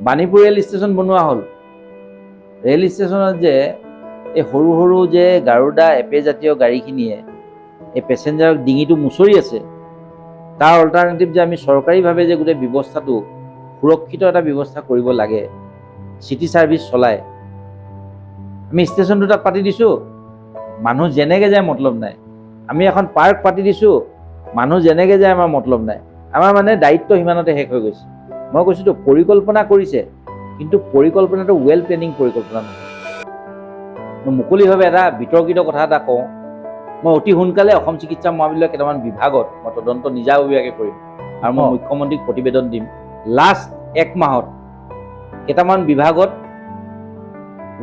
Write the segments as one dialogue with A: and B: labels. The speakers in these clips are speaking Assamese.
A: বাণীপুৰ ৰেল ষ্টেচন বনোৱা হ'ল। ৰেল ষ্টেচনত যে এই সৰু সৰু যে গাৰুদা এপে জাতীয় গাড়ীখিনিয়ে এই পেচেঞ্জাৰক ডিঙিটো মুচৰি আছে, তাৰ অল্টাৰনেটিভ যে আমি চৰকাৰীভাৱে যে গোটেই ব্যৱস্থাটো সুৰক্ষিত এটা ব্যৱস্থা কৰিব লাগে, চিটি ছাৰ্ভিচ চলাই আমি ষ্টেচনটো তাত পাতি দিছোঁ, মানুহ যেনেকৈ যায় মতলব নাই। আমি এখন পাৰ্ক পাতি দিছোঁ, মানুহ যেনেকৈ যায় আমাৰ মতলব নাই। আমাৰ মানে দায়িত্ব সিমানতে শেষ হৈ গৈছে। মই কৈছোঁতো, পৰিকল্পনা কৰিছে, কিন্তু পৰিকল্পনাটো ৱেল প্লেনিং পৰিকল্পনা নহয়। মই মুকলিভাৱে এটা বিতৰ্কিত কথা এটা কওঁ। মই অতি সোনকালে অসম চিকিৎসা মহাবিদ্যালয়ৰ কেইটামান বিভাগত মই তদন্ত নিজাববীয়াকৈ কৰিম আৰু মই মুখ্যমন্ত্ৰীক প্ৰতিবেদন দিম। লাষ্ট এক মাহত কেইটামান বিভাগত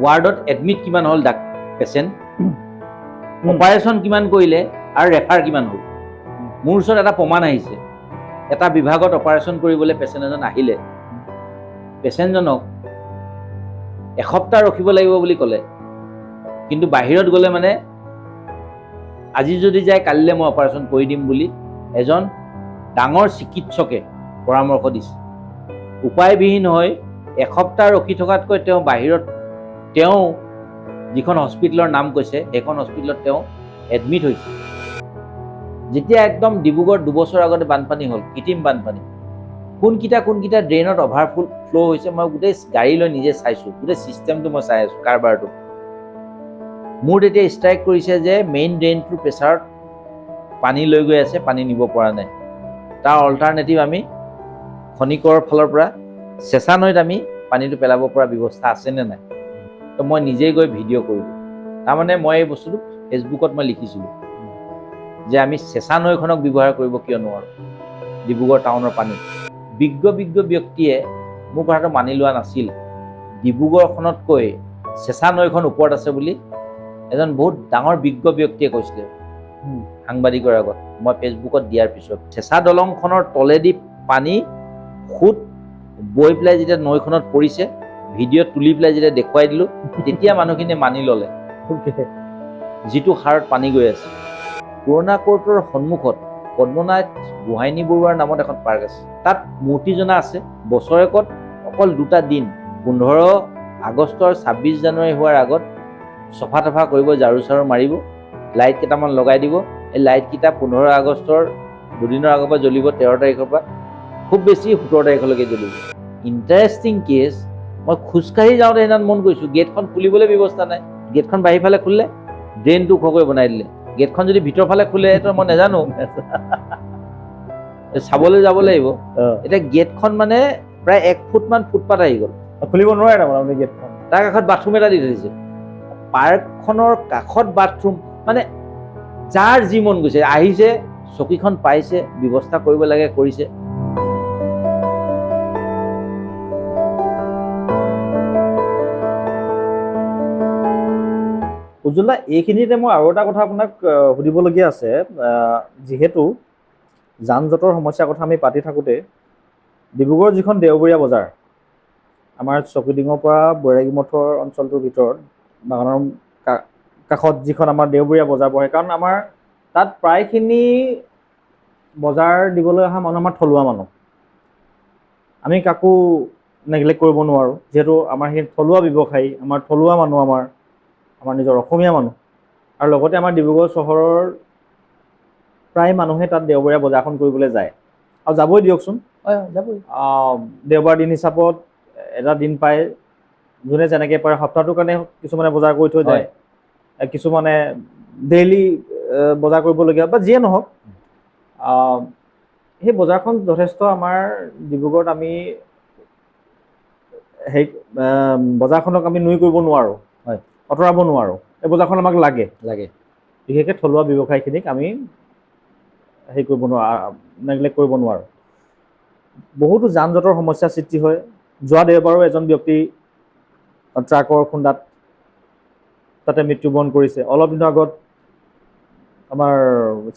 A: ৱাৰ্ডত এডমিট কিমান হ'ল ডাক পেচেণ্ট, অপাৰেশ্যন কিমান কৰিলে আৰু ৰেফাৰ কিমান হ'ল। মোৰ ওচৰত এটা প্ৰমাণ আহিছে। এটা বিভাগত অপাৰেশ্যন কৰিবলৈ পেচেণ্ট এজন আহিলে, পেচেণ্টজনক এসপ্তাহ ৰখিব লাগিব বুলি ক'লে, কিন্তু বাহিৰত গ'লে মানে আজি যদি যায় কালিলৈ মই অপাৰেশ্যন কৰি দিম বুলি এজন ডাঙৰ চিকিৎসকে পৰামৰ্শ দিছে। উপায়বিহীন হৈ এসপ্তাহ ৰখি থকাতকৈ তেওঁ বাহিৰত, তেওঁ যিখন হস্পিটেলৰ নাম কৈছে সেইখন হস্পিটেলত তেওঁ এডমিট হৈছে। যেতিয়া একদম ডিব্ৰুগড় 2 বছৰ আগতে বানপানী হ'ল, কৃত্ৰিম বানপানী, কোনকেইটা কোনকেইটা ড্ৰেইনত অভাৰফুল ফ্ল' হৈছে, মই গোটেই গাড়ী লৈ নিজে চাইছোঁ, গোটেই ছিষ্টেমটো মই চাই আছোঁ কাৰবাৰটো। মোৰ তেতিয়া ষ্ট্ৰাইক কৰিছে যে মেইন ড্ৰেইনটোৰ প্ৰেছাৰত পানী লৈ গৈ আছে, পানী নিব পৰা নাই। তাৰ অল্টাৰনেটিভ আমি খনিকৰৰ ফালৰ পৰা চেঁচা নৈত আমি পানীটো পেলাব পৰা ব্যৱস্থা আছেনে নাই। তো মই নিজেই গৈ ভিডিঅ' কৰিলোঁ। তাৰমানে মই এই বস্তুটো ফেচবুকত মই লিখিছিলোঁ যে আমি চেঁচা নৈখনক ব্যৱহাৰ কৰিব কিয় নোৱাৰোঁ ডিব্ৰুগড় টাউনৰ পানী। বিজ্ঞ বিজ্ঞ ব্যক্তিয়ে মোৰ কথাটো মানি লোৱা নাছিল। ডিব্ৰুগড়খনতকৈ চেঁচা নৈখন ওপৰত আছে বুলি এজন বহুত ডাঙৰ বিজ্ঞ ব্যক্তিয়ে কৈছিলে সাংবাদিকৰ আগত। মই ফেচবুকত দিয়াৰ পিছত চেঁচা দলংখনৰ তলেদি পানী সোঁত বৈ পেলাই যেতিয়া নৈখনত পৰিছে, ভিডিঅ' তুলি পেলাই যেতিয়া দেখুৱাই দিলোঁ, তেতিয়া মানুহখিনিয়ে মানি ল'লে যিটো হাৰত পানী গৈ আছে। পুৰণা কোৰ্টৰ সন্মুখত পদ্মনাথ গোহাঁইনী বৰুৱাৰ নামত এখন পাৰ্ক আছে। তাত মূৰ্তিজনা আছে। বছৰেকত অকল দুটা দিন, 15 আগষ্ট আৰু 26 জানুৱাৰী হোৱাৰ আগত চফা তফা কৰিব, ঝাৰু চাৰু মাৰিব, লাইট কেইটামান লগাই দিব। এই লাইটকেইটা 15 আগষ্টৰ দুদিনৰ আগৰ পৰা জ্বলিব, 13 তাৰিখৰ পৰা খুব বেছি 17 তাৰিখলৈকে জ্বলিব। ইণ্টাৰেষ্টিং কেছ, মই খোজকাঢ়ি যাওঁতে সেইদিনা মন কৰিছোঁ, গেটখন খুলিবলৈ ব্যৱস্থা নাই। গেটখন বাহিৰ ফালে খুলিলে, ড্ৰেইনটো ওখকৈ বনাই দিলে। গেটখন যদি ভিতৰ ফালে খোলে তো মই নাজানো, চাবলৈ যাব লাগিব। এতিয়া গেটখন মানে প্ৰায় 1 ফুটমান ফুটপাত আহি গ'ল।
B: খুলিব নোৱাৰে তাৰমানে আপুনি গেটখন।
A: তাৰ কাষত বাথৰুম এটা দি থৈছে। পাৰ্কখনৰ কাষত বাথৰুম, মানে যাৰ যি মন গৈছে আহিছে, চকীখন পাইছে, ব্যৱস্থা কৰিব লাগে কৰিছে।
B: উজ্জ্বল দা, এইখিনিতে মই আৰু এটা কথা আপোনাক সুধিবলগীয়া আছে। যিহেতু যান জঁটৰ সমস্যাৰ কথা আমি পাতি থাকোঁতে ডিব্ৰুগড়ৰ যিখন দেওবৰীয়া বজাৰ, আমাৰ চকীডিঙৰ পৰা বৈৰাগী মঠৰ অঞ্চলটোৰ ভিতৰত বাগানৰ কাষত যিখন আমাৰ দেওবৰীয়া বজাৰ বহে, কাৰণ আমাৰ তাত প্ৰায়খিনি বজাৰ দিবলৈ অহা মানুহ আমাৰ থলুৱা মানুহ, আমি কাকো নেগলেক্ট কৰিব নোৱাৰোঁ, যিহেতু আমাৰ সেই থলুৱা ব্যৱসায়ী, আমাৰ থলুৱা মানুহ, আমাৰ আমাৰ নিজৰ অসমীয়া মানুহ, আৰু লগতে আমাৰ ডিব্ৰুগড় চহৰৰ প্ৰায় মানুহে তাত দেওবৰীয়া বজাৰখন কৰিবলৈ যায় আৰু যাবই দিয়কচোন।
A: হয়, যাবই।
B: দেওবাৰ দিন হিচাপত এটা দিন পায়, যোনে যেনেকৈ পাৰে সপ্তাহটোৰ কাৰণে কিছুমানে বজাৰ কৰি থৈ যায়, কিছুমানে ডেইলি বজাৰ কৰিবলগীয়া বা যিয়ে নহওক, সেই বজাৰখন যথেষ্ট আমাৰ ডিব্ৰুগড়ত আমি সেই বজাৰখনক আমি নুই কৰিব নোৱাৰোঁ, আঁতৰাব নোৱাৰোঁ। এই বজাৰখন আমাক লাগে।
A: লাগে।
B: বিশেষকৈ থলুৱা ব্যৱসায়খিনিক আমি হেৰি কৰিব নোৱাৰোঁ, নেগলেক্ট কৰিব নোৱাৰোঁ। বহুতো যান জঁটৰ সমস্যাৰ সৃষ্টি হয়। যোৱা দেওবাৰো এজন ব্যক্তি ট্ৰাকৰ খুন্দাত তাতে মৃত্যুবৰণ কৰিছে। অলপ দিনৰ আগত আমাৰ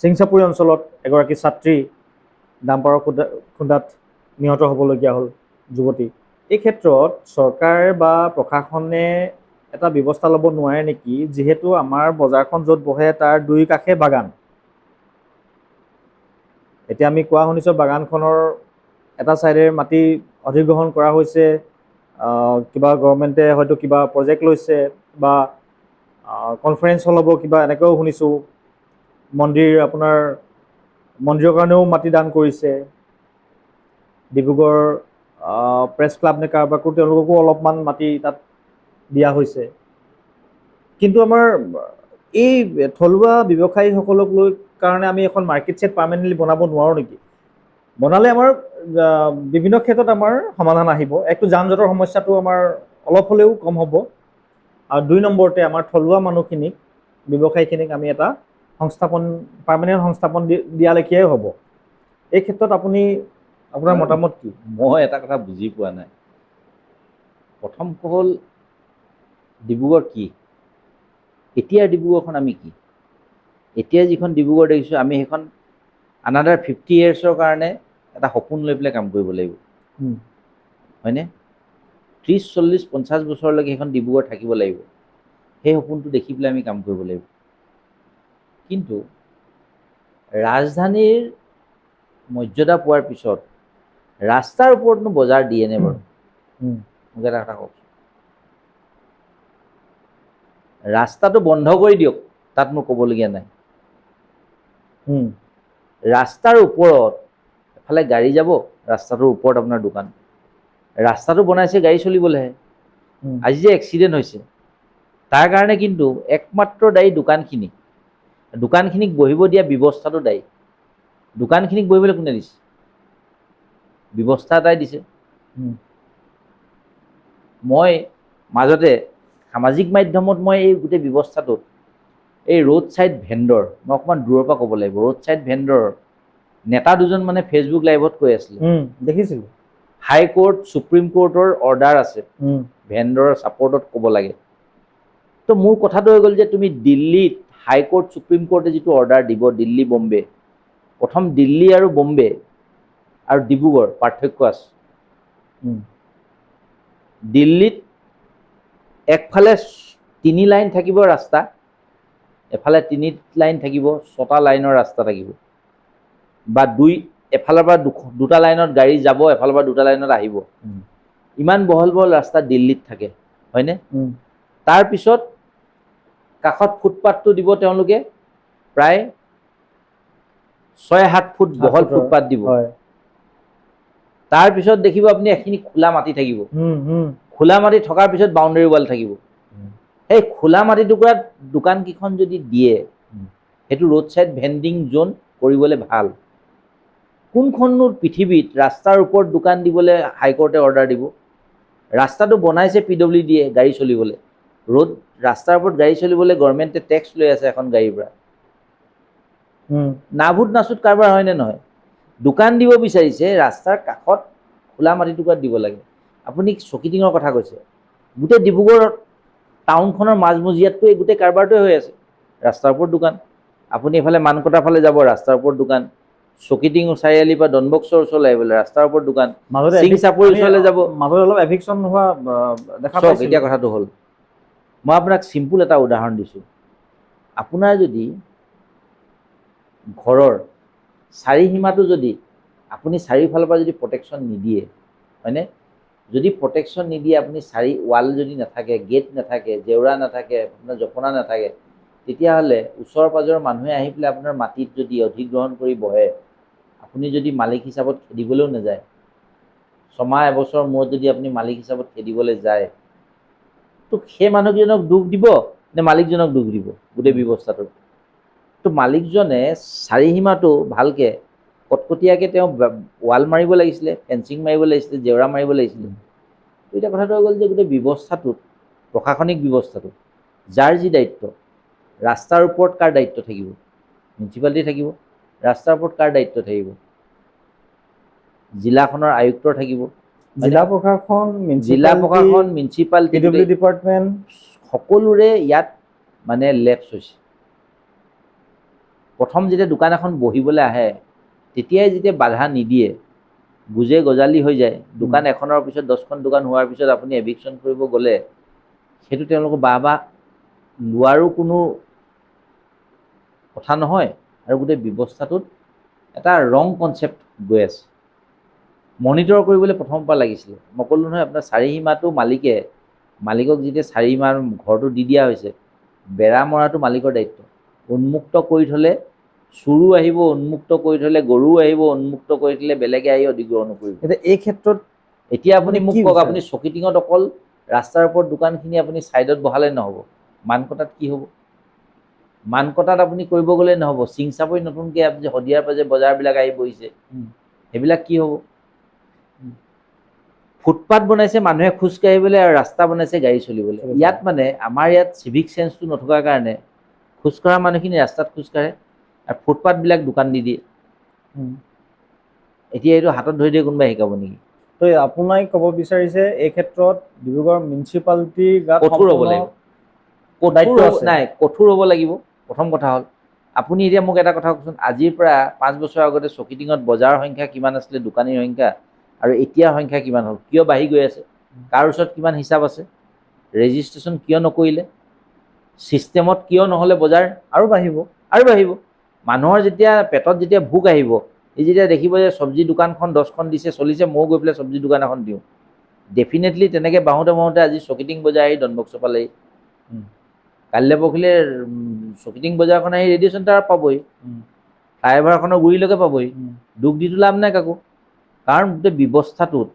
B: চিংচাপুৰি অঞ্চলত এগৰাকী ছাত্ৰী ডাম্পাৰৰ খুন্দাত নিহত হ'বলগীয়া হ'ল, যুৱতী। এই ক্ষেত্ৰত চৰকাৰ বা প্ৰশাসনে এটা ব্যৱস্থা ল'ব নোৱাৰে নেকি? যিহেতু আমাৰ বজাৰখন য'ত বহে তাৰ দুই কাষে বাগান। এতিয়া আমি কোৱা শুনিছোঁ বাগানখনৰ এটা ছাইডে মাটি অধিগ্ৰহণ কৰা হৈছে। কিবা গভৰ্ণমেণ্টে হয়তো কিবা প্ৰজেক্ট লৈছে বা কনফাৰেঞ্চ হল হ'ব কিবা, এনেকৈও শুনিছোঁ। মন্দিৰ, আপোনাৰ মন্দিৰৰ কাৰণেও মাটি দান কৰিছে। ডিব্ৰুগড় প্ৰেছ ক্লাব নে কাৰোবাকো, তেওঁলোককো অলপমান মাটি তাত দিয়া হৈছে। কিন্তু আমাৰ এই থলুৱা ব্যৱসায়ীসকলক লৈ কাৰণে আমি এখন মাৰ্কেট ছেট পাৰ্মানেণ্টলি বনাব নোৱাৰোঁ নেকি? বনালে আমাৰ বিভিন্ন ক্ষেত্ৰত আমাৰ সমাধান আহিব। একটো যান জঁটৰ সমস্যাটো আমাৰ অলপ হ'লেও কম হ'ব আৰু দুই নম্বৰতে আমাৰ থলুৱা মানুহখিনিক, ব্যৱসায়ীখিনিক আমি এটা সংস্থাপন, পাৰ্মানেণ্ট সংস্থাপন দিয়া লেখীয়াই হ'ব। এই ক্ষেত্ৰত আপুনি, আপোনাৰ মতামত কি?
A: মই এটা কথা বুজি পোৱা নাই। প্ৰথম হ'ল ডিব্ৰুগড় কি? এতিয়াৰ ডিব্ৰুগড়খন আমি কি? এতিয়া যিখন ডিব্ৰুগড় দেখিছোঁ আমি, সেইখন আনাডাৰ 50 ইয়েৰ্ছৰ কাৰণে এটা সপোন লৈ পেলাই কাম কৰিব লাগিব। হয়নে? 30, 40, 50 বছৰলৈকে সেইখন ডিব্ৰুগড় থাকিব লাগিব। সেই সপোনটো দেখি পেলাই আমি কাম কৰিব লাগিব। কিন্তু ৰাজধানীৰ মৰ্যাদা পোৱাৰ পিছত ৰাস্তাৰ ওপৰতনো বজাৰ দিয়েনে বাৰু? মোক এটা কথা কওকচোন। ৰাস্তাটো বন্ধ কৰি দিয়ক, তাত মোৰ ক'বলগীয়া নাই। ৰাস্তাৰ ওপৰত এফালে গাড়ী যাব, ৰাস্তাটোৰ ওপৰত আপোনাৰ দোকান। ৰাস্তাটো বনাইছে গাড়ী চলিবলৈহে। আজি যে এক্সিডেণ্ট হৈছে, তাৰ কাৰণে কিন্তু একমাত্ৰ দায়ী দোকানখিনি। দোকানখিনিক বহিব দিয়া ব্যৱস্থাটো দায়ী। দোকানখিনিক বহিবলৈ কোনে দিছে? ব্যৱস্থা এটাই দিছে। মই মাজতে সামাজিক মাধ্যমত মই এই গোটেই ব্যৱস্থাটোত এই ৰোড ছাইড ভেণ্ডৰ, মই অকণমান দূৰৰ পৰা ক'ব লাগিব, ৰোড ছাইড ভেণ্ডৰ নেতা দুজন মানে ফেচবুক লাইভত কৈ আছিলে,
B: দেখিছিলোঁ।
A: হাইকোৰ্ট, সুপ্ৰিম কোৰ্টৰ অৰ্ডাৰ আছে, ভেণ্ডৰৰ ছাপৰ্টত ক'ব লাগে। তো মোৰ কথাটো হৈ গ'ল যে তুমি দিল্লীত হাইকোৰ্ট, সুপ্ৰিম কোৰ্টে যিটো অৰ্ডাৰ দিব, দিল্লী, বম্বে, প্ৰথম দিল্লী আৰু বম্বে আৰু ডিব্ৰুগড় পাৰ্থক্য আছে। দিল্লীত একফালে তিনি লাইন থাকিব ৰাস্তা, এফালে তিনি লাইন থাকিব, ছটা লাইনৰ ৰাস্তা থাকিব, বা দুই এফালৰ পৰা দুটা লাইনত গাড়ী যাব, এফালৰ পৰা দুটা লাইনত আহিব। ইমান বহল বহল ৰাস্তা দিল্লীত থাকে, হয়নে? তাৰপিছত কাষত ফুটপাথটো দিব তেওঁলোকে, প্ৰায় 6-7 ফুট বহল
B: ফুটৰ,
A: ফুটপাথ দিব। তাৰপিছত দেখিব আপুনি এখিনি খোলা মাটি থাকিব।
B: উম, উম,
A: খোলা মাটি থকাৰ পিছত বাউণ্ডেৰী ৱাল থাকিব। সেই খোলা মাটি টুকুৰাত দোকানকেইখন যদি দিয়ে, সেইটো ৰোড ছাইড ভেণ্ডিং জ'ন কৰিবলৈ ভাল। কোনখননো পৃথিৱীত ৰাস্তাৰ ওপৰত দোকান দিবলৈ হাইকোৰ্টে অৰ্ডাৰ দিব? ৰাস্তাটো বনাইছে পিডব্লিউ ডিয়ে গাড়ী চলিবলৈ। ৰোড, ৰাস্তাৰ ওপৰত গাড়ী চলিবলৈ গভৰ্ণমেণ্টে টেক্স লৈ আছে এখন গাড়ীৰ পৰা। নাভূত নাচুত কাৰবাৰ, হয়নে নহয়? দোকান দিব বিচাৰিছে, ৰাস্তাৰ কাষত খোলা মাটি টুকুৰাত দিব লাগে। আপুনি চকীডিঙৰ কথা কৈছে, গোটেই ডিব্ৰুগড় টাউনখনৰ মাজমজিয়াতটো এই গোটেই কাৰবাৰটোৱে হৈ আছে। ৰাস্তাৰ ওপৰত দোকান। আপুনি এইফালে মানকটাৰ ফালে যাব, ৰাস্তাৰ ওপৰত দোকান। চকীডিং চাৰিআলিৰ পৰা ডনবক্সৰ ওচৰলৈ আহিবলৈ ৰাস্তাৰ ওপৰত দোকান।
B: মাজতে
A: চিং চাপৰিৰ ওচৰলৈ যাব।
B: মাজতে অলপ এভিকশ্যন হোৱা দেখা
A: চাওক,
B: পাইছিলোঁ।
A: এতিয়া কথাটো হ'ল, মই আপোনাক চিম্পুল এটা উদাহৰণ দিছোঁ। আপোনাৰ যদি ঘৰৰ চাৰিসীমাটো যদি আপুনি চাৰিওফালৰ পৰা যদি প্ৰটেকশ্যন নিদিয়ে, হয়নে? যদি প্ৰটেকশ্যন নিদিয়ে, আপুনি চাৰি ৱাল যদি নাথাকে, গেট নাথাকে, জেওৰা নাথাকে, আপোনাৰ জপনা নাথাকে, তেতিয়াহ'লে ওচৰ পাজৰৰ মানুহে আহি পেলাই আপোনাৰ মাটিত যদি অধিগ্ৰহণ কৰি বহে, আপুনি যদি মালিক হিচাপত খেদিবলৈও নাযায়, ছমাহ এবছৰ মূৰত যদি আপুনি মালিক হিচাপত খেদিবলৈ যায়, তো সেই মানুহকেইজনক দোষ দিব নে মালিকজনক দোষ দিব গোটেই ব্যৱস্থাটোত? তো মালিকজনে চাৰিসীমাটো ভালকৈ কটকটীয়াকৈ তেওঁ ৱাল মাৰিব লাগিছিলে, ফেঞ্চিং মাৰিব লাগিছিলে, জেওৰা মাৰিব লাগিছিলে। তো এতিয়া কথাটো হৈ গ'ল যে গোটেই ব্যৱস্থাটোত, প্ৰশাসনিক ব্যৱস্থাটোত যাৰ যি দায়িত্ব, ৰাস্তাৰ ওপৰত কাৰ দায়িত্ব থাকিব? মিউনিচিপালিটি থাকিব। ৰাস্তাৰ ওপৰত কাৰ দায়িত্ব থাকিব? জিলাখনৰ আয়ুক্তৰ থাকিব।
B: জিলা প্ৰশাসন,
A: জিলা প্ৰশাসন, মিউনিচিপালিটি,
B: পিডব্লিউ ডিপাৰ্টমেণ্ট,
A: সকলোৰে ইয়াত মানে লেপছ হৈছে। প্ৰথম যেতিয়া দোকান এখন বহিবলৈ আহে, তেতিয়াই যেতিয়া বাধা নিদিয়ে, গোজে গজালি হৈ যায়। দোকান এখনৰ পিছত 10খন দোকান হোৱাৰ পিছত আপুনি এভিকশ্যন কৰিব গ'লে সেইটো তেওঁলোকৰ বাহ বাহ লোৱাৰো কোনো কথা নহয় আৰু গোটেই ব্যৱস্থাটোত এটা ৰং কনচেপ্ট গৈ আছে। মনিটৰ কৰিবলৈ প্ৰথমৰ পৰা লাগিছিলে। মই ক'লোঁ নহয় আপোনাৰ চাৰিসীমাটো মালিকে, মালিকক যেতিয়া চাৰিসীমাৰ ঘৰটো দি দিয়া হৈছে, বেৰা মৰাটো মালিকৰ দায়িত্ব। উন্মুক্ত কৰি থ'লে চোৰো আহিব, উন্মুক্ত কৰি থ'লে গৰুও আহিব, উন্মুক্ত কৰি থ'লে বেলেগে আহি অধিগ্ৰহণো কৰিব।
B: এতিয়া এই ক্ষেত্ৰত
A: এতিয়া আপুনি মোক
B: কি
A: কওক,
B: বিচাৰে?
A: আপুনি চকীটিঙত অকল ৰাস্তাৰ ওপৰত দোকানখিনি আপুনি ছাইডত বহালে নহ'ব, মানকটাত কি হ'ব? মানকটাত আপুনি কৰিব গ'লে নহ'ব। চিং চাপৰি নতুনকৈ আপুনি শদিয়াৰ পৰা যে বজাৰবিলাক আহি বহিছে, সেইবিলাক কি হ'ব? ফুটপাথ বনাইছে মানুহে খোজ কাঢ়িবলৈ আৰু ৰাস্তা বনাইছে গাড়ী চলিবলৈ।
B: চলিবলৈ।
A: ইয়াত মানে আমাৰ ইয়াত চিভিক চেন্সটো নথকাৰ কাৰণে খোজকঢ়া মানুহখিনি ৰাস্তাত খোজকাঢ়ে আৰু ফুটপাথবিলাক দোকান দি দিয়ে। এতিয়া এইটো হাতত ধৰি দিয়ে কোনোবাই শিকাব নেকি?
B: তো আপোনাই ক'ব বিচাৰিছে এই ক্ষেত্ৰত ডিব্ৰুগড় মিউনিচিপালিটিৰ গাত
A: কঠোৰ হ'ব
B: সম্পূৰ্ণ
A: লাগিব। কঠোৰ
B: দায়িত্ব
A: হ'ব
B: আছে।
A: নাই, কঠোৰ হ'ব লাগিব। প্ৰথম কথা হ'ল, আপুনি এতিয়া মোক এটা কথা কওকচোন, আজিৰ পৰা 5 বছৰৰ আগতে চকীটিঙত বজাৰৰ সংখ্যা কিমান আছিলে, দোকানীৰ সংখ্যা, আৰু এতিয়াৰ সংখ্যা কিমান হ'ল? কিয় বাঢ়ি গৈ আছে? কাৰ ওচৰত কিমান হিচাপ আছে? ৰেজিষ্ট্ৰেশ্যন কিয় নকৰিলে? ছিষ্টেমত কিয় নহ'লে বজাৰ?
B: আৰু বাঢ়িব।
A: আৰু বাঢ়িব। মানুহৰ যেতিয়া পেটত যেতিয়া ভোক আহিব, সি যেতিয়া দেখিব যে চব্জি দোকানখন 10খন দিছে, চলিছে, ময়ো গৈ পেলাই চব্জি দোকান এখন দিওঁ, ডেফিনেটলি তেনেকৈ বাঢ়োঁতে বাঢ়োঁতে আজি চকীটিং বজাৰ আহি ডনবক্স পালেহি। কাইলৈ পৰহিলে চকীটিং বজাৰখন আহি ৰেডিঅ' চেণ্টাৰ পাবহি, ফ্লাইঅভাৰখনৰ গুৰিলৈকে পাবহি। দুখ দিটো লাভ নাই কাকো, কাৰণ গোটেই ব্যৱস্থাটোত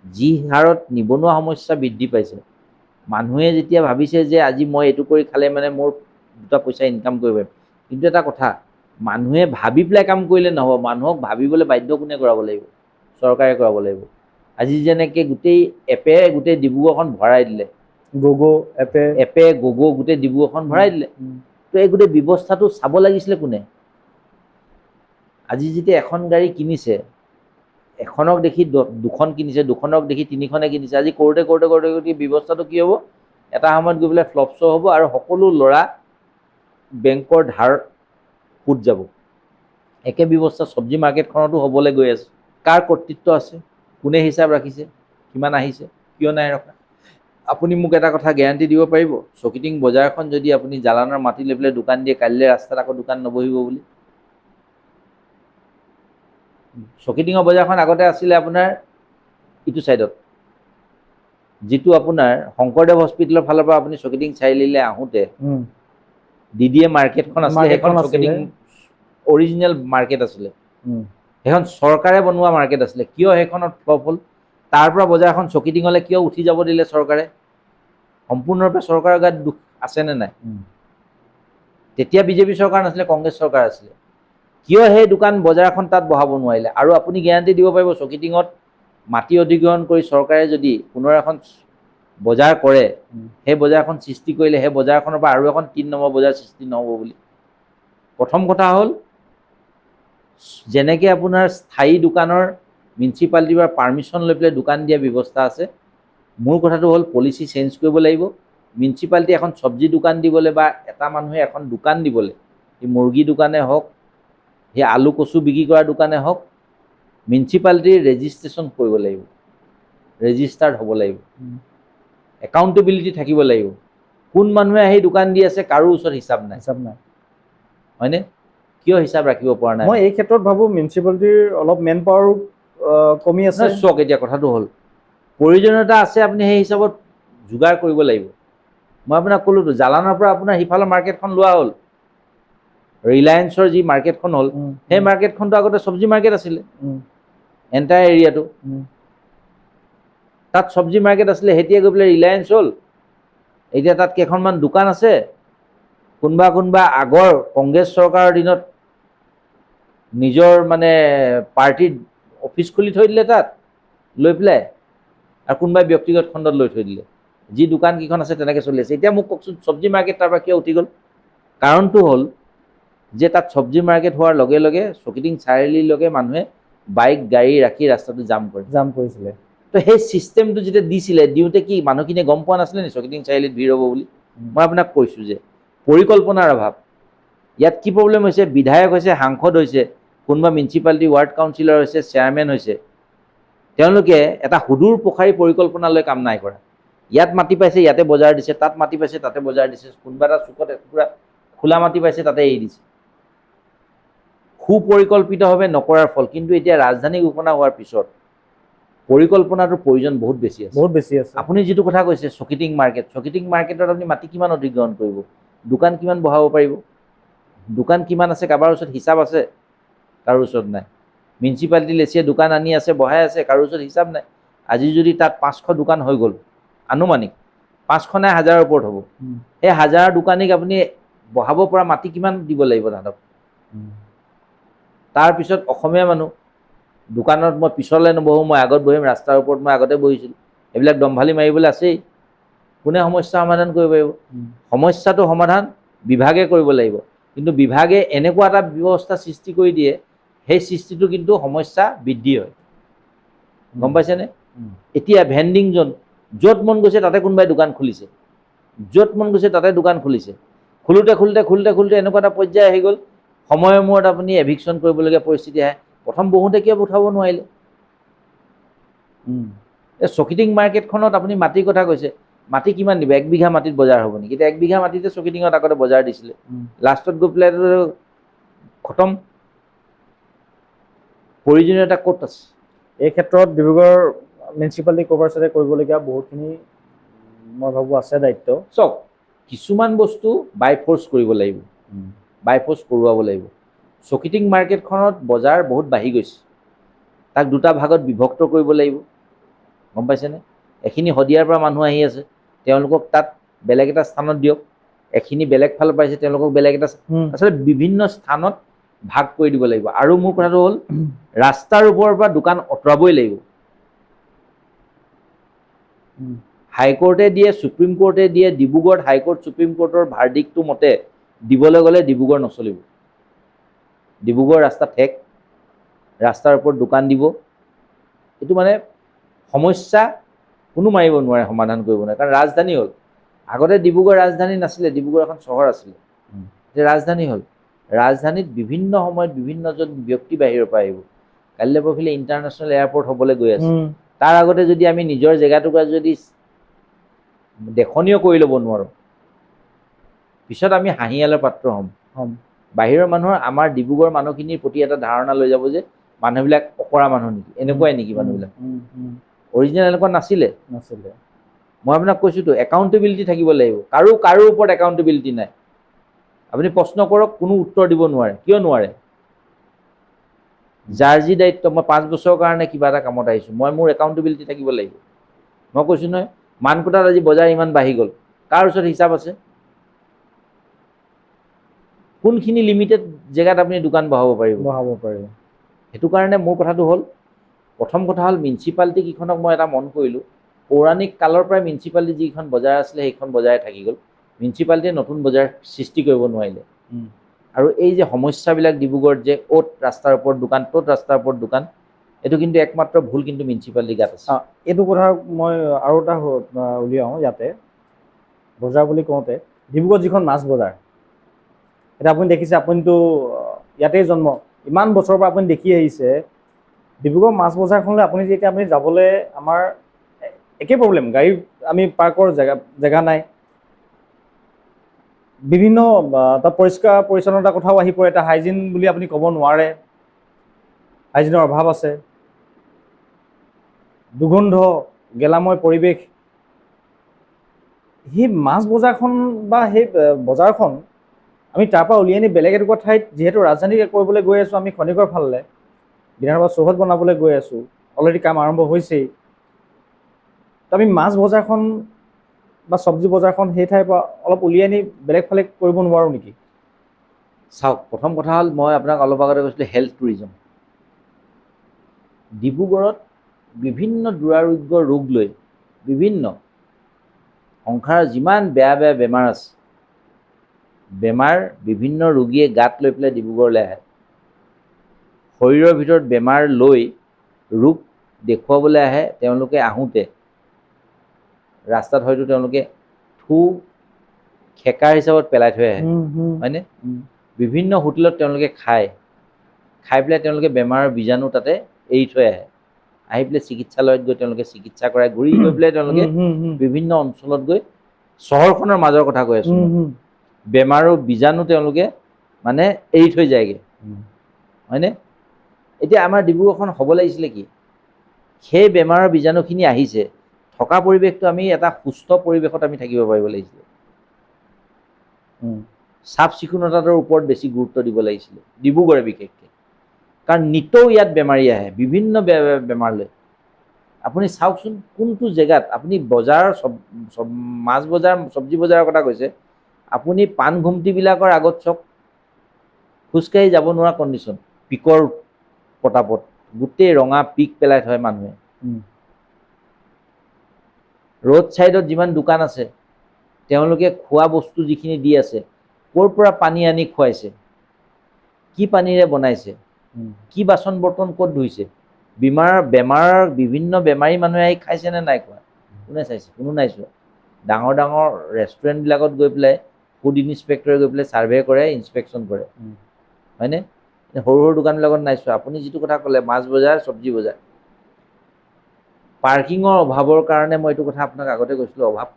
A: যি হাৰত নিবনুৱা সমস্যা বৃদ্ধি পাইছে, মানুহে যেতিয়া ভাবিছে যে আজি মই এইটো কৰি খালে মানে মোৰ দুটা পইচা ইনকাম কৰিব পাৰিম। কিন্তু এটা কথা, মানুহে ভাবি পেলাই কাম কৰিলে নহ'ব, মানুহক ভাবিবলৈ বাধ্য কোনে কৰাব লাগিব? চৰকাৰে কৰাব লাগিব। আজি যেনেকৈ গোটেই এপে গোটেই ডিব্ৰুগড়খন ভৰাই দিলে,
B: গগো এপে,
A: এপে গগো গোটেই ডিব্ৰুগড়খন ভৰাই দিলে। তো এই গোটেই ব্যৱস্থাটো চাব লাগিছিলে কোনে? আজি যেতিয়া এখন গাড়ী কিনিছে, এখনক দেখি দুখন কিনিছে, দুখনক দেখি তিনিখনে কিনিছে, আজি কৰোঁতে কৰোঁতে কৰোঁতে কৰোঁতে ব্যৱস্থাটো কি হ'ব? এটা সময়ত গৈ পেলাই ফ্লপ শ্ব' হ'ব আৰু সকলো ল'ৰা বেংকৰ ধাৰ সুত যাব। একে ব্যৱস্থা চব্জি মাৰ্কেটখনতো হ'বলৈ গৈ আছে। কাৰ কৰ্তৃত্ব আছে? কোনে হিচাপ ৰাখিছে? কিমান আহিছে? কিয় নাই ৰখা? আপুনি মোক এটা কথা গেৰাণ্টি দিব পাৰিব, চকীটিং বজাৰখন যদি আপুনি জালানৰ মাটি লৈ পেলাই দোকান দিয়ে, কাইলৈ ৰাস্তাত আকৌ দোকান নবহিব বুলি? চকীটিঙৰ বজাৰখন আগতে আছিলে আপোনাৰ ইটো ছাইডত, যিটো আপোনাৰ শংকৰদেৱ হস্পিটেলৰ ফালৰ পৰা আপুনি চকীটিং চাৰিআলিলৈ আহোঁতে ডি ডি এ মাৰ্কেটখন আছিলে, সেইখন
B: মাৰ্কেটখন আছিলে।
A: চকীটিং অৰিজিনেল মাৰ্কেট আছিলে, সেইখন চৰকাৰে বনোৱা মাৰ্কেট আছিলে। কিয় সেইখনত ফ্লপ হ'ল? তাৰ পৰা বজাৰখন চকীটিঙলৈ কিয় উঠি যাব দিলে চৰকাৰে? সম্পূৰ্ণৰূপে চৰকাৰৰ গাত দুখ আছেনে নাই? তেতিয়া বিজেপি চৰকাৰ নাছিলে, কংগ্ৰেছ চৰকাৰ আছিলে। কিয় সেই দোকান বজাৰখন তাত বহাব নোৱাৰিলে? আৰু আপুনি গেৰাণ্টি দিব পাৰিব, চকীটিঙত মাটি অধিগ্ৰহণ কৰি চৰকাৰে যদি পুনৰ এখন বজাৰ কৰে, সেই বজাৰখন সৃষ্টি কৰিলে সেই বজাৰখনৰ পৰা আৰু এখন 3 নম্বৰ বজাৰ সৃষ্টি নহ'ব বুলি? প্ৰথম কথা হ'ল, যেনেকৈ আপোনাৰ স্থায়ী দোকানৰ মিউনিচিপালিটিৰ পৰা পাৰ্মিশ্যন লৈ পেলাই দোকান দিয়া ব্যৱস্থা আছে, মোৰ কথাটো হ'ল পলিচি চেঞ্জ কৰিব লাগিব। মিউনিচিপালিটি এখন চব্জি দোকান দিবলৈ বা এটা মানুহে এখন দোকান দিবলৈ, সেই মুৰ্গী দোকানে হওক, সেই আলু কচু বিক্ৰী কৰা দোকানে হওক, মিউনিচিপালিটিৰ ৰেজিষ্ট্ৰেশ্যন কৰিব লাগিব, ৰেজিষ্টাৰ্ড হ'ব লাগিব, একাউণ্টেবিলিটি থাকিব লাগিব। কোন মানুহে আহি দোকান দি আছে কাৰো ওচৰত হিচাপ নাই।
B: হিচাপ নাই।
A: হয়নে? কিয় হিচাপ ৰাখিব পৰা নাই?
B: মই এই ক্ষেত্ৰত ভাবোঁ মিউনিচিপালিটিৰ অলপ মেন পাৱাৰো কমি আছে।
A: নহয়, চাওক, এতিয়া কথাটো হ'ল প্ৰয়োজনীয়তা আছে, আপুনি সেই হিচাপত যোগাৰ কৰিব লাগিব। মই আপোনাক ক'লোতো, জালানৰ পৰা আপোনাৰ সিফালৰ মাৰ্কেটখন লোৱা হ'ল, ৰিলায়েন্সৰ যি মাৰ্কেটখন হ'ল, সেই মাৰ্কেটখনটো আগতে চব্জি মাৰ্কেট আছিলে, এণ্টায়াৰ এৰিয়াটো তাত চব্জি মাৰ্কেট আছিলে। এতিয়া গৈ পেলাই ৰিলায়েন্স হ'ল। এতিয়া তাত কেইখনমান দোকান আছে। কোনোবা কোনোবা আগৰ কংগ্ৰেছ চৰকাৰৰ দিনত নিজৰ মানে পাৰ্টীৰ অফিচ খুলি থৈ দিলে তাত লৈ পেলাই, আৰু কোনোবাই ব্যক্তিগত খণ্ডত লৈ থৈ দিলে। যি দোকানকেইখন আছে তেনেকৈ চলি আছে। এতিয়া মোক কওকচোন, চব্জি মাৰ্কেট তাৰ পৰা কিয় উঠি গ'ল? কাৰণটো হ'ল যে তাত চব্জি মাৰ্কেট হোৱাৰ লগে লগে চকীটিং চাৰিআলিলৈকে মানুহে বাইক গাড়ী ৰাখি ৰাস্তাটো জাম কৰে।
B: জাম কৰিছিলে।
A: তো সেই ছিষ্টেমটো যেতিয়া দিছিলে, দিওঁতে কি মানুহখিনিয়ে গম পোৱা নাছিলে নি চকীটিং চাৰিআলিত ভিৰ হ'ব বুলি? মই আপোনাক কৈছোঁ যে পৰিকল্পনাৰ অভাৱ। ইয়াত কি প্ৰব্লেম হৈছে, বিধায়ক হৈছে, সাংসদ হৈছে, কোনোবা মিউনিচিপালিটি ৱাৰ্ড কাউন্সিলৰ হৈছে, চেয়াৰমেন হৈছে, তেওঁলোকে এটা সুদূৰ প্ৰসাৰী পৰিকল্পনা লৈ কাম নাই কৰা। ইয়াত মাটি পাইছে, ইয়াতে বজাৰ দিছে, তাত মাটি পাইছে, তাতে বজাৰ দিছে, কোনোবা এটা চুকত এটুকুৰা খোলা মাটি পাইছে, তাতে এৰি দিছে। সুপৰিকল্পিতভাৱে নকৰাৰ ফল। কিন্তু এতিয়া ৰাজধানী ঘোষণা হোৱাৰ পিছত পৰিকল্পনাটোৰ প্ৰয়োজন বহুত বেছি আছে।
B: বহুত বেছি আছে।
A: আপুনি যিটো কথা কৈছে চকিটিং মাৰ্কেট, চকিটিং মাৰ্কেটত আপুনি মাটি কিমান অধিগ্ৰহণ কৰিব, দোকান কিমান বহাব পাৰিব, দোকান কিমান আছে, কাৰোবাৰ ওচৰত হিচাপ আছে? কাৰো ওচৰত নাই। মিউনিচিপালিটি লেচিয়ে দোকান আনি আছে, বহাই আছে, কাৰো ওচৰত হিচাপ নাই। আজি যদি তাত 500 দোকান হৈ গ'ল, আনুমানিক 500 নাই 1000ৰ ওপৰত হ'ব। সেই 1000 দোকানীক আপুনি বহাব পৰা মাটি কিমান দিব লাগিব তাহাঁতক? তাৰপিছত অসমীয়া মানুহ দোকানত মই পিছলৈ নবহোঁ, মই আগত বহিম, ৰাস্তাৰ ওপৰত মই আগতে বহিছিলোঁ, এইবিলাক দম্ভালি মাৰিবলৈ আছেই। কোনে সমস্যা সমাধান কৰিব পাৰিব? সমস্যাটো সমাধান বিভাগে কৰিব লাগিব, কিন্তু বিভাগে এনেকুৱা এটা ব্যৱস্থা সৃষ্টি কৰি দিয়ে, সেই সৃষ্টিটো কিন্তু সমস্যা বৃদ্ধি হয়, গম পাইছেনে? এতিয়া ভেণ্ডিং জ'ন, য'ত মন গৈছে তাতে কোনোবাই দোকান খুলিছে, য'ত মন গৈছে তাতে দোকান খুলিছে। খোলোতে খোলোতে খোলোতে খোলোতে এনেকুৱা এটা পৰ্যায় আহি গ'ল, সময়ৰ মূৰত আপুনি এভিকশ্যন কৰিবলগীয়া পৰিস্থিতি আহে। প্ৰথম বহুতে কিয় উঠাব নোৱাৰিলে? এই চকিটিং মাৰ্কেটখনত আপুনি মাটিৰ কথা কৈছে, মাটি কিমান দিব? 1 বিঘা মাটিত বজাৰ হ'ব নেকি? এতিয়া 1 বিঘা মাটিতে চকিটিঙত আগতে বজাৰ দিছিলে, লাষ্টত গৈ পেলাই খতম। প্ৰয়োজনীয়তা ক'ত আছে?
B: এই ক্ষেত্ৰত ডিব্ৰুগড় মিউনিচিপালিটি কৰ্পৰেশ্যনে কৰিবলগীয়া বহুতখিনি মই ভাবোঁ আছে দায়িত্ব।
A: চাওক, কিছুমান বস্তু বাই ফ'ৰ্চ কৰিব লাগিব, বাই ফ'ৰ্চ কৰোৱাব লাগিব। চকিটিং মাৰ্কেটখনত বজাৰ বহুত বাঢ়ি গৈছে, তাক দুটা ভাগত বিভক্ত কৰিব লাগিব, গম পাইছেনে? এখিনি শদিয়াৰ পৰা মানুহ আহি আছে, তেওঁলোকক তাত বেলেগ এটা স্থানত দিয়ক, এখিনি বেলেগ ফালৰ পৰা আহিছে, তেওঁলোকক বেলেগ এটা, আচলতে বিভিন্ন স্থানত ভাগ কৰি দিব লাগিব। আৰু মোৰ কথাটো হ'ল, ৰাস্তাৰ ওপৰৰ পৰা দোকান আঁতৰাবই লাগিব। হাইকোৰ্টে দিয়ে, সুপ্ৰিম কোৰ্টে দিয়ে, ডিব্ৰুগড়ত হাইকোৰ্ট সুপ্ৰিম কোৰ্টৰ ভাৰ্ডিকটো মতে দিবলৈ গ'লে ডিব্ৰুগড় নচলিব। ডিব্ৰুগড় ৰাস্তা ঠেক, ৰাস্তাৰ ওপৰত দোকান দিব, এইটো মানে সমস্যা কোনো মাৰিব নোৱাৰে, সমাধান কৰিব নোৱাৰে, কাৰণ ৰাজধানী হ'ল। আগতে ডিব্ৰুগড় ৰাজধানী নাছিলে, ডিব্ৰুগড় এখন চহৰ আছিলে, এতিয়া ৰাজধানী হ'ল। ৰাজধানীত বিভিন্ন সময়ত বিভিন্নজন ব্যক্তি বাহিৰৰ পৰা আহিব। কাইলৈ পৰহিলৈ ইণ্টাৰনেশ্যনেল এয়াৰপৰ্ট হ'বলৈ গৈ আছে, তাৰ আগতে যদি আমি নিজৰ জেগাটুকুৰা যদি দেখনীয় কৰি ল'ব নোৱাৰোঁ, পিছত আমি হাঁহিয়ালৰ পাত্ৰ হ'ম। বাহিৰৰ মানুহৰ আমাৰ ডিব্ৰুগড় মানুহখিনিৰ প্ৰতি এটা ধাৰণা লৈ যাব যে মানুহবিলাক অকৰা মানুহ নেকি, এনেকুৱাই নেকি মানুহবিলাক? অৰিজিনেল এনেকুৱা নাছিলে।
B: নাছিলে।
A: মই আপোনাক কৈছোঁতো, একাউণ্টেবিলিটি থাকিব লাগিব। কাৰো কাৰো ওপৰত একাউণ্টেবিলিটি নাই। আপুনি প্ৰশ্ন কৰক, কোনো উত্তৰ দিব নোৱাৰে। কিয় নোৱাৰে? যাৰ যি দায়িত্ব, মই 5 বছৰৰ কাৰণে কিবা এটা কামত আহিছোঁ, মই মোৰ একাউণ্টেবিলিটি থাকিব লাগিব। মই কৈছোঁ নহয়, মানকোটাত আজি বজাৰ ইমান বাঢ়ি গ'ল, কাৰ ওচৰত হিচাপ আছে? কোনখিনি লিমিটেড জেগাত আপুনি দোকান বহাব পাৰিব?
B: বহাব পাৰিব।
A: সেইটো কাৰণে মোৰ কথাটো হ'ল, প্ৰথম কথা হ'ল মিউনিচিপালিটি কেইখনক মই এটা মন কৰিলোঁ, পৌৰাণিক কালৰ পৰাই মিউনিচিপালিটি যিখন বজাৰ আছিলে সেইখন বজাৰে থাকি গ'ল, মিউনিচিপালিটিয়ে নতুন বজাৰ সৃষ্টি কৰিব নোৱাৰিলে। আৰু এই যে সমস্যাবিলাক ডিব্ৰুগড়ত যে অ'ত ৰাস্তাৰ ওপৰত দোকান, ত'ত ৰাস্তাৰ ওপৰত দোকান, এইটো কিন্তু একমাত্ৰ ভুল কিন্তু মিউনিচিপালিটি গাত আছে।
B: এইটো কথা মই আৰু এটা উলিয়াওঁ ইয়াতে, বজাৰ বুলি কওঁতে ডিব্ৰুগড় যিখন মাছ বজাৰ, এতিয়া আপুনি দেখিছে, আপুনিতো ইয়াতেই জন্ম, ইমান বছৰৰ পৰা আপুনি দেখি আহিছে, ডিব্ৰুগড় মাছ বজাৰখনলৈ আপুনি যেতিয়া আপুনি যাবলৈ আমাৰ একেই প্ৰব্লেম, গাড়ী আমি পাৰ্কৰ জেগা নাই, বিভিন্ন তাত পৰিষ্কাৰ পৰিচ্ছন্নতাৰ কথাও আহি পৰে, এটা হাইজিন বুলি আপুনি ক'ব নোৱাৰে, হাইজিনৰ অভাৱ আছে, দুৰ্গন্ধ গেলাময় পৰিৱেশ। সেই মাছ বজাৰখন বা সেই বজাৰখন আমি তাৰ পৰা উলিয়াই আনি বেলেগ এটুকুৰা ঠাইত, যিহেতু ৰাজধানী কৰিবলৈ গৈ আছোঁ আমি খনিকৰ ফালে, বিধানসভা চৌহদ বনাবলৈ গৈ আছোঁ, অলৰেডি কাম আৰম্ভ হৈছেই, তো আমি মাছ বজাৰখন বা চব্জি বজাৰখন সেই ঠাইৰ পৰা অলপ উলিয়াই আনি বেলেগ ফালে কৰিব নোৱাৰোঁ নেকি?
A: চাওক, প্ৰথম কথা হ'ল মই আপোনাক অলপ আগতে কৈছিলোঁ হেল্থ টুৰিজম। ডিব্ৰুগড়ত বিভিন্ন দুৰাৰোগ্য ৰোগ লৈ বিভিন্ন সংসাৰৰ যিমান বেয়া বেয়া বেমাৰ আছে, বেমাৰ বিভিন্ন ৰোগীয়ে গাত লৈ পেলাই ডিব্ৰুগড়লৈ আহে। শৰীৰৰ ভিতৰত বেমাৰ লৈ ৰোগ দেখুৱাবলৈ আহে। তেওঁলোকে আহোঁতে ৰাস্তাত হয়তো তেওঁলোকে থু খেকাৰ হিচাপত পেলাই থৈ আহে, হয়নে? বিভিন্ন হোটেলত তেওঁলোকে খায়, খাই পেলাই তেওঁলোকে বেমাৰৰ বীজাণু তাতে এৰি থৈ আহে। আহি পেলাই চিকিৎসালয়ত গৈ তেওঁলোকে চিকিৎসা কৰাই ঘূৰি গৈ পেলাই তেওঁলোকে বিভিন্ন অঞ্চলত গৈ, চহৰখনৰ মাজৰ কথা কৈ আছোঁ, বেমাৰৰ বীজাণু তেওঁলোকে মানে এৰি থৈ যায়গৈ, হয়নে? এতিয়া আমাৰ ডিব্ৰুগড়খন হ'ব লাগিছিলে কি, সেই বেমাৰৰ বীজাণুখিনি আহিছে, থকা পৰিৱেশটো আমি এটা সুস্থ পৰিৱেশত আমি থাকিব পাৰিব লাগিছিলে। চাফ চিকুণতাটোৰ ওপৰত বেছি গুৰুত্ব দিব লাগিছিলে ডিব্ৰুগড়ে বিশেষকৈ, কাৰণ নিতৌ ইয়াত বেমাৰী আহে বিভিন্ন বেমাৰ লৈ। আপুনি চাওকচোন কোনটো জেগাত আপুনি বজাৰ চব মাছ বজাৰ, চব্জি বজাৰৰ কথা কৈছে, আপুনি পাণ ঘুমটিবিলাকৰ আগত চাওক, খোজকাঢ়ি যাব নোৱাৰা কণ্ডিশ্যন, পিকৰ প্ৰতাপত গোটেই ৰঙা পিক পেলাই থয় মানুহে। ৰোড ছাইডত যিমান দোকান আছে, তেওঁলোকে খোৱা বস্তু যিখিনি দি আছে, ক'ৰ পৰা পানী আনি খুৱাইছে, কি পানীৰে বনাইছে, কি বাচন বৰ্তন ক'ত ধুইছে, বেমাৰ বিভিন্ন বেমাৰী মানুহে আহি খাইছে নে নাই খোৱা, কোনে চাইছে? কোনো নাই চোৱা। ডাঙৰ ডাঙৰ ৰেষ্টুৰেণ্টবিলাকত গৈ পেলাই ফুড ইনস্পেক্টৰে গৈ পেলাই ছাৰ্ভে কৰে, ইনস্পেকশ্যন কৰে, হয়নে? সৰু সৰু দোকানবিলাকত নাই চোৱা। আপুনি যিটো কথা ক'লে মাছ বজাৰ, চব্জি বজাৰ, পাৰ্কিঙৰ অভাৱৰ কাৰণে মই এইটো কথা আপোনাক আগতে কৈছিলোঁ, অভাৱ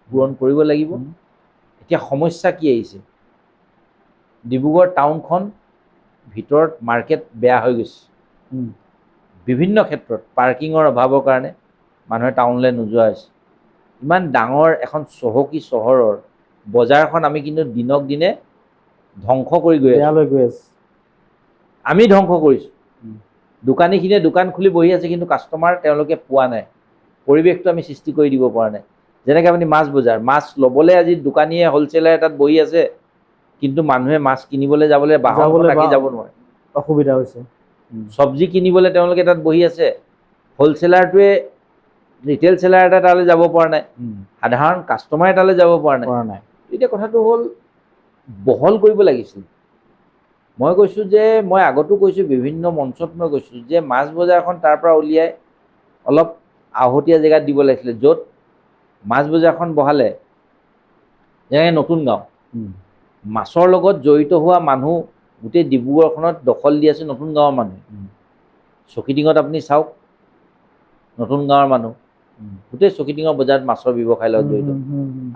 A: পূৰণ কৰিব লাগিব। এতিয়া সমস্যা কি আহিছে, ডিব্ৰুগড় টাউনখন ভিতৰত মাৰ্কেট বেয়া হৈ গৈছে বিভিন্ন ক্ষেত্ৰত। পাৰ্কিঙৰ অভাৱৰ কাৰণে মানুহে টাউনলৈ নোযোৱা হৈছে। ইমান ডাঙৰ এখন চহকী চহৰৰ বজাৰখন আমি কিন্তু দিনক দিনে ধ্বংস কৰি গৈ আছোঁ।
B: বেয়ালৈ গৈ আছে।
A: আমি ধ্বংস কৰিছোঁ। দোকানীখিনিয়ে দোকান খুলি বহি আছে, কিন্তু কাষ্টমাৰ তেওঁলোকে পোৱা নাই। পৰিৱেশটো আমি সৃষ্টি কৰি দিব পৰা নাই। যেনেকৈ আপুনি মাছ বজাৰ, মাছ ল'বলৈ আজি দোকানীয়ে হ'লচেলাৰ তাত বহি আছে, কিন্তু মানুহে মাছ কিনিবলৈ যাবলৈ বাহন
B: যাবলৈ
A: ৰাখি যাব নোৱাৰে,
B: অসুবিধা হৈছে।
A: চব্জি কিনিবলৈ তেওঁলোকে তাত বহি আছে, হ'লচেলাৰটোৱে ৰিটেইল চেলাৰ এটা তালৈ যাব পৰা নাই, সাধাৰণ কাষ্টমাৰ এটালৈ যাব পৰা নাই।
B: পৰা নাই।
A: এতিয়া কথাটো হ'ল বহল কৰিব লাগিছিল। মই কৈছোঁ যে মই আগতো কৈছোঁ, বিভিন্ন মঞ্চত মই কৈছোঁ যে মাছ বজাৰখন তাৰ পৰা উলিয়াই অলপ আহতীয়া জেগাত দিব লাগিছিলে, য'ত মাছ বজাৰখন বহালে, যেনেকৈ নতুন গাঁও, মাছৰ লগত জড়িত হোৱা মানুহ গোটেই ডিব্ৰুগড়খনত দখল দি আছে নতুন গাঁৱৰ মানুহে। চকীডিঙত আপুনি চাওক, নতুন গাঁৱৰ মানুহ গোটেই চকীডিঙৰ বজাৰত মাছৰ ব্যৱসায়ৰ লগত জড়িত।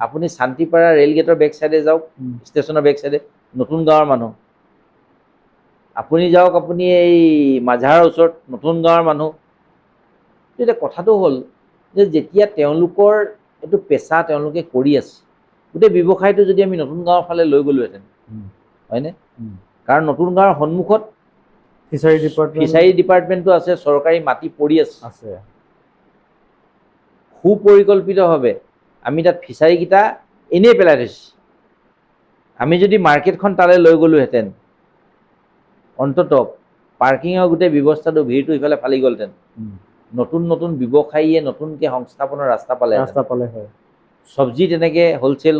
A: আপুনি শান্তিপাৰা ৰেলগেটৰ বেক চাইডে যাওক, ষ্টেচনৰ বেক চাইডে নতুন গাঁৱৰ মানুহ। আপুনি যাওক আপুনি এই মাঝাৰৰ ওচৰত নতুন গাঁৱৰ মানুহ। এতিয়া কথাটো হ'ল যে যেতিয়া তেওঁলোকৰ এইটো পেচা তেওঁলোকে কৰি আছে, গোটেই ব্যৱসায়টো যদি আমি নতুন গাঁৱৰ ফালে লৈ গ'লোহেঁতেন, হয়নে? কাৰণ নতুন গাঁৱৰ সন্মুখত
B: ফিচাৰী ডিপাৰ্টমেণ্ট,
A: ফিচাৰী ডিপাৰ্টমেণ্টটো আছে, চৰকাৰী মাটি পৰি আছে।
B: আছে।
A: সুপৰিকল্পিতভাৱে আমি তাত ফিচাৰীকেইটা এনেই পেলাই থৈছোঁ। আমি যদি মাৰ্কেটখন তালৈ লৈ গ'লোহেঁতেন, অন্ততঃ পাৰ্কিঙৰ গোটেই ব্যৱস্থাটো, ভিৰটো ইফালে ফালি গ'লহেঁতেন। নতুন নতুন ব্যৱসায়ীয়ে নতুনকৈ সংস্থাপনৰ ৰাস্তা পালেহেঁতেন।
B: ৰাস্তা পালে হয়।
A: চব্জি তেনেকৈ হ'লচেল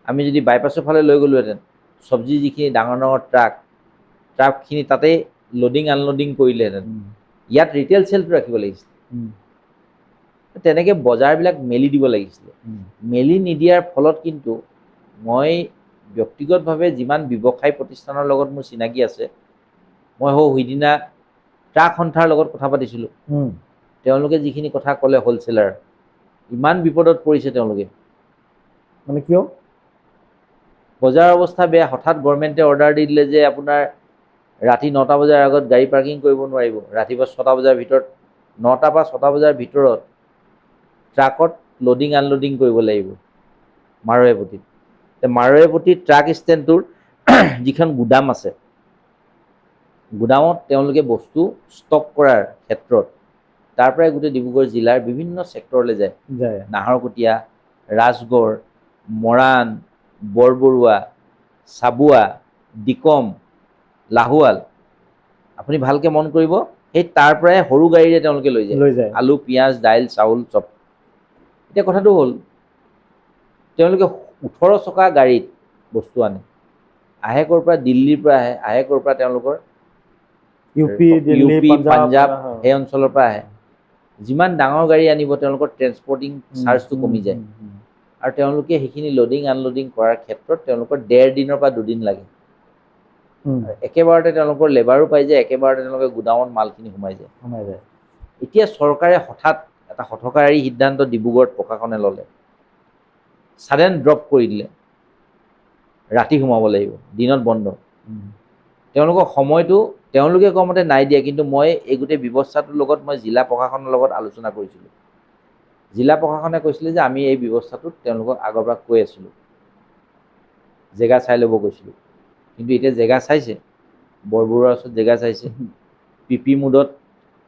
A: আমি যদি বাইপাছৰ ফালে লৈ গ'লোহেঁতেন, চব্জি যিখিনি ডাঙৰ ডাঙৰ ট্ৰাকখিনি তাতেই লোডিং আনলোডিং কৰিলেহেঁতেন। ইয়াত ৰিটেইল চেলটো ৰাখিব লাগিছিলে। তেনেকৈ বজাৰবিলাক মেলি দিব লাগিছিলে। মেলি নিদিয়াৰ ফলত কিন্তু মই ব্যক্তিগতভাৱে যিমান ব্যৱসায় প্ৰতিষ্ঠানৰ লগত মোৰ চিনাকি আছে, মই সৌ সিদিনা ট্ৰাক সন্থাৰ লগত কথা পাতিছিলোঁ। তেওঁলোকে যিখিনি কথা ক'লে, হ'লচেলাৰ ইমান বিপদত পৰিছে তেওঁলোকে।
B: মানে কিয়?
A: বজাৰৰ অৱস্থা বেয়া। হঠাৎ গভৰ্ণমেণ্টে অৰ্ডাৰ দি দিলে যে আপোনাৰ ৰাতি 9টা বজাৰ আগত গাড়ী পাৰ্কিং কৰিব নোৱাৰিব, ৰাতিপুৱা 6টা বজাৰ ভিতৰত, 9টাৰ পৰা 6টা বজাৰ ভিতৰত ট্ৰাকত লোডিং আনলোডিং কৰিব লাগিব মাৰৈপট্টিত। মাৰৈপট্টিত ট্ৰাক ষ্টেণ্ডটোৰ যিখন গুদাম আছে, গুদামত তেওঁলোকে বস্তু ষ্টক কৰাৰ ক্ষেত্ৰত তাৰ পৰাই গোটেই ডিব্ৰুগড় জিলাৰ বিভিন্ন ছেক্টৰলৈ যায়।
B: যায়।
A: নাহৰকটীয়া, ৰাজগড়, মৰাণ, বৰবৰুৱা, চাবুৱা, ডিকম, লাহোৱাল, আপুনি ভালকৈ মন কৰিব, সেই তাৰ পৰাই সৰু গাড়ীৰে তেওঁলোকে লৈ যায়।
B: লৈ যায়।
A: আলু, পিঁয়াজ, দাইল, চাউল চব। এতিয়া কথাটো হ'ল তেওঁলোকে 18 চকা গাড়ীত বস্তু আনে। আহে ক'ৰ পৰা? দিল্লীৰ পৰা আহে। আহে ক'ৰ পৰা? তেওঁলোকৰ
B: U P, Delhi,
A: U P,
B: Punjab,
A: সেই অঞ্চলৰ পৰা আহে। যিমান ডাঙৰ গাড়ী আনিব, তেওঁলোকৰ ট্ৰেন্সপৰ্টিং চাৰ্জটো কমি যায় আৰু তেওঁলোকে সেইখিনি লোডিং আনলোডিং কৰাৰ ক্ষেত্ৰত তেওঁলোকৰ 1.5 দিনৰ পৰা 2 দিন লাগে। একেবাৰতে তেওঁলোকৰ লেবাৰো পাই যায়, একেবাৰতে তেওঁলোকে গুদামত মালখিনি সোমাই যায়।
B: সোমাই যায়।
A: এতিয়া চৰকাৰে হঠাৎ এটা হঠকাৰী সিদ্ধান্ত ডিব্ৰুগড়ত প্ৰশাসনে ল'লে, ছাডেন ড্ৰপ কৰি দিলে, ৰাতি সোমাব লাগিব, দিনত বন্ধ। তেওঁলোকক সময়টো তেওঁলোকে কোৱা মতে নাই দিয়া, কিন্তু মই এই গোটেই ব্যৱস্থাটোৰ লগত মই জিলা প্ৰশাসনৰ লগত আলোচনা কৰিছিলোঁ। জিলা প্ৰশাসনে কৈছিলে যে আমি এই ব্যৱস্থাটোত তেওঁলোকক আগৰ পৰা কৈ আছিলোঁ, জেগা চাই ল'ব কৈছিলোঁ। কিন্তু এতিয়া জেগা চাইছে, বৰবৰুৱাৰ ওচৰত জেগা চাইছে, পি পি মোডত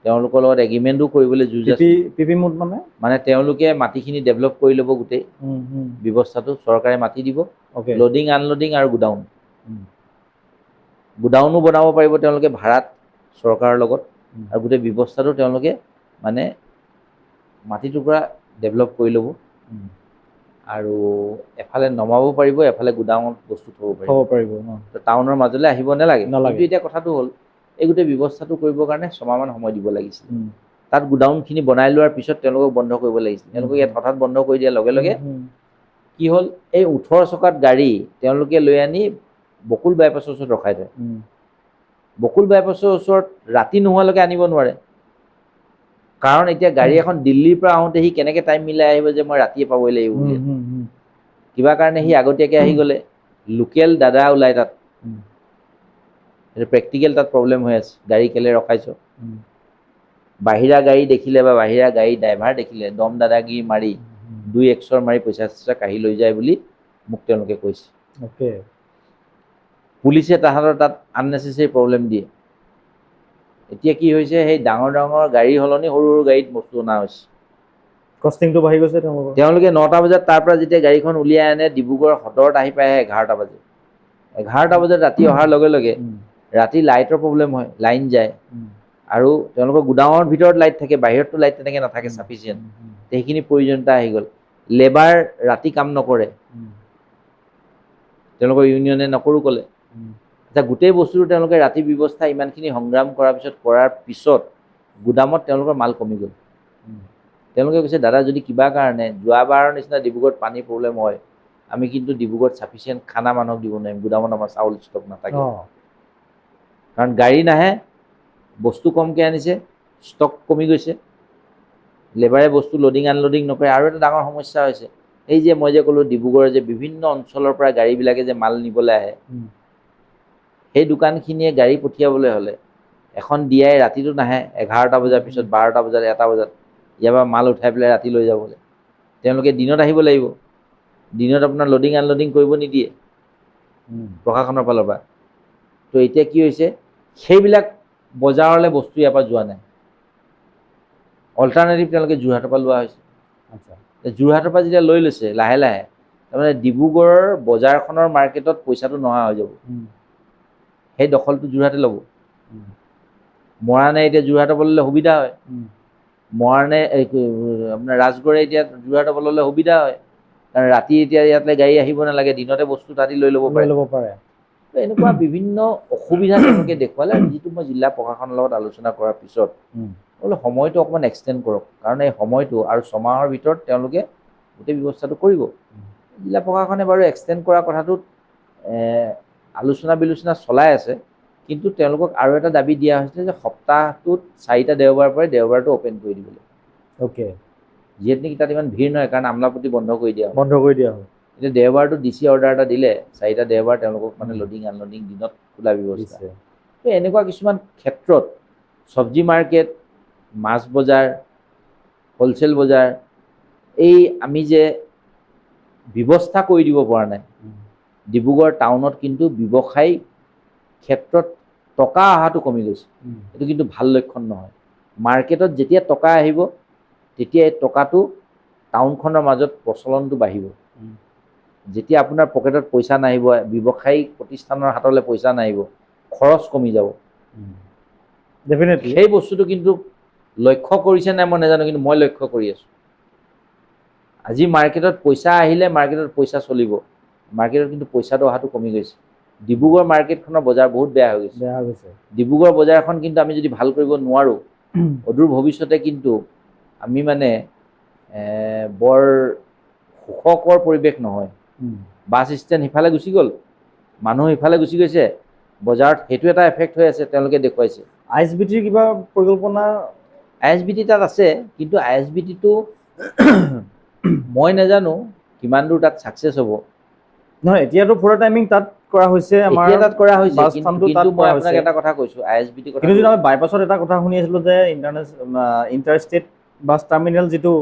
A: তেওঁলোকৰ লগত এগ্ৰিমেণ্টো কৰিবলৈ যুঁজ আছে।
B: পি পি পি মোড মানে?
A: মানে তেওঁলোকে মাটিখিনি ডেভেলপ কৰি ল'ব, গোটেই ব্যৱস্থাটো চৰকাৰে মাটি দিব, লোডিং আনলোডিং আৰু গোডাউন। গোডাউনো বনাব পাৰিব তেওঁলোকে ভাড়াত চৰকাৰৰ লগত আৰু গোটেই ব্যৱস্থাটো তেওঁলোকে মানে মাটিটোৰ পৰা ডেভেলপ কৰি ল'ব আৰু এফালে নমাব পাৰিব, এফালে গোডাউনত বস্তু থ'ব পাৰিব।
B: থ'ব পাৰিব ন?
A: তো টাউনৰ মাজলৈ আহিব নালাগে।
B: নালাগে।
A: কিন্তু এতিয়া কথাটো হ'ল, এই গোটেই ব্যৱস্থাটো কৰিবৰ কাৰণে 6 মাহমান সময় দিব লাগিছিল। তাত গোডাউনখিনি বনাই লোৱাৰ পিছত তেওঁলোকক বন্ধ কৰিব লাগিছিল। তেওঁলোকে ইয়াত হঠাৎ বন্ধ কৰি দিয়াৰ লগে লগে কি হ'ল, এই 18 চকাত গাড়ী তেওঁলোকে লৈ আনি বকুল বাইপাছৰ ওচৰত ৰখাই থয়। বকুল বাইপাছৰ ওচৰত ৰাতি নোহোৱালৈকে আনিব নোৱাৰে। কাৰণ এতিয়া গাড়ী এখন দিল্লীৰ পৰা আহোঁতে সি কেনেকৈ টাইম মিলাই আহিব যে মই ৰাতিয়ে পাবই লাগিব বুলি?
B: উম, উম, উম,
A: কিবা কাৰণে সি আগতীয়াকৈ আহি গ'লে লোকেল দাদা ওলাই তাত। সেইটো প্ৰেক্টিকেল তাত প্ৰব্লেম হৈ আছে, গাড়ী কেলে ৰখাইছ? বাহিৰা গাড়ী দেখিলে বা বাহিৰা গাড়ী ড্ৰাইভাৰ দেখিলে দম দাদাগিৰি মাৰি দুই একচৰ মাৰি পইচা চইচা কাঢ়ি লৈ যায় বুলি মোক তেওঁলোকে কৈছে। পুলিচে তাহাঁতৰ তাত আননেচেচেৰী প্ৰব্লেম দিয়ে। এতিয়া কি হৈছে, সেই ডাঙৰ ডাঙৰ গাড়ীৰ সলনি সৰু সৰু গাড়ীত বস্তু অনা হৈছে।
B: কষ্টিংটো বাঢ়ি গৈছে তেওঁলোকৰ।
A: তেওঁলোকে 9টা বজাত তাৰ পৰা যেতিয়া গাড়ীখন উলিয়াই আনে, ডিব্ৰুগড় সদৰত আহি পায় 11টা বাজে। 11টা বজাত ৰাতি অহাৰ লগে লগে ৰাতি লাইটৰ প্ৰব্লেম হয়, লাইন যায় আৰু তেওঁলোকৰ গোডাউনৰ ভিতৰত লাইট থাকে, বাহিৰততো লাইট তেনেকৈ নাথাকে চাফিচিয়েণ্ট। সেইখিনি প্ৰয়োজনীয়তা আহি গ'ল। লেবাৰ ৰাতি কাম নকৰে, তেওঁলোকৰ ইউনিয়নে নকৰোঁ ক'লে। আচ্ছা, গোটেই বস্তুটো তেওঁলোকে ৰাতি ব্যৱস্থা ইমানখিনি সংগ্ৰাম কৰাৰ পিছত গুদামত তেওঁলোকৰ মাল কমি গ'ল। তেওঁলোকে কৈছে, দাদা, যদি কিবা কাৰণে যোৱাবাৰৰ নিচিনা ডিব্ৰুগড়ত পানীৰ প্ৰব্লেম হয়, আমি কিন্তু ডিব্ৰুগড়ত চাফিচিয়েণ্ট খানা মানুহক দিব নোৱাৰিম। গুদামত আমাৰ চাউল ষ্টক নাথাকে। কাৰণ গাড়ী নাহে, বস্তু কমকৈ আনিছে, ষ্টক কমি গৈছে, লেবাৰে বস্তু লোডিং আনলোডিং নকৰে। আৰু এটা ডাঙৰ সমস্যা হৈছে, এই যে মই যে ক'লোঁ, ডিব্ৰুগড়ৰ যে বিভিন্ন অঞ্চলৰ পৰা গাড়ীবিলাকে যে মাল নিবলৈ আহে, সেই দোকানখিনিয়ে গাড়ী পঠিয়াবলৈ হ'লে এখন ডি আই ৰাতিটো নাহে, 11টা বজাৰ পিছত, 12টা বজাত, 1টা বজাত ইয়াৰ পৰা মাল উঠাই পেলাই ৰাতি লৈ যাবলৈ। তেওঁলোকে দিনত আহিব লাগিব। দিনত আপোনাৰ লোডিং আনলোডিং কৰিব নিদিয়ে প্ৰশাসনৰ ফালৰ পৰা। তো এতিয়া কি হৈছে, সেইবিলাক বজাৰলৈ বস্তু ইয়াৰ পৰা যোৱা নাই। অল্টাৰনেটিভ তেওঁলোকে যোৰহাটৰ পৰা লোৱা হৈছে। যোৰহাটৰ পৰা যেতিয়া লৈ লৈছে লাহে লাহে, তাৰমানে ডিব্ৰুগড়ৰ বজাৰখনৰ মাৰ্কেটত পইচাটো নহা হৈ যাব। সেই দখলটো যোৰহাটে ল'ব। মৰাণে এতিয়া যোৰহাটৰ পৰা ল'লে সুবিধা হয়। মৰাণে এই আপোনাৰ ৰাজগড়ে এতিয়া যোৰহাটৰ পৰা ল'লে সুবিধা হয়, কাৰণ ৰাতি এতিয়া ইয়ালৈ গাড়ী আহিব নালাগে, দিনতে বস্তু তাহাঁতি লৈ ল'ব
B: লৈ
A: পাৰে।
B: ল'ব পাৰে।
A: তো এনেকুৱা বিভিন্ন অসুবিধা তেওঁলোকে দেখুৱালে আৰু যিটো মই জিলা প্ৰশাসনৰ লগত আলোচনা কৰাৰ পিছত বোলো সময়টো অকণমান এক্সটেণ্ড কৰক, কাৰণ এই সময়টো আৰু 6 মাহৰ ভিতৰত তেওঁলোকে গোটেই ব্যৱস্থাটো কৰিব। জিলা প্ৰশাসনে বাৰু এক্সটেণ্ড কৰা কথাটোত আলোচনা বিলোচনা চলাই আছে। কিন্তু তেওঁলোকক আৰু এটা দাবী দিয়া হৈছে যে সপ্তাহটোত চাৰিটা দেওবাৰ পৰে, দেওবাৰটো অ'পেন কৰি দিবলৈ, যিহেতু নেকি তাত ইমান ভিৰ নহয়, কাৰণ আমলাপট্টি বন্ধ কৰি দিয়া হ'ল।
B: বন্ধ কৰি দিয়া হ'ল।
A: এতিয়া দেওবাৰটো ডি চি অৰ্ডাৰ এটা দিলে, চাৰিটা দেওবাৰ তেওঁলোকক মানে লোডিং আনলোডিং দিনত খোলা ব্যৱস্থা।
B: দিছে।
A: তো এনেকুৱা কিছুমান ক্ষেত্ৰত চব্জি মাৰ্কেট, মাছ বজাৰ, হ'লচেল বজাৰ, এই আমি যে ব্যৱস্থা কৰি দিব পৰা নাই, ডিব্ৰুগড় টাউনত কিন্তু ব্যৱসায়িক ক্ষেত্ৰত টকা অহাটো কমি গৈছে। এইটো কিন্তু ভাল লক্ষণ নহয়। মাৰ্কেটত যেতিয়া টকা আহিব, তেতিয়া এই টকাটো টাউনখনৰ মাজত প্ৰচলনটো বাঢ়িব। যেতিয়া আপোনাৰ পকেটত পইচা নাহিব, ব্যৱসায়িক প্ৰতিষ্ঠানৰ হাতলৈ পইচা নাহিব, খৰচ কমি যাব।
B: ডেফিনেটলি।
A: সেই বস্তুটো কিন্তু লক্ষ্য কৰিছে নাই মই নাজানো, কিন্তু মই লক্ষ্য কৰি আছোঁ। আজি মাৰ্কেটত পইচা আহিলে মাৰ্কেটত পইচা চলিব। মাৰ্কেটত কিন্তু পইচাটো অহাটো কমি গৈছে। ডিব্ৰুগড় মাৰ্কেটখনৰ বজাৰ বহুত বেয়া হৈ গৈছে।
B: বেয়া হৈ গৈছে।
A: ডিব্ৰুগড় বজাৰখন কিন্তু আমি যদি ভাল কৰিব নোৱাৰোঁ, অদূৰ ভৱিষ্যতে কিন্তু আমি মানে বৰ সুখকৰ পৰিৱেশ নহয়। বাছ ষ্টেণ্ড সিফালে গুচি গ'ল, মানুহ সিফালে গুচি গৈছে, বজাৰত সেইটো এটা এফেক্ট হৈ আছে, তেওঁলোকে দেখুৱাইছে।
B: I S B টিৰ কিবা পৰিকল্পনা?
A: I S B T তাত আছে, কিন্তু I S B টিটো মই নাজানো কিমান দূৰ তাত ছাকচেছ হ'ব।
B: নহয়, এতিয়াতো ফৰ টাইমিং তাত কৰা হৈছে আমাৰ,
A: এতিয়া তাত কৰা হৈছে,
B: বাছ
A: কিন্তু
B: ষ্টেণ্ডটো
A: কিন্তু
B: তাত
A: মই
B: কৰা
A: আপোনাক
B: হৈছে।
A: এটা কথা কৈছোঁ, I S B T কথা।
B: কিন্তু যিটো আমি বাইপাছত এটা কথা শুনি আছিলোঁ যে ইণ্টাৰ ষ্টেট বাছ টাৰ্মিনেল যিটো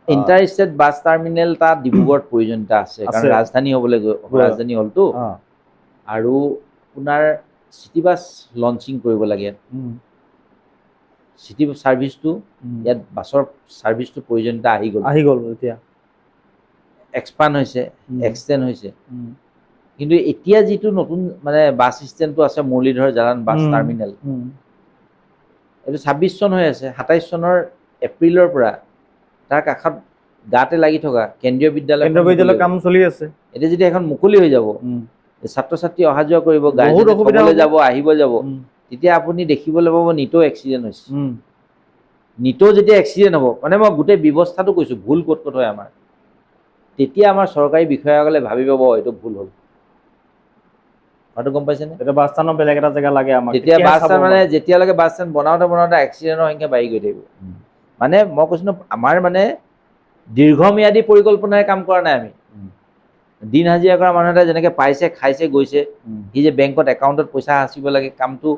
A: ইণ্টাৰ ষ্টেট বাছ টাৰ্মিনেল তাত ডিব্ৰুগড়ত প্ৰয়োজনীয়তা আছে, কাৰণ
B: আছে।
A: ৰাজধানী হ'বলৈ ৰাজধানী হ'লতো। আৰু আপোনাৰ চিটি বাছ লঞ্চিং কৰিব লাগে ইয়াত। চিটি ছাৰ্ভিচটো ইয়াত বাছৰ ছাৰ্ভিচটো প্ৰয়োজনীয়তা আহি গ'ল।
B: আহি গ'ল এতিয়া।
A: এক্সপাণ্ড হৈছে, এক্সটেণ্ড হৈছে। কিন্তু এতিয়া যিটো নতুন মানে বাছ ষ্টেণ্ডটো আছে, মুৰলীধৰ জালান বাছ টাৰ্মিনেল, এইটো 26 চন হৈ আছে। 27 চনৰ এপ্ৰিলৰ পৰা তাৰ কাষত গাতে লাগি থকা কেন্দ্ৰীয় বিদ্যালয়
B: কেন্দ্ৰীয় বিদ্যালয়ৰ কাম চলি আছে।
A: এতিয়া যেতিয়া এখন মুকলি হৈ যাব, ছাত্ৰ ছাত্ৰী অহা যোৱা কৰিব,
B: বহুত
A: গাৰ্জেনে
B: অসুবিধা
A: থ'বলৈ
B: হ'ব।
A: যাব, আহিব যাব, তেতিয়া আপুনি দেখিবলৈ পাব নিতৌ এক্সিডেণ্ট হৈছে। নিতৌ যেতিয়া এক্সিডেণ্ট হ'ব, মানে মই গোটেই ব্যৱস্থাটো কৈছোঁ, ভুল ক'ত ক'ত হয় আমাৰ, তেতিয়া আমাৰ চৰকাৰী বিষয়াসকলে ভাবি পাব এইটো ভুল হ'ল। কথাটো গম পাইছেনে?
B: তেতিয়া বাছ ষ্টেণ্ডৰ বেলেগ এটা জেগা লাগে আমাক।
A: তেতিয়া
B: তেতিয়াহে
A: বাছ
B: চাব
A: ষ্টেণ্ড মানে যেতিয়ালৈকে বাছ ষ্টেণ্ড বনাওঁতে বনাওঁতে এক্সিডেণ্টৰ সংখ্যা বাঢ়ি গৈ থাকিব। মানে মই কৈছোঁ ন, আমাৰ মানে দীৰ্ঘম্যাদী পৰিকল্পনাৰে কাম কৰা নাই আমি। দিন হাজিৰা কৰা মানুহ এটাই যেনেকৈ পাইছে, খাইছে, গৈছে, সি যে বেংকত একাউণ্টত পইচা সাঁচিব লাগে, কামটো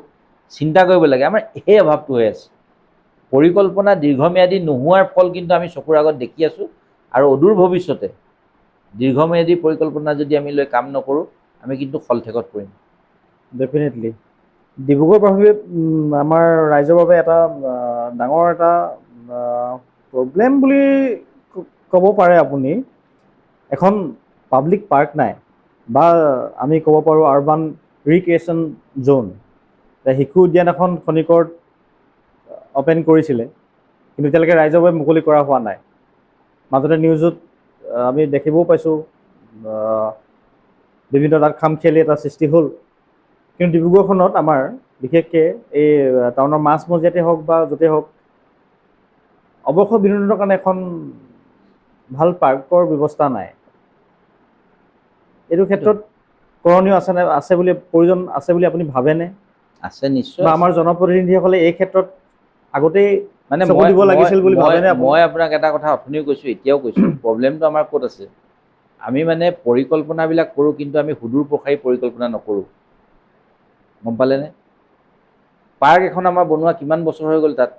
A: চিন্তা কৰিব লাগে, আমাৰ সেই অভাৱটো হৈ আছে। পৰিকল্পনা দীৰ্ঘম্যাদী নোহোৱাৰ ফল কিন্তু আমি চকুৰ আগত দেখি আছোঁ। আৰু অদূৰ ভৱিষ্যতে দীৰ্ঘম্যাদী পৰিকল্পনা যদি আমি লৈ কাম নকৰোঁ, আমি কিন্তু শলঠেকত পৰিম।
B: ডেফিনেটলি ডিব্ৰুগড়বাসী আমাৰ ৰাইজৰ বাবে এটা ডাঙৰ এটা প্ৰব্লেম বুলি ক'ব পাৰে আপুনি, এখন পাব্লিক পাৰ্ক নাই বা আমি ক'ব পাৰোঁ আৰবান ৰিক্ৰিয়েশ্যন জ'ন। শিশু উদ্যান এখন খনিকৰত অ'পেন কৰিছিলে, কিন্তু এতিয়ালৈকে ৰাইজৰ বাবে মুকলি কৰা হোৱা নাই। মাজতে নিউজত আমি দেখিবও পাইছোঁ, বিভিন্ন তাত খামখেয়ালি এটা সৃষ্টি হ'ল। কিন্তু ডিব্ৰুগড়খনত আমাৰ বিশেষকৈ এই টাউনৰ মাজমজিয়াতে হওক বা য'তেই হওক, অৱসৰ বিনোদনৰ কাৰণে এখন ভাল পাৰ্কৰ ব্যৱস্থা নাই। এইটো ক্ষেত্ৰত কৰণীয় আছে নে, আছে বুলি, প্ৰয়োজন আছে বুলি আপুনি ভাবেনে?
A: আছে, নিশ্চয়।
B: বা আমাৰ জনপ্ৰতিনিধিসকলে এই ক্ষেত্ৰত আগতেই
A: মানে
B: চকু
A: মই
B: দিব লাগিছিল বুলি ভাবেনে আপুনি?
A: মই আপোনাক এটা কথা অথনিও কৈছোঁ, এতিয়াও কৈছোঁ, প্ৰব্লেমটো আমাৰ ক'ত আছে? আমি মানে পৰিকল্পনাবিলাক কৰোঁ, কিন্তু আমি সুদূৰ প্ৰসাৰী পৰিকল্পনা নকৰোঁ। গম পালেনে? পাৰ্ক এখন আমাৰ বনোৱা কিমান বছৰ হৈ গ'ল তাত,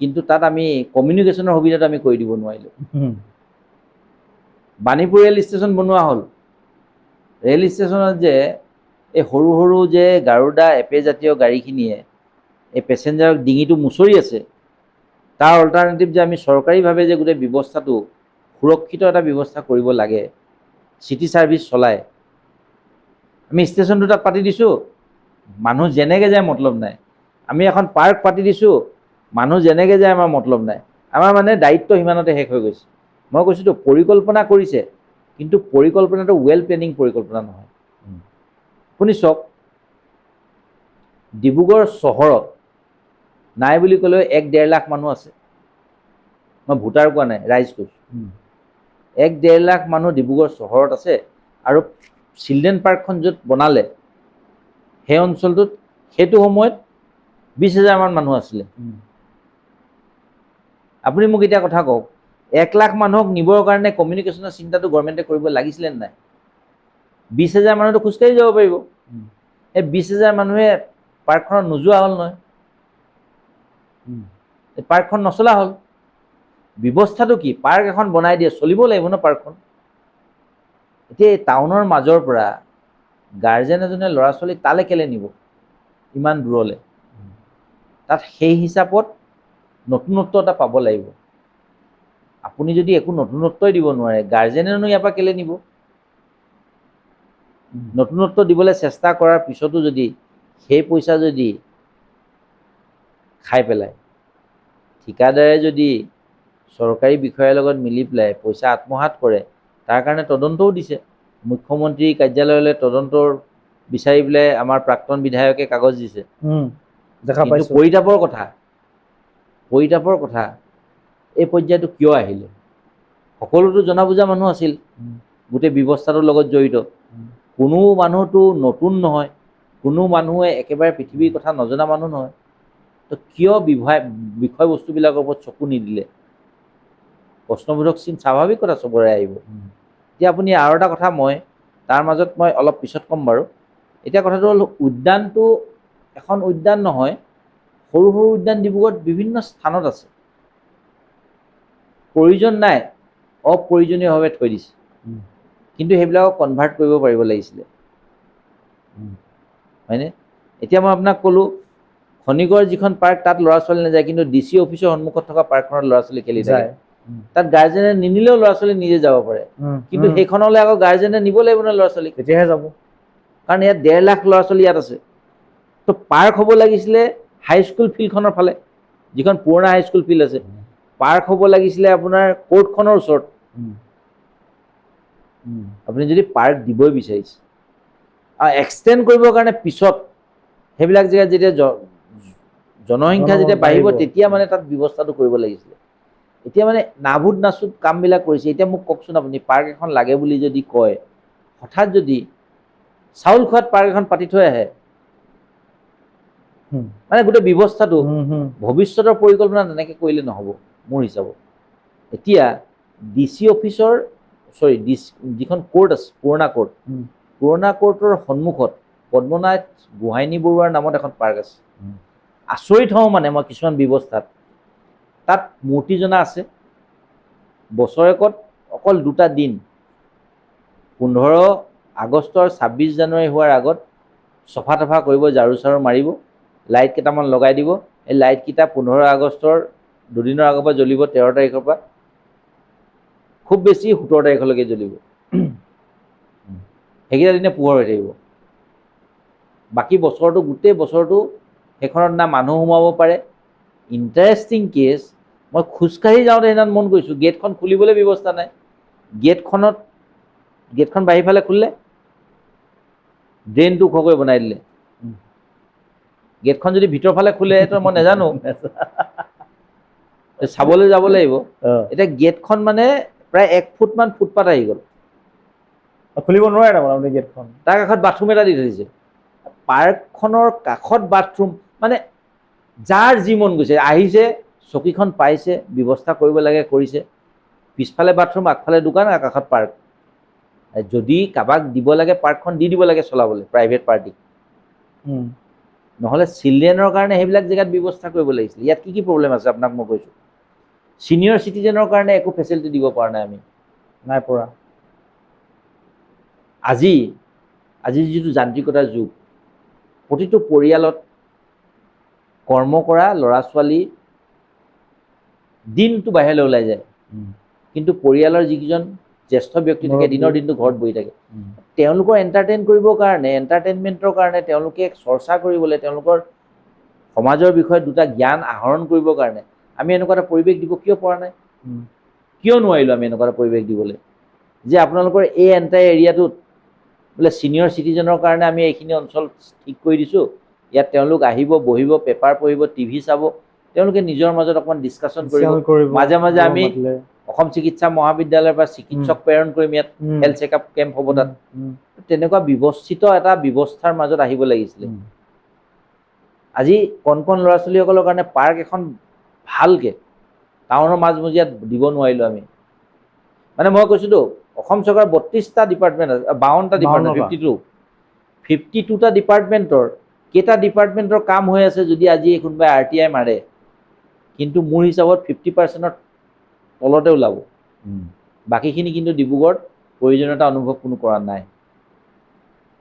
A: কিন্তু তাত আমি কমিউনিকেশ্যনৰ সুবিধাটো আমি কৰি দিব নোৱাৰিলোঁ। বাণীপুৰ ৰেল ষ্টেচন বনোৱা হ'ল। ৰেল ষ্টেচনত যে এই সৰু সৰু যে গাৰুদা এপে জাতীয় গাড়ীখিনিয়ে এই পেচেঞ্জাৰক ডিঙিটো মুচৰি আছে, তাৰ অল্টাৰনেটিভ যে আমি চৰকাৰীভাৱে যে গোটেই ব্যৱস্থাটো সুৰক্ষিত এটা ব্যৱস্থা কৰিব লাগে, চিটি ছাৰ্ভিচ চলাই আমি ষ্টেচনটো তাত পাতি দিছোঁ, মানুহ যেনেকৈ যায় মতলব নাই। আমি এখন পাৰ্ক পাতি দিছোঁ, মানুহ যেনেকৈ যায় আমাৰ মতলব নাই। আমাৰ মানে দায়িত্ব সিমানতে শেষ হৈ গৈছে। মই কৈছোঁতো, পৰিকল্পনা কৰিছে, কিন্তু পৰিকল্পনাটো ৱেল প্লেনিং পৰিকল্পনা নহয়। আপুনি চাওক, ডিব্ৰুগড় চহৰত নাই বুলি ক'লেও 1-1.5 লাখ মানুহ আছে। মই ভোটাৰ কোৱা নাই, ৰাইজ কৈছোঁ। 1-1.5 লাখ মানুহ ডিব্ৰুগড় চহৰত আছে। আৰু চিলড্ৰেন পাৰ্কখন য'ত বনালে, সেই অঞ্চলটোত সেইটো সময়ত 20 হাজাৰমান মানুহ আছিলে। আপুনি মোক এতিয়া কথা কওক, 1 লাখ মানুহক নিবৰ কাৰণে কমিউনিকেশ্যনৰ চিন্তাটো গভৰ্ণমেণ্টে কৰিব লাগিছিলে নে নাই? 20 হাজাৰ মানুহতো খোজকাঢ়ি যাব পাৰিব। সেই 20 হাজাৰ মানুহে পাৰ্কখনত নোযোৱা হ'ল নহয়, এই পাৰ্কখন নচলা হ'ল। ব্যৱস্থাটো কি? পাৰ্ক এখন বনাই দিয়ে, চলিব লাগিব ন পাৰ্কখন। এতিয়া এই টাউনৰ মাজৰ পৰা গাৰ্জেন এজনে ল'ৰা ছোৱালী তালৈ কেলৈ নিব ইমান দূৰলৈ? তাত সেই হিচাপত নতুনত্ব এটা পাব লাগিব। আপুনি যদি একো নতুনত্বই দিব নোৱাৰে, গাৰ্জেনেনো ইয়াৰ পৰা কেলৈ নিব? নতুনত্ব দিবলৈ চেষ্টা কৰাৰ পিছতো যদি সেই পইচা যদি খাই পেলায়, ঠিকাদাৰে যদি চৰকাৰী বিষয়াৰ লগত মিলি পেলাই পইচা আত্মসাত কৰে, তাৰ কাৰণে তদন্তও দিছে। মুখ্যমন্ত্ৰী কাৰ্যালয়লৈ তদন্তৰ বিচাৰি পেলাই আমাৰ প্ৰাক্তন বিধায়কে কাগজ দিছে।
B: দেখা
A: কিন্তু
B: পাইছোঁ।
A: পৰিতাপৰ কথা, এই পৰ্যায়টো কিয় আহিলে? সকলোতো জনা বুজা মানুহ আছিল গোটেই ব্যৱস্থাটোৰ লগত জড়িত। কোনো মানুহতো নতুন নহয়, কোনো মানুহে একেবাৰে পৃথিৱীৰ কথা নজনা মানুহ নহয়। তো কিয় বিষয়বস্তুবিলাকৰ ওপৰত চকু নিদিলে? প্ৰশ্নবোধক চিন স্বাভাৱিক কথা চবৰে আহিব। এতিয়া আপুনি আৰু এটা কথা, মই তাৰ মাজত মই অলপ পিছত ক'ম বাৰু। এতিয়া কথাটো হ'ল, উদ্যানটো এখন উদ্যান নহয়, সৰু সৰু উদ্যান ডিব্ৰুগড়ত বিভিন্ন স্থানত আছে। প্ৰয়োজন নাই, অপ্ৰয়োজনীয়ভাৱে থৈ দিছে। কিন্তু সেইবিলাকক কনভাৰ্ট কৰিব পাৰিব লাগিছিলে। হয়নে? এতিয়া মই আপোনাক ক'লোঁ, খনিকৰ যিখন পাৰ্ক, তাত ল'ৰা ছোৱালী নাযায়, কিন্তু ডি চি অফিচৰ সন্মুখত থকা পাৰ্কখনত ল'ৰা ছোৱালী খেলি থাকে।
B: যায়।
A: তাত গাৰ্জেনে নিনিলেও ল'ৰা ছোৱালী নিজে যাব পাৰে। কিন্তু সেইখনলৈ আকৌ গাৰ্জেনে নিব লাগিব নহয় ল'ৰা ছোৱালীক।
B: তেতিয়াহে যাব।
A: কাৰণ ইয়াত 1.5 লাখ ল'ৰা ছোৱালী ইয়াত আছে। তো পাৰ্ক হ'ব লাগিছিলে হাইস্কুল ফিল্ডখনৰ ফালে, যিখন পুৰণা হাইস্কুল ফিল্ড আছে। পাৰ্ক হ'ব লাগিছিলে আপোনাৰ কোৰ্টখনৰ ওচৰত। আপুনি যদি পাৰ্ক দিবই বিচাৰিছে আৰু এক্সটেণ্ড কৰিবৰ কাৰণে পিছত সেইবিলাক জেগাত যেতিয়া জনসংখ্যা যেতিয়া বাঢ়িব,
B: বাঢ়িব।
A: তেতিয়া মানে তাত ব্যৱস্থাটো কৰিব লাগিছিলে। এতিয়া মানে নাভূত নাচুত কামবিলাক কৰিছে। এতিয়া মোক কওকচোন, আপুনি পাৰ্ক এখন লাগে বুলি যদি কয়, হঠাৎ যদি চাউল খোৱাত পাৰ্ক এখন পাতি থৈ আহে, মানে গোটেই ব্যৱস্থাটো
B: হুম, হুম।
A: ভৱিষ্যতৰ পৰিকল্পনা তেনেকৈ কৰিলে নহ'ব মোৰ হিচাপত। এতিয়া ডি চি অফিচৰ, চৰি, ডি যিখন কোৰ্ট আছে, পুৰণা কোৰ্ট, পুৰণা কোৰ্টৰ সন্মুখত পদ্মনাথ গোহাঁইনী বৰুৱাৰ নামত এখন পাৰ্ক আছে। আচৰিত হওঁ মানে মই কিছুমান ব্যৱস্থাত। তাত মূৰ্তিজনা আছে। বছৰেকত অকল দুটা দিন, 15 আগষ্ট আৰু 26 জানুৱাৰী হোৱাৰ আগত চফা তফা কৰিব, ঝাৰু চাৰু মাৰিব, লাইট কেইটামান লগাই দিব। এই লাইটকেইটা 15 আগষ্টৰ দুদিনৰ আগৰ পৰা জ্বলিব, 13 তাৰিখৰ পৰা খুব বেছি 17 তাৰিখলৈকে জ্বলিব। সেইকেইটা দিনে পোহৰ হৈ থাকিব। বাকী বছৰটো, গোটেই বছৰটো সেইখনত না মানুহ সোমাব পাৰে। ইণ্টাৰেষ্টিং কেছ, মই খোজকাঢ়ি যাওঁতে সেইদিনা মন কৰিছোঁ, গেটখন খুলিবলৈ ব্যৱস্থা নাই। গেটখন বাহিৰফালে খুলিলে, ড্ৰেইনটো ওখকৈ বনাই দিলে। গেটখন যদি ভিতৰৰ ফালে খোলে, তো মই নাজানো, চাবলৈ যাব লাগিব। এতিয়া গেটখন মানে প্ৰায় 1 ফুটমান ফুটপাত আহি গ'ল।
B: খুলিব নোৱাৰে তাৰমানে আপুনি গেটখন।
A: তাৰ কাষত বাথৰুম এটা দি থৈছে। পাৰ্কখনৰ কাষত বাথৰুম, মানে যাৰ যি মন গৈছে আহিছে, চকীখন পাইছে, ব্যৱস্থা কৰিব লাগে কৰিছে। পিছফালে বাথৰুম, আগফালে দোকান আৰু কাষত পাৰ্ক। যদি কাৰোবাক দিব লাগে, পাৰ্কখন দি দিব লাগে চলাবলৈ প্ৰাইভেট পাৰ্টিক। নহ'লে চিলড্ৰেনৰ কাৰণে সেইবিলাক জেগাত ব্যৱস্থা কৰিব লাগিছিলে। ইয়াত কি কি প্ৰব্লেম আছে আপোনাক মই কৈছোঁ। ছিনিয়ৰ চিটিজেনৰ কাৰণে একো ফেচিলিটি দিব পৰা নাই আমি।
B: নাই পৰা।
A: আজি আজি যিটো যান্ত্ৰিকতাৰ যুগ, প্ৰতিটো পৰিয়ালত কৰ্ম কৰা ল'ৰা ছোৱালী দিনটো বাহিৰলৈ ওলাই যায়, কিন্তু পৰিয়ালৰ যিকেইজন জ্যেষ্ঠ ব্যক্তি থাকে,
B: মুৰব্বী।
A: দিনৰ দিনটো ঘৰত বহি থাকে। তেওঁলোকৰ এণ্টাৰটেইন কৰিবৰ কাৰণে, এণ্টাৰটেইনমেণ্টৰ কাৰণে, তেওঁলোকে চৰ্চা কৰিবলৈ, তেওঁলোকৰ সমাজৰ বিষয়ে দুটা জ্ঞান আহৰণ কৰিবৰ কাৰণে আমি এনেকুৱা এটা পৰিৱেশ দিব কিয় পৰা নাই? কিয় নোৱাৰিলোঁ আমি এনেকুৱা এটা পৰিৱেশ দিবলৈ যে আপোনালোকৰ এই এণ্টায়াৰ এৰিয়াটোত বোলে ছিনিয়ৰ চিটিজেনৰ কাৰণে আমি এইখিনি অঞ্চল ঠিক কৰি দিছোঁ, ইয়াত তেওঁলোক আহিব, বহিব, পেপাৰ পঢ়িব, টিভি চাব, তেওঁলোকে নিজৰ মাজত অকণমান ডিছকাশ্যন কৰিব।
B: কৰিব।
A: মাজে মাজে আমি
B: মাতিলে।
A: অসম চিকিৎসা মহাবিদ্যালয়ৰ পৰা চিকিৎসক প্ৰেৰণ কৰিম ইয়াত, হেল্থ চেকআপ কেম্প হ'ব তাত। তেনেকুৱা ব্যৱস্থিত এটা ব্যৱস্থাৰ মাজত আহিব লাগিছিলে। আজি কণ কণ ল'ৰা ছোৱালীসকলৰ কাৰণে পাৰ্ক এখন ভালকে টাউনৰ মাজমজিয়াত দিব নোৱাৰিলোঁ আমি। মানে মই কৈছোঁতো, অসম চৰকাৰৰ 32টা ডিপাৰ্টমেণ্ট আছে, 52টা ডিপাৰ্টমেণ্ট,
B: 52টা।
A: 52টা ডিপাৰ্টমেণ্টৰ কেইটা ডিপাৰ্টমেণ্টৰ কাম হৈ আছে যদি আজি কোনোবাই আৰটিআই মাৰে, কিন্তু মোৰ হিচাপত 50%ৰ তলতে ওলাব। বাকীখিনি কিন্তু ডিব্ৰুগড়ত প্ৰয়োজনীয়তা অনুভৱ কোনো কৰা নাই।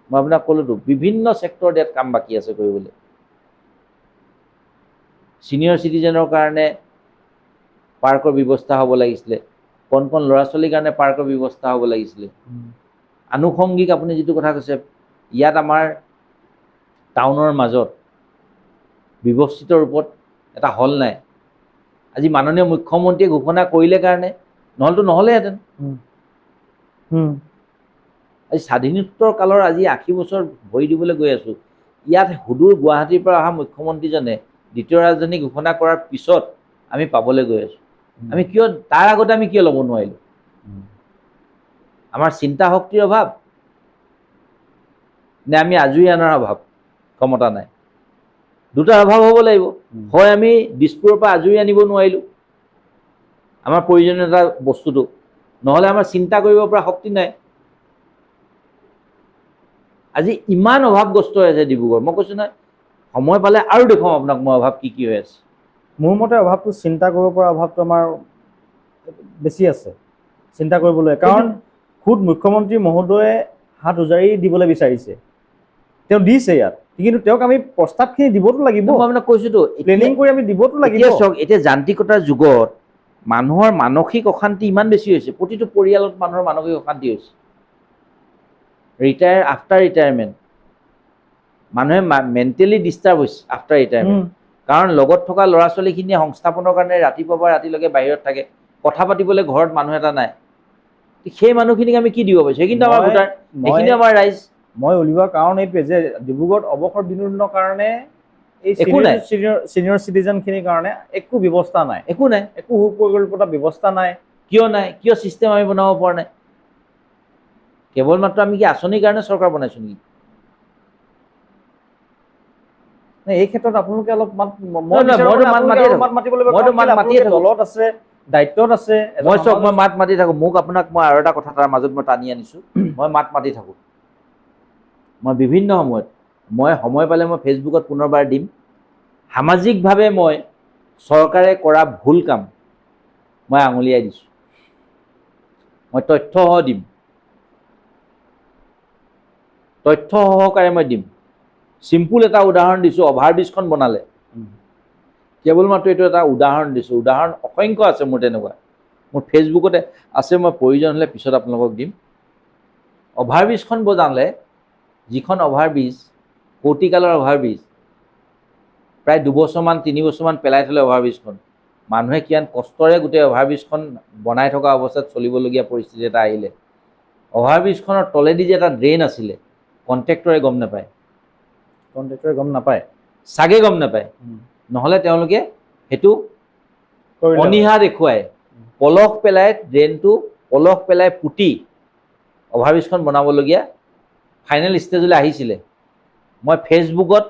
A: মই আপোনাক ক'লোতো, বিভিন্ন ছেক্টৰত ইয়াত কাম বাকী আছে কৰিবলৈ। ছিনিয়ৰ চিটিজেনৰ কাৰণে পাৰ্কৰ ব্যৱস্থা হ'ব লাগিছিলে, কণ কণ ল'ৰা ছোৱালীৰ কাৰণে পাৰ্কৰ ব্যৱস্থা হ'ব লাগিছিলে। আনুষংগিক আপুনি যিটো কথা কৈছে, ইয়াত আমাৰ টাউনৰ মাজত ব্যৱস্থিত ৰূপত এটা হল নাই। আজি মাননীয় মুখ্যমন্ত্ৰীয়ে ঘোষণা কৰিলে কাৰণে, নহ'লেতো নহ'লেহেঁতেন। আজি স্বাধীনোত্তৰ কালৰ আজি 80 বছৰ ভৰি দিবলৈ গৈ আছোঁ। ইয়াত সুদূৰ গুৱাহাটীৰ পৰা অহা মুখ্যমন্ত্ৰীজনে দ্বিতীয় ৰাজধানী ঘোষণা কৰাৰ পিছত আমি পাবলৈ গৈ আছোঁ। আমি কিয়, তাৰ আগতে আমি কিয় ল'ব নোৱাৰিলোঁ? আমাৰ চিন্তা শক্তিৰ অভাৱ নে আমি আজুৰি অনাৰ অভাৱ, ক্ষমতা নাই? দুটাৰ অভাৱ হ'ব লাগিব। হয়, আমি দিছপুৰৰ পৰা আজুৰি আনিব নোৱাৰিলোঁ আমাৰ প্ৰয়োজনীয়তা বস্তুটো, নহ'লে আমাৰ চিন্তা কৰিব পৰা শক্তি নাই। আজি ইমান অভাৱগ্ৰস্ত হৈ আছে ডিব্ৰুগড়। মই কৈছোঁ নহয়, সময় পালে আৰু দেখুৱাম আপোনাক মই অভাৱ কি কি হৈ আছে।
B: মোৰ মতে অভাৱটো, চিন্তা কৰিব পৰা অভাৱটো আমাৰ বেছি আছে চিন্তা কৰিবলৈ। কাৰণ খুদ মুখ্যমন্ত্ৰী মহোদয়ে হাত উজাৰি দিবলৈ বিচাৰিছে, তেওঁ দিছে ইয়াত, কিন্তু তেওঁক আমি প্ৰস্তাৱখিনি দিবতো লাগিব,
A: মই আপোনাক কৈছোঁতো,
B: প্লেনিং কৰি আমি দিবতো লাগিব।
A: এতিয়া চাওক, এতিয়া যান্ত্ৰিকতাৰ যুগত মানুহৰ মানসিক অশান্তি ইমান বেছি হৈছে, প্ৰতিটো পৰিয়ালত মানুহৰ মানসিক অশান্তি হৈছে। আফটাৰ ৰিটায়াৰমেণ্ট মানুহে মেণ্টেলি ডিষ্টাৰ্ব হৈছে আফটাৰ ৰিটায়াৰমেণ্ট। কাৰণ লগত থকা ল'ৰা ছোৱালীখিনিয়ে সংস্থাপনৰ কাৰণে ৰাতিপুৱাৰ পৰা ৰাতিলৈকে বাহিৰত থাকে, কথা পাতিবলৈ ঘৰত মানুহ এটা নাই। সেই মানুহখিনিক আমি কি দিব পাৰিছোঁ? সেইখিনিতো আমাৰ ভোটাৰ, সেইখিনি আমাৰ ৰাইজ।
B: মই উলিওৱাৰ কাৰণ এইটোৱে যে ডিব্ৰুগড়ত অৱসৰ বিনোদনৰ কাৰণে এই
A: একো নাই।
B: চিনিয়ৰ চিটিজেনখিনিৰ কাৰণে একো ব্যৱস্থা নাই,
A: একো নাই,
B: একো সুপৰিকল্পিত ব্যৱস্থা নাই।
A: কিয় নাই? কিয় চিষ্টেম আমি বনাব পৰা নাই? কেৱল মাত্ৰ আমি কি আঁচনিৰ কাৰণে চৰকাৰ বনাইছোঁ নেকি?
B: এই ক্ষেত্ৰত আপোনালোকে অলপ মাত,
A: মইতো মাত মাতিয়ে থাকোঁ। মইতো মাত মাতিয়ে থাকোঁ।
B: দলত আছে, দায়িত্বত আছে।
A: মই চাওক, মই মাত মাতি থাকোঁ। মোক আপোনাক মই আৰু এটা কথা তাৰ মাজত মই টানি আনিছোঁ, মই মাত মাতি থাকোঁ। মই বিভিন্ন সময়ত, মই সময় পালে মই ফেচবুকত পুনৰবাৰ দিম। সামাজিকভাৱে মই চৰকাৰে কৰা ভুল কাম মই আঙুলিয়াই দিছোঁ, মই তথ্যসহ দিম, তথ্য সহকাৰে মই দিম। চিম্পুল এটা উদাহৰণ দিছোঁ, অভাৰব্ৰিজখন বনালে, কেৱল মাত্ৰ এইটো এটা উদাহৰণ দিছোঁ, উদাহৰণ অসংখ্য আছে মোৰ তেনেকুৱা, মোৰ ফেচবুকতে আছে, মই প্ৰয়োজন হ'লে পিছত আপোনালোকক দিম। অভাৰব্ৰিজখন বনালে, যিখন অভাৰব্ৰিজ কৌটিকালৰ অভাৰব্ৰিজ, প্ৰায় 2 বছৰমান 3 বছৰমান পেলাই থ'লে অভাৰব্ৰিজখন, মানুহে কিমান কষ্টৰে গোটেই অভাৰব্ৰিজখন বনাই থকা অৱস্থাত চলিবলগীয়া পৰিস্থিতি এটা আহিলে। অভাৰব্ৰিজখনৰ তলেদি যে এটা ড্ৰেইন আছিলে, কণ্ট্ৰেক্টৰে গম নাপায়।
B: কণ্ট্ৰেক্টৰে গম নাপায়,
A: চাগে গম নাপায়, নহ'লে তেওঁলোকে সেইটো অনীহা দেখুৱাই পলস পেলাই ড্ৰেইনটো পলস পেলাই পুতি অভাৰব্ৰিজখন বনাবলগীয়া ফাইনেল ষ্টেজলৈ আহিছিলে। মই ফেচবুকত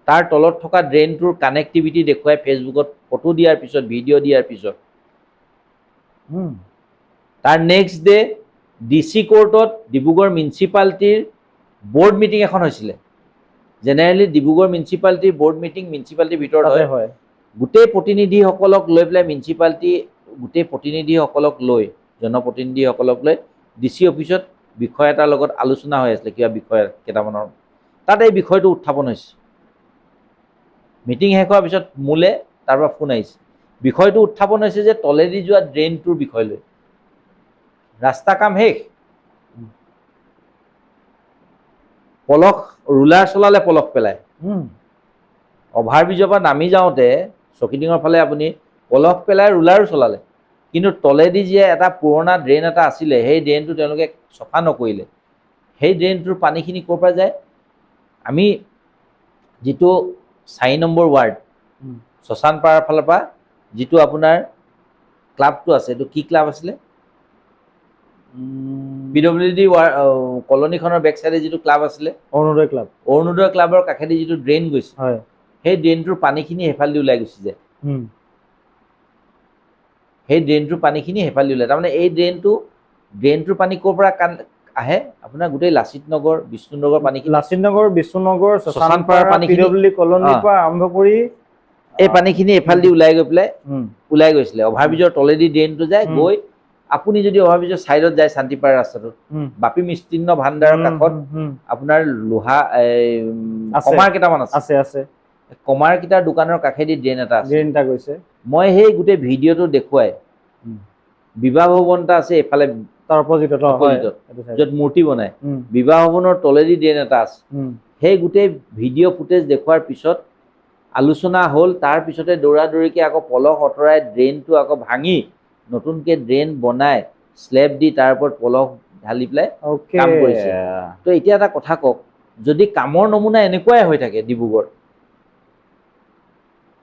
A: তাৰ তলত থকা ড্ৰেইনটোৰ কানেক্টিভিটি দেখুৱাই ফেচবুকত ফটো দিয়াৰ পিছত, ভিডিঅ' দিয়াৰ পিছত তাৰ নেক্সট ডে ডি চি কোৰ্টত ডিব্ৰুগড় মিউনিচিপালিটিৰ বৰ্ড মিটিং এখন হৈছিলে। জেনেৰেলি ডিব্ৰুগড় মিউনিচিপালিটিৰ বৰ্ড মিটিং মিউনিচিপালিটিৰ ভিতৰত হয়। গোটেই প্ৰতিনিধিসকলক লৈ পেলাই মিউনিচিপালিটি, গোটেই প্ৰতিনিধিসকলক লৈ, জনপ্ৰতিনিধিসকলক লৈ ডি চি অফিচত বিষয় এটাৰ লগত আলোচনা হৈ আছিলে, কিবা বিষয় কেইটামানৰ, তাত এই বিষয়টো উত্থাপন হৈছে। মিটিং শেষ হোৱাৰ পিছত মোলে তাৰ পৰা ফোন আহিছে, বিষয়টো উত্থাপন হৈছে যে তলেদি যোৱা ড্ৰেইনটোৰ বিষয় লৈ। ৰাস্তা কাম শেষ, পলস ৰোলাৰ চলালে পলস পেলায়, অভাৰব্ৰিজৰ পৰা নামি যাওঁতে চকীডিঙৰ ফালে আপুনি পলস পেলাই ৰোলাৰো চলালে, কিন্তু তলেদি যে এটা পুৰণা ড্ৰেইন এটা আছিলে, সেই ড্ৰেইনটো তেওঁলোকে চফা নকৰিলে। সেই ড্ৰেইনটোৰ পানীখিনি ক'ৰ পৰা যায়? আমি যিটো 4 নম্বৰ ৱাৰ্ড শ্মশানপাৰাৰ ফালৰ পৰা যিটো আপোনাৰ ক্লাবটো আছে, এইটো কি ক্লাব আছিলে? পিডব্লিউ ডি কলনীখনৰ বেক চাইডে যিটো ক্লাব আছিলে,
B: অৰুণোদয় ক্লাব,
A: অৰুণোদয় ক্লাবৰ কাষেদি যিটো ড্ৰেইন গৈছে,
B: হয়,
A: সেই ড্ৰেইনটোৰ পানীখিনি সেইফালেদি ওলাই গুচি যায়। সেই ড্ৰেইনটোৰ পানীখিনি সেইফালেদি ওলায়। তাৰমানে এই ড্ৰেইনটোৰ পানী ক'ৰ পৰা আহে? আপোনাৰ গোটেই লাচিত নগৰ, বিষ্ণুনগৰ পানীখিনি,
B: লাচিত নগৰ, বিষ্ণুনগৰ,
A: শ্মশানপাৰাৰ পানীখিনি,
B: পিডব্লিউ কলনীৰ পৰা আৰম্ভ কৰি
A: এই পানীখিনি এইফালেদি ওলাই গৈ পেলাই ওলাই গৈছিলে। অভাৰব্ৰিজৰ তলেদি ড্ৰেইনটো যায়, গৈ আপুনি যদি অভাৰব্ৰিজৰ ছাইডত যায় শান্তিপাৰা ৰাস্তাটোত, বাপী মিষ্টিন্ন ভাণ্ডাৰৰ কাষত আপোনাৰ লোহা কমাৰ কেইটামান আছে,
B: আছে আছে,
A: কমাৰ কেইটাৰ দোকানৰ কাষেদি ড্ৰেইন এটা আছে,
B: ড্ৰেইন এটা গৈছে।
A: মই সেই গোটেই ভিডিঅ'টো দেখুৱাই, বিবাহ ভৱন এটা আছে এইফালে,
B: তাৰ অপজিটত,
A: য'ত মূৰ্তি বনায়, বিবাহ ভৱনৰ তলেদি ড্ৰেইন এটা আছে। সেই গোটেই ভিডিঅ' ফুটেজ দেখুৱাৰ পিছত আলোচনা হ'ল। তাৰপিছতে দৌৰা দৌৰিকৈ আকৌ পলস আঁতৰাই ড্ৰেইনটো আকৌ ভাঙি নতুনকৈ ড্ৰেইন বনাই স্লেব দি তাৰ ওপৰত পলস ঢালি পেলাই কাম কৰিছে। তো এতিয়া এটা কথা কওক, যদি কামৰ নমুনা এনেকুৱাই হৈ থাকে ডিব্ৰুগড়,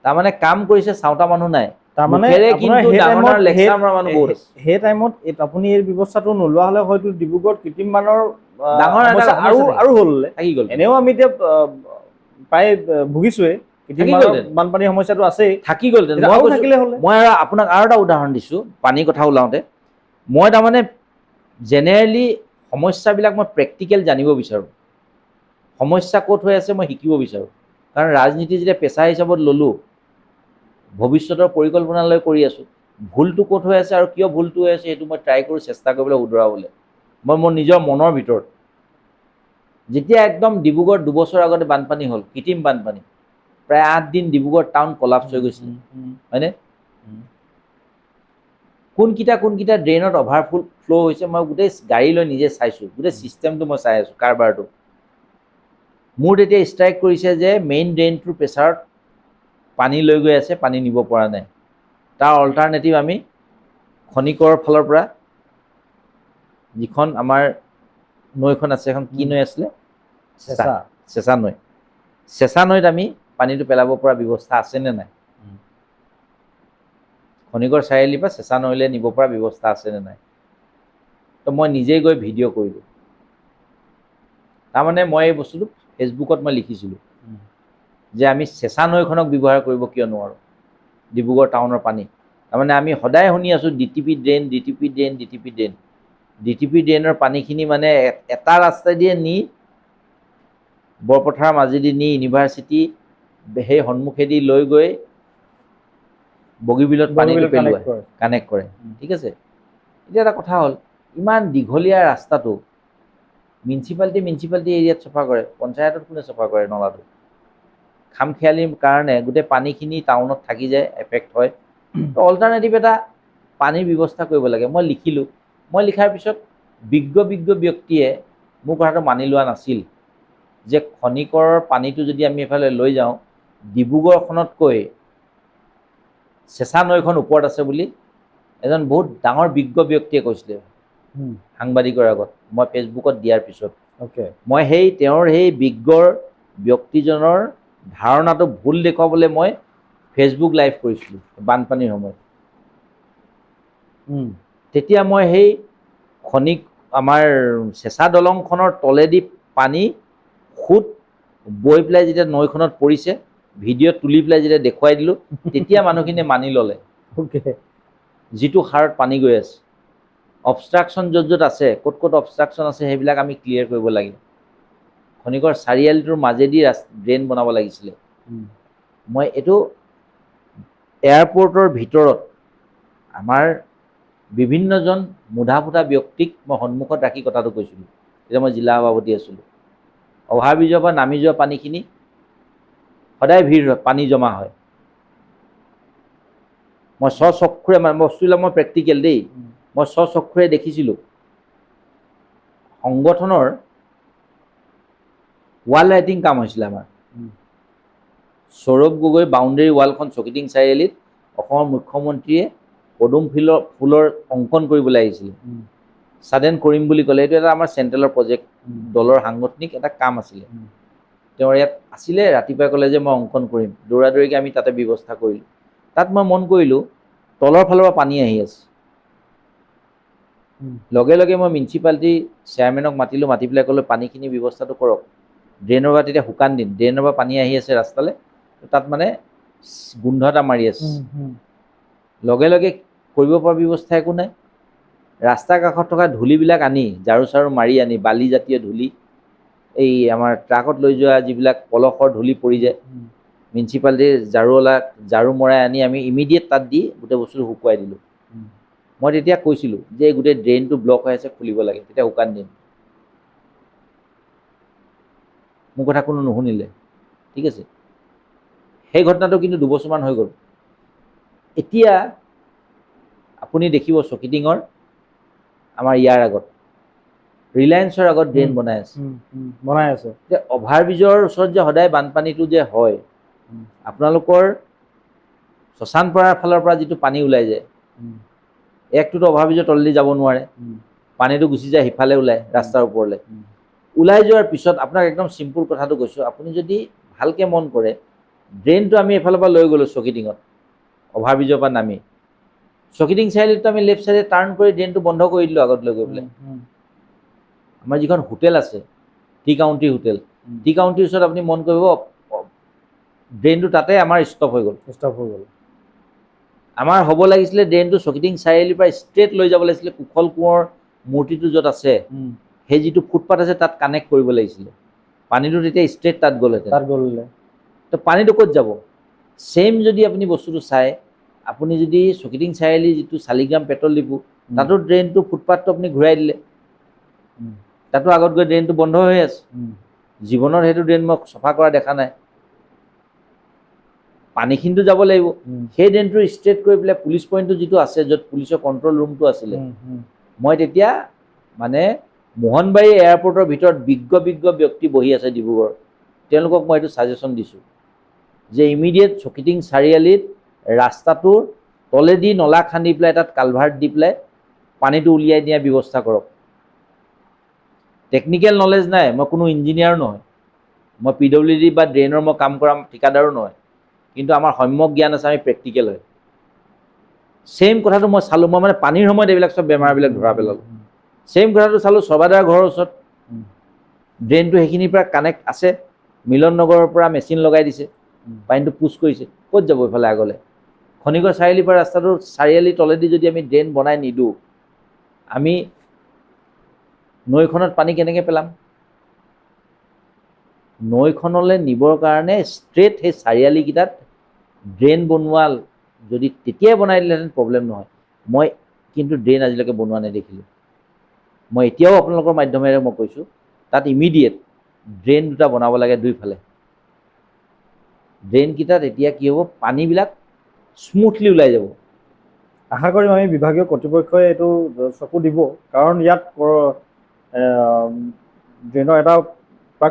A: তাৰমানে কাম কৰিছে চাওঁতা মানুহ নাই।
B: সেই টাইমত আপুনি এই ব্যৱস্থাটো নোলোৱা হ'লে হয়তো ডিব্ৰুগড়ত কৃত্ৰিম বানৰ
A: ডাঙৰ
B: আৰু হ'ল থাকি গ'ল। এনেও আমি এতিয়া প্ৰায় ভুগিছোৱে, বানপানীৰ সমস্যাটো আছেই,
A: থাকি গ'ল। মই আৰু আপোনাক আৰু এটা উদাহৰণ দিছোঁ পানীৰ কথা ওলাওঁতে। মই তাৰমানে জেনেৰেলি সমস্যাবিলাক মই প্ৰেক্টিকেল জানিব বিচাৰোঁ। সমস্যা ক'ত হৈ আছে মই শিকিব বিচাৰোঁ। কাৰণ ৰাজনীতি যেতিয়া পেচা হিচাপত ল'লোঁ, ভৱিষ্যতৰ পৰিকল্পনা লৈ কৰি আছোঁ, ভুলটো ক'ত হৈ আছে আৰু কিয় ভুলটো হৈ আছে সেইটো মই ট্ৰাই কৰোঁ, চেষ্টা কৰিবলৈ শুধৰাবলৈ। মই মোৰ নিজৰ মনৰ ভিতৰত যেতিয়া একদম ডিব্ৰুগড় 2 বছৰ আগতে বানপানী হ'ল, কৃত্ৰিম বানপানী, প্ৰায় 8 দিন ডিব্ৰুগড় টাউন কলাপছ হৈ গৈছিলে, হয়নে? কোনকেইটা কোনকেইটা ড্ৰেইনত অভাৰফুল ফ্ল' হৈছে, মই গোটেই গাড়ী লৈ নিজে চাইছোঁ, গোটেই ছিষ্টেমটো মই চাই আছোঁ, কাৰবাৰটো। মোৰ তেতিয়া ষ্ট্ৰাইক কৰিছে যে মেইন ড্ৰেইনটোৰ প্ৰেছাৰত পানী লৈ গৈ আছে, পানী নিব পৰা নাই। তাৰ অল্টাৰনেটিভ আমি খনিকৰৰ ফালৰ পৰা যিখন আমাৰ নৈখন আছে, এখন কি নৈ আছিলে?
B: চেঁচা।
A: চেঁচা নৈ। চেঁচা নৈত আমি পানীটো পেলাব পৰা ব্যৱস্থা আছেনে নাই? খনিকৰ চাৰিআলিৰ পৰা চেঁচা নৈলৈ নিব পৰা ব্যৱস্থা আছেনে নাই? তো মই নিজেই গৈ ভিডিঅ' কৰিলোঁ। তাৰমানে মই এই বস্তুটো ফেচবুকত মই লিখিছিলোঁ যে আমি চেঁচা নৈখনক ব্যৱহাৰ কৰিব কিয় নোৱাৰোঁ ডিব্ৰুগড় টাউনৰ পানী? তাৰমানে আমি সদায় শুনি আছোঁ DTP drain, DTP drain, DTP drain. DTP ড্ৰেইনৰ পানীখিনি মানে এটা ৰাস্তাইদিয়ে নি বৰপথাৰৰ মাজেদি নি ইউনিভাৰ্চিটি সেই সন্মুখেদি লৈ গৈ বগীবিলত পানীটো পেলোৱাই কানেক্ট কৰে। ঠিক আছে, এতিয়া এটা কথা হ'ল, ইমান দীঘলীয়া ৰাস্তাটো মিউনিচিপালিটি মিউনিচিপালিটি এৰিয়াত চফা কৰে, পঞ্চায়তত কোনে চফা কৰে নলাটো? খামখেয়ালিৰ কাৰণে গোটেই পানীখিনি টাউনত থাকি যায়, এফেক্ট হয়। তো অল্টাৰনেটিভ এটা পানীৰ ব্যৱস্থা কৰিব লাগে। মই লিখিলোঁ। মই লিখাৰ পিছত বিজ্ঞ বিজ্ঞ ব্যক্তিয়ে মোৰ কথাটো মানি লোৱা নাছিল যে খনিকৰৰ পানীটো যদি আমি এইফালে লৈ যাওঁ, ডিব্ৰুগড়খনতকৈ চেঁচা নৈখন ওপৰত আছে বুলি এজন বহুত ডাঙৰ বিজ্ঞ ব্যক্তিয়ে কৈছিলে সাংবাদিকৰ আগত, মই ফেচবুকত দিয়াৰ পিছত। মই সেই তেওঁৰ সেই বিজ্ঞৰ ব্যক্তিজনৰ ধাৰণাটো ভুল দেখুৱাবলৈ মই ফেচবুক লাইভ কৰিছিলোঁ বানপানীৰ সময়ত। তেতিয়া মই সেই খনিক আমাৰ চেঁচা দলংখনৰ তলেদি পানী সোঁত বৈ পেলাই যেতিয়া নৈখনত পৰিছে, ভিডিঅ' তুলি পেলাই যেতিয়া দেখুৱাই দিলোঁ, তেতিয়া মানুহখিনিয়ে মানি ল'লে। যিটো হাৰত পানী গৈ আছে, অবষ্ট্ৰাকশ্যন য'ত য'ত আছে, ক'ত ক'ত অবষ্ট্ৰাকশ্যন আছে, সেইবিলাক আমি ক্লিয়াৰ কৰিব লাগে। খনিকৰ চাৰিআলিটোৰ মাজেদি ড্ৰেইন বনাব লাগিছিলে। মই এইটো এয়াৰপৰ্টৰ ভিতৰত আমাৰ বিভিন্নজন মূধা-ফুটা ব্যক্তিক মই সন্মুখত ৰাখি কথাটো কৈছিলোঁ। তেতিয়া মই জিলা সভাপতি আছিলোঁ। অভাৰব্ৰিজৰ পৰা নামি যোৱা পানীখিনি সদায় ভিৰ হয়, পানী জমা হয়। মই স্বচক্ষুৰে, মানে বস্তুবিলাক মই প্ৰেক্টিকেল দেই, মই স্বচক্ষুৰে দেখিছিলোঁ। সংগঠনৰ ৱাল ৰাইটিং কাম হৈছিলে আমাৰ। সৌৰভ গগৈ বাউণ্ডেৰী ৱালখন চকিটিং চাৰিআলিত অসমৰ মুখ্যমন্ত্ৰীয়ে পদুম ফুলৰ ফুলৰ অংকন কৰিবলৈ আহিছিলে। ছাডেন কৰিম বুলি ক'লে। এইটো এটা আমাৰ চেণ্ট্ৰেলৰ প্ৰজেক্ট, দলৰ সাংগঠনিক এটা কাম আছিলে। তেওঁৰ ইয়াত আছিলে, ৰাতিপুৱাই ক'লে যে মই অংকন কৰিম। দৌৰা দৌৰিকৈ আমি তাতে ব্যৱস্থা কৰিলোঁ। তাত মই মন কৰিলোঁ, তলৰ ফালৰ পৰা পানী আহি আছে। লগে লগে মই মিউনিচিপালিটি চেয়াৰমেনক মাতিলোঁ। মাতি পেলাই ক'লোঁ, পানীখিনি ব্যৱস্থাটো কৰক। ড্ৰেইনৰ পৰা, তেতিয়া শুকান দিন, ড্ৰেইনৰ পৰা পানী আহি আছে ৰাস্তালৈ, তাত মানে গোন্ধ এটা মাৰি আছে। লগে লগে কৰিব পৰা ব্যৱস্থা একো নাই। ৰাস্তাৰ কাষত থকা ধূলিবিলাক আনি, ঝাৰু চাৰু মাৰি আনি, বালি জাতীয় ধূলি, এই আমাৰ ট্ৰাকত লৈ যোৱা যিবিলাক পলসৰ ধূলি পৰি যায়, মিউনিচিপালিটিৰ ঝাৰুৱালাক ঝাৰু মৰাই আনি আমি ইমিডিয়েট তাত দি গোটেই বস্তুটো শুকুৱাই দিলোঁ। মই তেতিয়া কৈছিলোঁ যে এই গোটেই ড্ৰেইনটো ব্লক হৈ আছে, খুলিব লাগে। তেতিয়া শুকান দিন। মোৰ কথা কোনো নুশুনিলে। ঠিক আছে, সেই ঘটনাটো কিন্তু 2 বছৰমান হৈ গ'ল। এতিয়া আপুনি দেখিব চকিটিঙৰ আমাৰ ইয়াৰ আগত ৰিলায়েন্সৰ আগত ড্ৰেইন বনাই আছে।
B: বনাই আছে।
A: এতিয়া অভাৰব্ৰিজৰ ওচৰত যে সদায় বানপানীটো যে হয়, আপোনালোকৰ শশানপাৰাৰ ফালৰ পৰা যিটো পানী ওলাই যায়, একটোতো অভাৰব্ৰিজৰ তলেদি যাব নোৱাৰে, পানীটো গুচি যায় সিফালে ওলায় ৰাস্তাৰ ওপৰলৈ। ওলাই যোৱাৰ পিছত আপোনাক একদম চিম্পুল কথাটো কৈছোঁ, আপুনি যদি ভালকৈ মন কৰে, ড্ৰেইনটো আমি এইফালৰ পৰা লৈ গ'লোঁ চকিটিঙত অভাৰব্ৰিজৰ পৰা নামি চকিটিং চাৰিআলিটো আমি লেফ্ট চাইডে টাৰ্ণ কৰি ড্ৰেইনটো বন্ধ কৰি দিলোঁ আগত লৈ গৈ পেলাই। আমাৰ যিখন হোটেল আছে, টি কাউণ্টি হোটেল, টি কাউণ্টিৰ ওচৰত আপুনি মন কৰিব, ড্ৰেইনটো তাতে আমাৰ ষ্টপ হৈ গ'ল।
B: ষ্টপ হৈ গ'ল।
A: আমাৰ হ'ব লাগিছিলে ড্ৰেইনটো চকিটিং চাৰিআলিৰ পৰা ষ্ট্ৰেইট লৈ যাব লাগিছিলে, কুশল কোঁৱৰ মূৰ্তিটো য'ত আছে, সেই যিটো ফুটপাথ আছে তাত কানেক্ট কৰিব লাগিছিলে। পানীটো তেতিয়া ষ্ট্ৰেইট তাত গ'লহেঁতেন।
B: তাত গ'লে।
A: তো পানীটো ক'ত যাব? ছেইম যদি আপুনি বস্তুটো চায়, আপুনি যদি চকিটিং চাৰিআলি যিটো শালিগ্ৰাম পেট্ৰল ডিপু, তাতো ড্ৰেইনটো, ফুটপাথটো আপুনি ঘূৰাই দিলে, তাতো আগত গৈ ড্ৰেইনটো বন্ধ হৈ আছে। জীৱনত সেইটো ড্ৰেইন মই চফা কৰা দেখা নাই। পানীখিনিতো যাব লাগিব। সেই ড্ৰেইনটো ষ্ট্ৰেইট কৰি পেলাই পুলিচ পইণ্টটো যিটো আছে, য'ত পুলিচৰ কণ্ট্ৰল ৰুমটো আছিলে, মই তেতিয়া মানে মোহনবাৰী এয়াৰপৰ্টৰ ভিতৰত বিজ্ঞ বিজ্ঞ ব্যক্তি বহি আছে ডিব্ৰুগড়, তেওঁলোকক মই এইটো ছাজেশ্যন দিছোঁ যে ইমিডিয়েট চকিটিং চাৰিআলিত ৰাস্তাটোৰ তলেদি নলা খান্দি পেলাই তাত কালভাৰ্ট দি পেলাই পানীটো উলিয়াই দিয়াৰ ব্যৱস্থা কৰক। টেকনিকেল নলেজ নাই, মই কোনো ইঞ্জিনিয়াৰো নহয়, মই পিডব্লিউডি বা ড্ৰেইনৰ মই কাম কৰা ঠিকাদাৰো নহয়, কিন্তু আমাৰ সম্যক জ্ঞান আছে, আমি প্ৰেক্টিকেল হয়। ছেইম কথাটো মই চালোঁ, মই মানে পানীৰ সময়ত এইবিলাক চব বেমাৰবিলাক ধৰা পেলালোঁ। ছেইম কথাটো চালোঁ সৰ্বাদাৰ ঘৰৰ ওচৰত ড্ৰেইনটো সেইখিনিৰ পৰা কানেক্ট আছে, মিলন নগৰৰ পৰা মেচিন লগাই দিছে, পানীটো পুছ কৰিছে, ক'ত যাব ইফালে আগলৈ? খনিকৰ চাৰিআলিৰ পৰা ৰাস্তাটো চাৰিআলি তলেদি যদি আমি ড্ৰেইন বনাই নিদিওঁ, আমি নৈখনত পানী কেনেকৈ পেলাম? নৈখনলৈ নিবৰ কাৰণে ষ্ট্ৰেইট সেই চাৰিআলিকেইটাত ড্ৰেইন বনোৱা যদি তেতিয়াই বনাই দিলেহেঁতেন প্ৰব্লেম নহয়। মই কিন্তু ড্ৰেইন আজিলৈকে বনোৱা নেদেখিলোঁ। মই এতিয়াও আপোনালোকৰ মাধ্যমেৰে মই কৈছোঁ, তাত ইমিডিয়েট ড্ৰেইন দুটা বনাব লাগে দুইফালে। ড্ৰেইনকেইটাত এতিয়া কি হ'ব, পানীবিলাক স্মুথলি ওলাই যাব।
B: আশা কৰিম আমি বিভাগীয় কৰ্তৃপক্ষই এইটো চকু দিব, কাৰণ ইয়াত ড্ৰেইনৰ এটা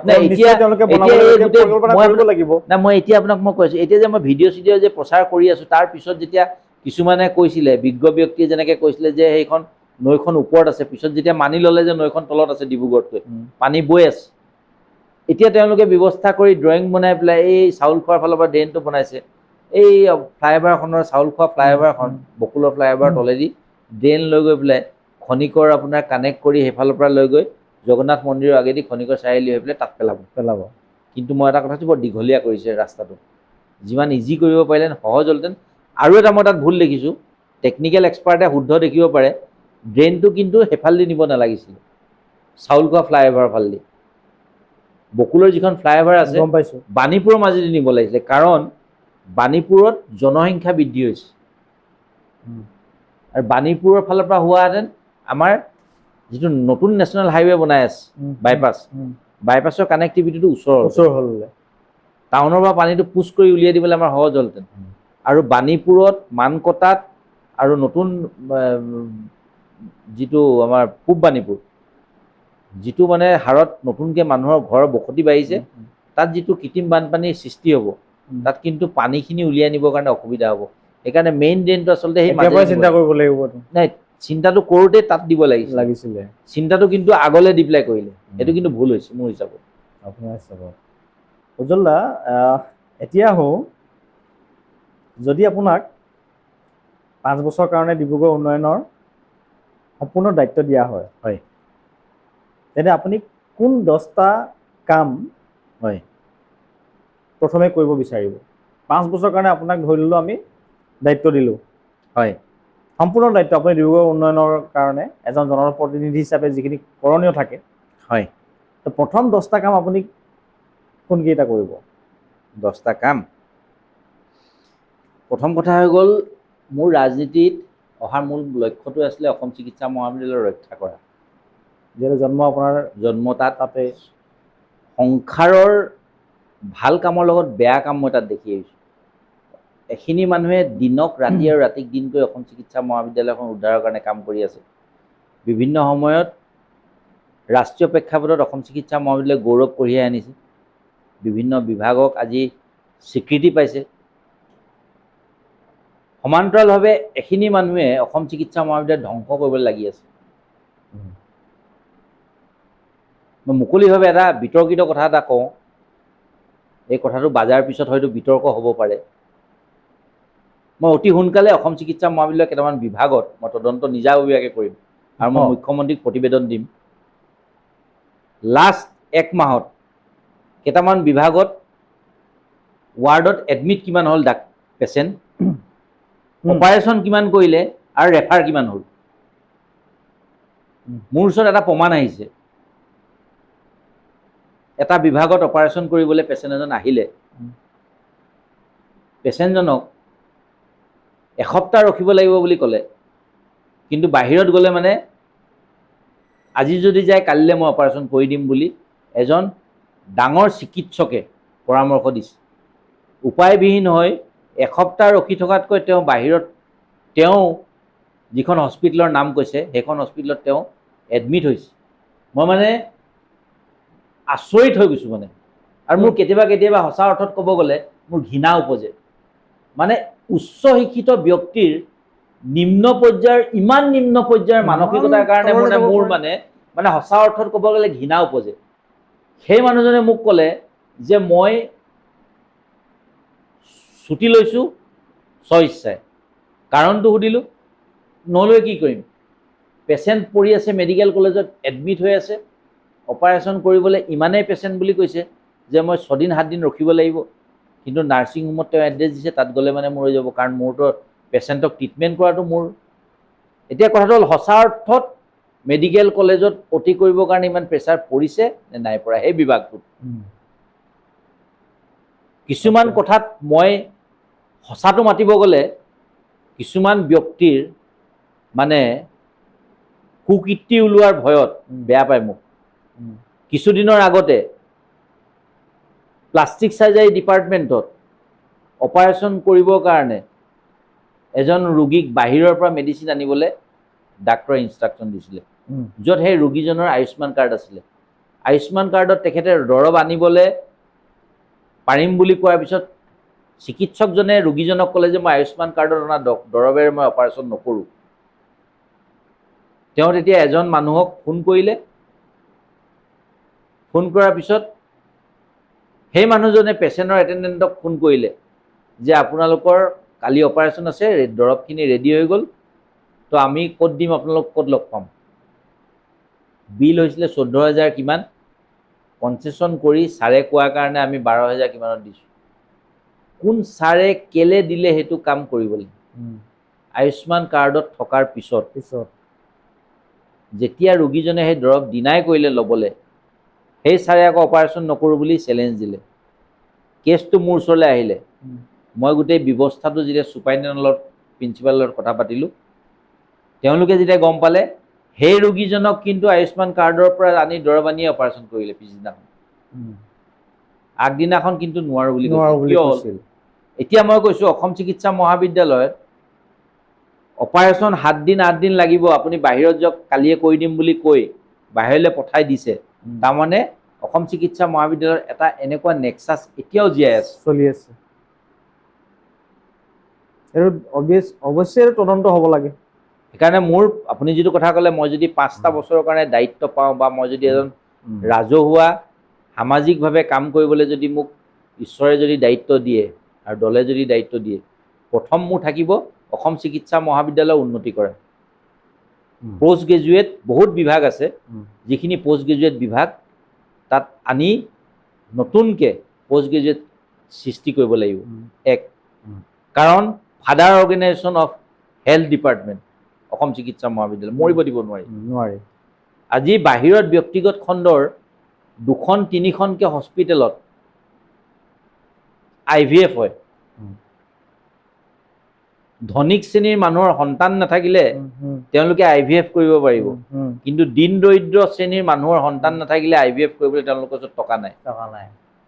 A: নাই,
B: নিশ্চয় তেওঁলোকে বনাব
A: এতিয়া এই
B: লাগিব,
A: গোটেই
B: পৰিকল্পনা
A: মই
B: কৰিব লাগিব।
A: নাই, মই এতিয়া আপোনাক মই কৈছোঁ, এতিয়া যে মই ভিডিঅ' চিডিঅ' যে প্ৰচাৰ কৰি আছোঁ, তাৰ পিছত যেতিয়া কিছুমানে কৈছিলে, বিজ্ঞ ব্যক্তিয়ে যেনেকৈ কৈছিলে যে সেইখন নৈখন ওপৰত আছে, পিছত যেতিয়া মানি ল'লে যে নৈখন তলত আছে ডিব্ৰুগড়তকৈ, পানী বৈ আছে, এতিয়া তেওঁলোকে ব্যৱস্থা কৰি ড্ৰয়িং বনাই পেলাই এই চাউল খোৱাৰ ফালৰ পৰা ড্ৰেইনটো বনাইছে। এই ফ্লাইঅভাৰখনৰ, চাউল খোৱা ফ্লাইঅভাৰখন, বকুলৰ ফ্লাইঅভাৰ তলেদি ড্ৰেইন লৈ গৈ পেলাই খনিকৰ আপোনাৰ কানেক্ট কৰি সেইফালৰ পৰা লৈ গৈ জগন্নাথ মন্দিৰৰ আগেদি খনিকৰ চাৰিআলি হৈ পেলাই তাত পেলাব।
B: পেলাব।
A: কিন্তু মই এটা কথা কৈছোঁ, বৰ দীঘলীয়া কৰিছে ৰাস্তাটো, যিমান ইজি কৰিব পাৰিলে সহজ হ'লহেঁতেন। আৰু এটা মই তাত ভুল দেখিছোঁ, টেকনিকেল এক্সপাৰ্টে শুদ্ধ দেখিব পাৰে, ড্ৰেইনটো কিন্তু সেইফালেদি নিব নালাগিছিলে, চাউলখোৱা ফ্লাইঅভাৰ ফালেদি, বকুলৰ যিখন ফ্লাইঅভাৰ আছে,
B: গম পাইছোঁ।
A: বাণীপুৰৰ মাজেদি নিব লাগিছিলে, কাৰণ বাণীপুৰত জনসংখ্যা বৃদ্ধি হৈছে আৰু বাণীপুৰৰ ফালৰ পৰা হোৱাহেঁতেন আমাৰ যিটো নতুন নেশ্যনেল হাইৱে বনাই আছে, বাইপাছ, বাইপাছৰ কানেক্টিভিটিটো ওচৰ হ'ল।
B: ওচৰ হ'ল।
A: টাউনৰ পৰা পানীটো পুছ কৰি উলিয়াই দিবলৈ আমাৰ সহজ হ'লহেঁতেন। আৰু বাণীপুৰত, মানকটাত আৰু নতুন যিটো আমাৰ পূব বাণীপুৰ, যিটো মানে হাৰত নতুনকৈ মানুহৰ ঘৰৰ বসতি বাঢ়িছে, তাত যিটো কৃত্ৰিম বানপানীৰ সৃষ্টি হ'ব, তাত কিন্তু পানীখিনি উলিয়াই নিবৰ কাৰণে অসুবিধা হ'ব। সেইকাৰণে মেইন ড্ৰেইনটো আচলতে সেই
B: এতিয়াৰ পৰাই
A: মাজেদি
B: চিন্তা
A: দিব
B: কৰিব লাগিব এইটো।
A: নাই, চিন্তাটো কৰোঁতে তাত দিব লাগিছিলে।
B: লাগিছিলে।
A: চিন্তাটো কিন্তু আগলৈ দি পেলাই কৰিলে, সেইটো কিন্তু ভুল হৈছে মোৰ হিচাপত।
B: আপোনাৰ হিচাপত। উজ্জ্বল দা, এতিয়া আহোঁ, যদি আপোনাক 5 বছৰৰ কাৰণে ডিব্ৰুগড় উন্নয়নৰ সম্পূৰ্ণ দায়িত্ব দিয়া হয়, তেন্তে আপুনি কোন 10টা কাম প্ৰথমে কৰিব বিচাৰিব? 5 বছৰৰ কাৰণে আপোনাক ধৰি ল'লোঁ আমি দায়িত্ব দিলোঁ, সম্পূৰ্ণ দায়িত্ব, আপুনি ডিব্ৰুগড় উন্নয়নৰ কাৰণে এজন জনপ্ৰতিনিধি হিচাপে যিখিনি কৰণীয় থাকে, তো প্ৰথম 10টা কাম আপুনি কোনকেইটা কৰিব?
A: 10টা কাম, প্ৰথম কথা হৈ গ'ল, মোৰ ৰাজনীতিত অহাৰ মূল লক্ষ্যটো আছিলে অসম চিকিৎসা মহাবিদ্যালয় ৰক্ষা কৰা।
B: যিহেতু জন্ম আপোনাৰ
A: জন্ম তাত।
B: তাতে।
A: সংসাৰৰ ভাল কামৰ লগত বেয়া কাম মই তাত দেখি আহিছোঁ। এখিনি মানুহে দিনক ৰাতি আৰু ৰাতিক দিন কৰি অসম চিকিৎসা মহাবিদ্যালয়খন উদ্ধাৰৰ কাৰণে কাম কৰি আছে। বিভিন্ন সময়ত ৰাষ্ট্ৰীয় প্ৰেক্ষাপটত অসম চিকিৎসা মহাবিদ্যালয়ে গৌৰৱ কঢ়িয়াই আনিছে, বিভিন্ন বিভাগক আজি স্বীকৃতি পাইছে। সমান্তৰালভাৱে এখিনি মানুহে অসম চিকিৎসা মহাবিদ্যালয় ধ্বংস কৰিবলৈ লাগি আছে। মই মুকলিভাৱে এটা বিতৰ্কিত কথা এটা কওঁ, এই কথাটো বাজাৰ পিছত হয়তো বিতৰ্ক হ'ব পাৰে। মই অতি সোনকালে অসম চিকিৎসা মহাবিদ্যালয়ৰ কেইটামান বিভাগত মই তদন্ত নিজাববীয়াকৈ কৰিম আৰু মই মুখ্যমন্ত্ৰীক প্ৰতিবেদন দিম। লাষ্ট এক মাহত কেইটামান বিভাগত ৱাৰ্ডত এডমিট কিমান হ'ল ডাক পেচেণ্ট, অপাৰেশ্যন কিমান কৰিলে আৰু ৰেফাৰ কিমান হ'ল। মোৰ ওচৰত এটা প্ৰমাণ আহিছে। এটা বিভাগত অপাৰেশ্যন কৰিবলৈ পেচেণ্ট এজন আহিলে, পেচেণ্টজনক এসপ্তাহ ৰখিব লাগিব বুলি ক'লে, কিন্তু বাহিৰত গ'লে মানে আজি যদি যায় কালিলৈ মই অপাৰেশ্যন কৰি দিম বুলি এজন ডাঙৰ চিকিৎসকে পৰামৰ্শ দিছে। উপায়বিহীন হৈ এসপ্তাহ ৰখি থকাতকৈ তেওঁ বাহিৰত, তেওঁ যিখন হস্পিটেলৰ নাম কৈছে সেইখন হস্পিটেলত তেওঁ এডমিট হৈছে। মই মানে আচৰিত হৈ গৈছোঁ মানে। আৰু মোৰ কেতিয়াবা কেতিয়াবা সঁচা অৰ্থত ক'ব গ'লে মোৰ ঘৃণা উপজে। মানে উচ্চ শিক্ষিত ব্যক্তিৰ নিম্ন পৰ্যায়ৰ, ইমান নিম্ন পৰ্যায়ৰ মানসিকতাৰ কাৰণে
B: তললৈ
A: মানে
B: যাব
A: মোৰ
B: পাৰে।
A: মানে মানে সঁচা অৰ্থত ক'ব গ'লে ঘৃণা উপজে। সেই মানুহজনে মোক ক'লে যে মই ছুটি লৈছোঁ স্ব ইচ্ছাই। কাৰণটো সুধিলোঁ, নলৈ কি কৰিম? পেচেণ্ট পৰি আছে, মেডিকেল কলেজত এডমিট হৈ আছে, অপাৰেশ্যন কৰিবলৈ ইমানেই পেচেণ্ট বুলি কৈছে যে মই 6 দিন 7 দিন ৰখিব লাগিব। কিন্তু নাৰ্ছিং হোমত তেওঁ এড্ৰেছ দিছে, তাত গ'লে মানে মোৰ হৈ যাব, কাৰণ মোৰতো পেচেণ্টক ট্ৰিটমেণ্ট কৰাটো মোৰ। এতিয়া কথাটো হ'ল, সঁচা অৰ্থত মেডিকেল কলেজত অ'টি কৰিবৰ কাৰণে ইমান প্ৰেছাৰ পৰিছে নে নাই পৰা সেই বিভাগটোত? কিছুমান কথাত মই সঁচাটো মাতিব গ'লে কিছুমান ব্যক্তিৰ মানে কুকীৰ্তি ওলোৱাৰ ভয়ত বেয়া পায় মোক। কিছুদিনৰ আগতে প্লাষ্টিক চাৰ্জাৰী ডিপাৰ্টমেণ্টত অপাৰেশ্যন কৰিবৰ কাৰণে এজন ৰোগীক বাহিৰৰ পৰা মেডিচিন আনিবলৈ ডাক্তৰে ইনষ্ট্ৰাকশ্যন দিছিলে, য'ত সেই ৰোগীজনৰ আয়ুষ্মান কাৰ্ড আছিলে। আয়ুষ্মান কাৰ্ডত তেখেতে দৰৱ আনিবলৈ পাৰিম বুলি কোৱাৰ পিছত চিকিৎসকজনে ৰোগীজনক ক'লে যে মই আয়ুষ্মান কাৰ্ডত অনা দৰৱেৰে মই অপাৰেশ্যন নকৰোঁ। তেওঁ তেতিয়া এজন মানুহক ফোন কৰিলে। ফোন কৰাৰ পিছত সেই মানুহজনে পেচেণ্টৰ এটেণ্ডেণ্টক ফোন কৰিলে যে আপোনালোকৰ কালি অপাৰেশ্যন আছে, দৰৱখিনি ৰেডি হৈ গ'ল, তো আমি ক'ত দিম, আপোনালোক ক'ত লগ পাম? বিল হৈছিলে 14,000 কিমান, কনচেশ্যন কৰি ছাৰে কোৱাৰ কাৰণে আমি 12,000 কিমানত দিছোঁ। কোন ছাৰে কেলে দিলে সেইটো কাম কৰিবলৈ? আয়ুষ্মান কাৰ্ডত থকাৰ পিছত
B: পিছত
A: যেতিয়া ৰোগীজনে সেই দৰৱ ডিনাই কৰিলে ল'বলৈ, সেই ছাৰে আকৌ অপাৰেশ্যন নকৰোঁ বুলি চেলেঞ্জ দিলে। কেছটো মোৰ ওচৰলৈ আহিলে। মই গোটেই ব্যৱস্থাটো যেতিয়া ছুপাৰিণ্টেণ্ডেণ্টৰ লগত, প্ৰিন্সিপালৰ লগত কথা পাতিলোঁ, তেওঁলোকে যেতিয়া গম পালে, সেই ৰোগীজনক কিন্তু আয়ুষ্মান কাৰ্ডৰ পৰা আনি দৰৱ আনিয়ে অপাৰেশ্যন কৰিলে পিছদিনাখন। আগদিনাখন কিন্তু নোৱাৰোঁ বুলি
B: নোৱাৰো
A: কৈছিল।
B: বুলি
A: কিয় হ'ল?
B: কৈছিল।
A: এতিয়া মই কৈছোঁ, অসম চিকিৎসা মহাবিদ্যালয়ত অপাৰেশ্যন 7 দিন 8 দিন লাগিব, আপুনি বাহিৰত যাওক, কালিয়ে কৰি দিম বুলি কৈ বাহিৰলৈ পঠাই দিছে। তাৰমানে অসম চিকিৎসা মহাবিদ্যালয়ত এটা এনেকুৱা নেক্সাছ এতিয়াও জীয়াই আছে।
B: চলি আছে। এইটো অৱশ্যে এইটো তদন্ত হ'ব লাগে।
A: সেইকাৰণে মোৰ, আপুনি যিটো কথা ক'লে, মই যদি 5টা বছৰৰ কাৰণে দায়িত্ব পাওঁ বা মই যদি এজন ৰাজহুৱা সামাজিকভাৱে কাম কৰিবলৈ যদি মোক ঈশ্বৰে যদি দায়িত্ব দিয়ে আৰু দলে যদি দায়িত্ব দিয়ে, প্ৰথম মোৰ থাকিব অসম চিকিৎসা মহাবিদ্যালয় উন্নতি কৰা। পষ্ট গ্ৰেজুৱেট বহুত বিভাগ আছে, যিখিনি পষ্ট গ্ৰেজুৱেট বিভাগ তাত আনি নতুনকৈ পষ্ট গ্ৰেজুৱেট সৃষ্টি কৰিব লাগিব। এক কাৰণ father organisation of health department Assam চিকিৎসা মহাবিদ্যালয় মৰিব দিব নোৱাৰি।
B: নোৱাৰি।
A: আজি বাহিৰত ব্যক্তিগত খণ্ডৰ দুখন তিনিখনকৈ হস্পিটেলত আইভিএফ হয়। ধনিক শ্ৰেণীৰ মানুহৰ সন্তান নাথাকিলে তেওঁলোকে আইভিএফ কৰিব পাৰিব, কিন্তু দীন দৰিদ্ৰ শ্ৰেণীৰ মানুহৰ সন্তান নাথাকিলে আইভিএফ কৰিবলৈ তেওঁলোকৰ ওচৰত টকা নাই।
B: টকা নাই।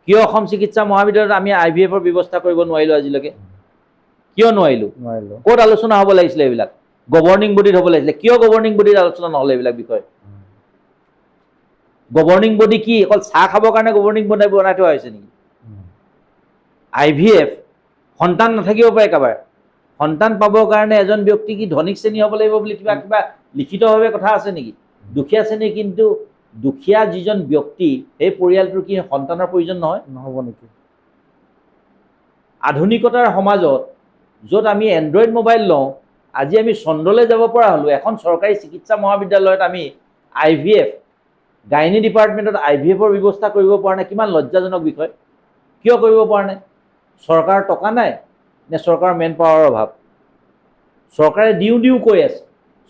A: কিয় অসম চিকিৎসা মহাবিদ্যালয়ত আমি আইভিএফৰ ব্যৱস্থা কৰিব নোৱাৰিলোঁ আজিলৈকে? কিয় নোৱাৰিলোঁ?
B: নোৱাৰিলো।
A: ক'ত আলোচনা হ'ব লাগিছিলে এইবিলাক? গভৰ্ণিং বডিত হ'ব লাগিছিলে। কিয় গভৰ্ণিং বডিত আলোচনা নহ'লে এইবিলাক বিষয়? গভৰ্ণিং বডি কি অকল চাহ খাবৰ কাৰণে গভৰ্ণিং বডি বনাই থোৱা হৈছে নেকি? আইভিএফ, সন্তান নাথাকিব পাৰে কাৰোবাৰ, সন্তান পাবৰ কাৰণে এজন ব্যক্তি কি ধনিক শ্ৰেণী হ'ব লাগিব বুলি কিবা কিবা লিখিতভাৱে কথা আছে নেকি? দুখীয়া শ্ৰেণীৰ, কিন্তু দুখীয়া যিজন ব্যক্তি, সেই পৰিয়ালটোৰ কি সন্তানৰ প্ৰয়োজন নহয়?
B: নহ'ব নেকি?
A: আধুনিকতাৰ সমাজত য'ত আমি এণ্ড্ৰইড মোবাইল লওঁ, আজি আমি চন্দ্ৰলৈ যাব পৰা হ'লোঁ, এখন চৰকাৰী চিকিৎসা মহাবিদ্যালয়ত আমি আইভিএফ, গাইনী ডিপাৰ্টমেণ্টত আইভিএফৰ ব্যৱস্থা কৰিব পৰা নাই, কিমান লজ্জাজনক বিষয়। কিয় কৰিব পৰা নাই? চৰকাৰৰ টকা নাই নে চৰকাৰৰ মেন পাৱাৰৰ অভাৱ? চৰকাৰে দিওঁ দিওঁ কৈ আছে।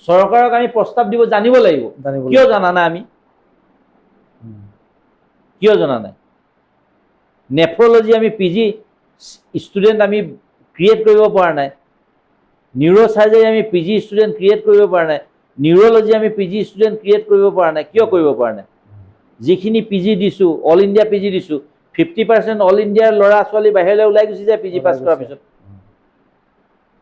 A: চৰকাৰক আমি প্ৰস্তাৱ দিব জানিব লাগিব।
B: জানিব।
A: কিয় জানা নাই আমি? কিয় জনা নাই? নেফ্ৰলজি আমি পি জি ষ্টুডেণ্ট আমি ক্ৰিয়েট কৰিব পৰা নাই। নিউৰ' চাৰ্জাৰী আমি পি জি ষ্টুডেণ্ট ক্ৰিয়েট কৰিব পৰা নাই। নিউৰ'লজি আমি পি জি ষ্টুডেণ্ট ক্ৰিয়েট কৰিব পৰা নাই। কিয় কৰিব পৰা নাই? যিখিনি পি জি দিছোঁ, অল ইণ্ডিয়া পি জি দিছোঁ, 50% অল ইণ্ডিয়াৰ ল'ৰা ছোৱালী বাহিৰলৈ ওলাই গুচি যায় পি জি পাছ কৰাৰ পিছত।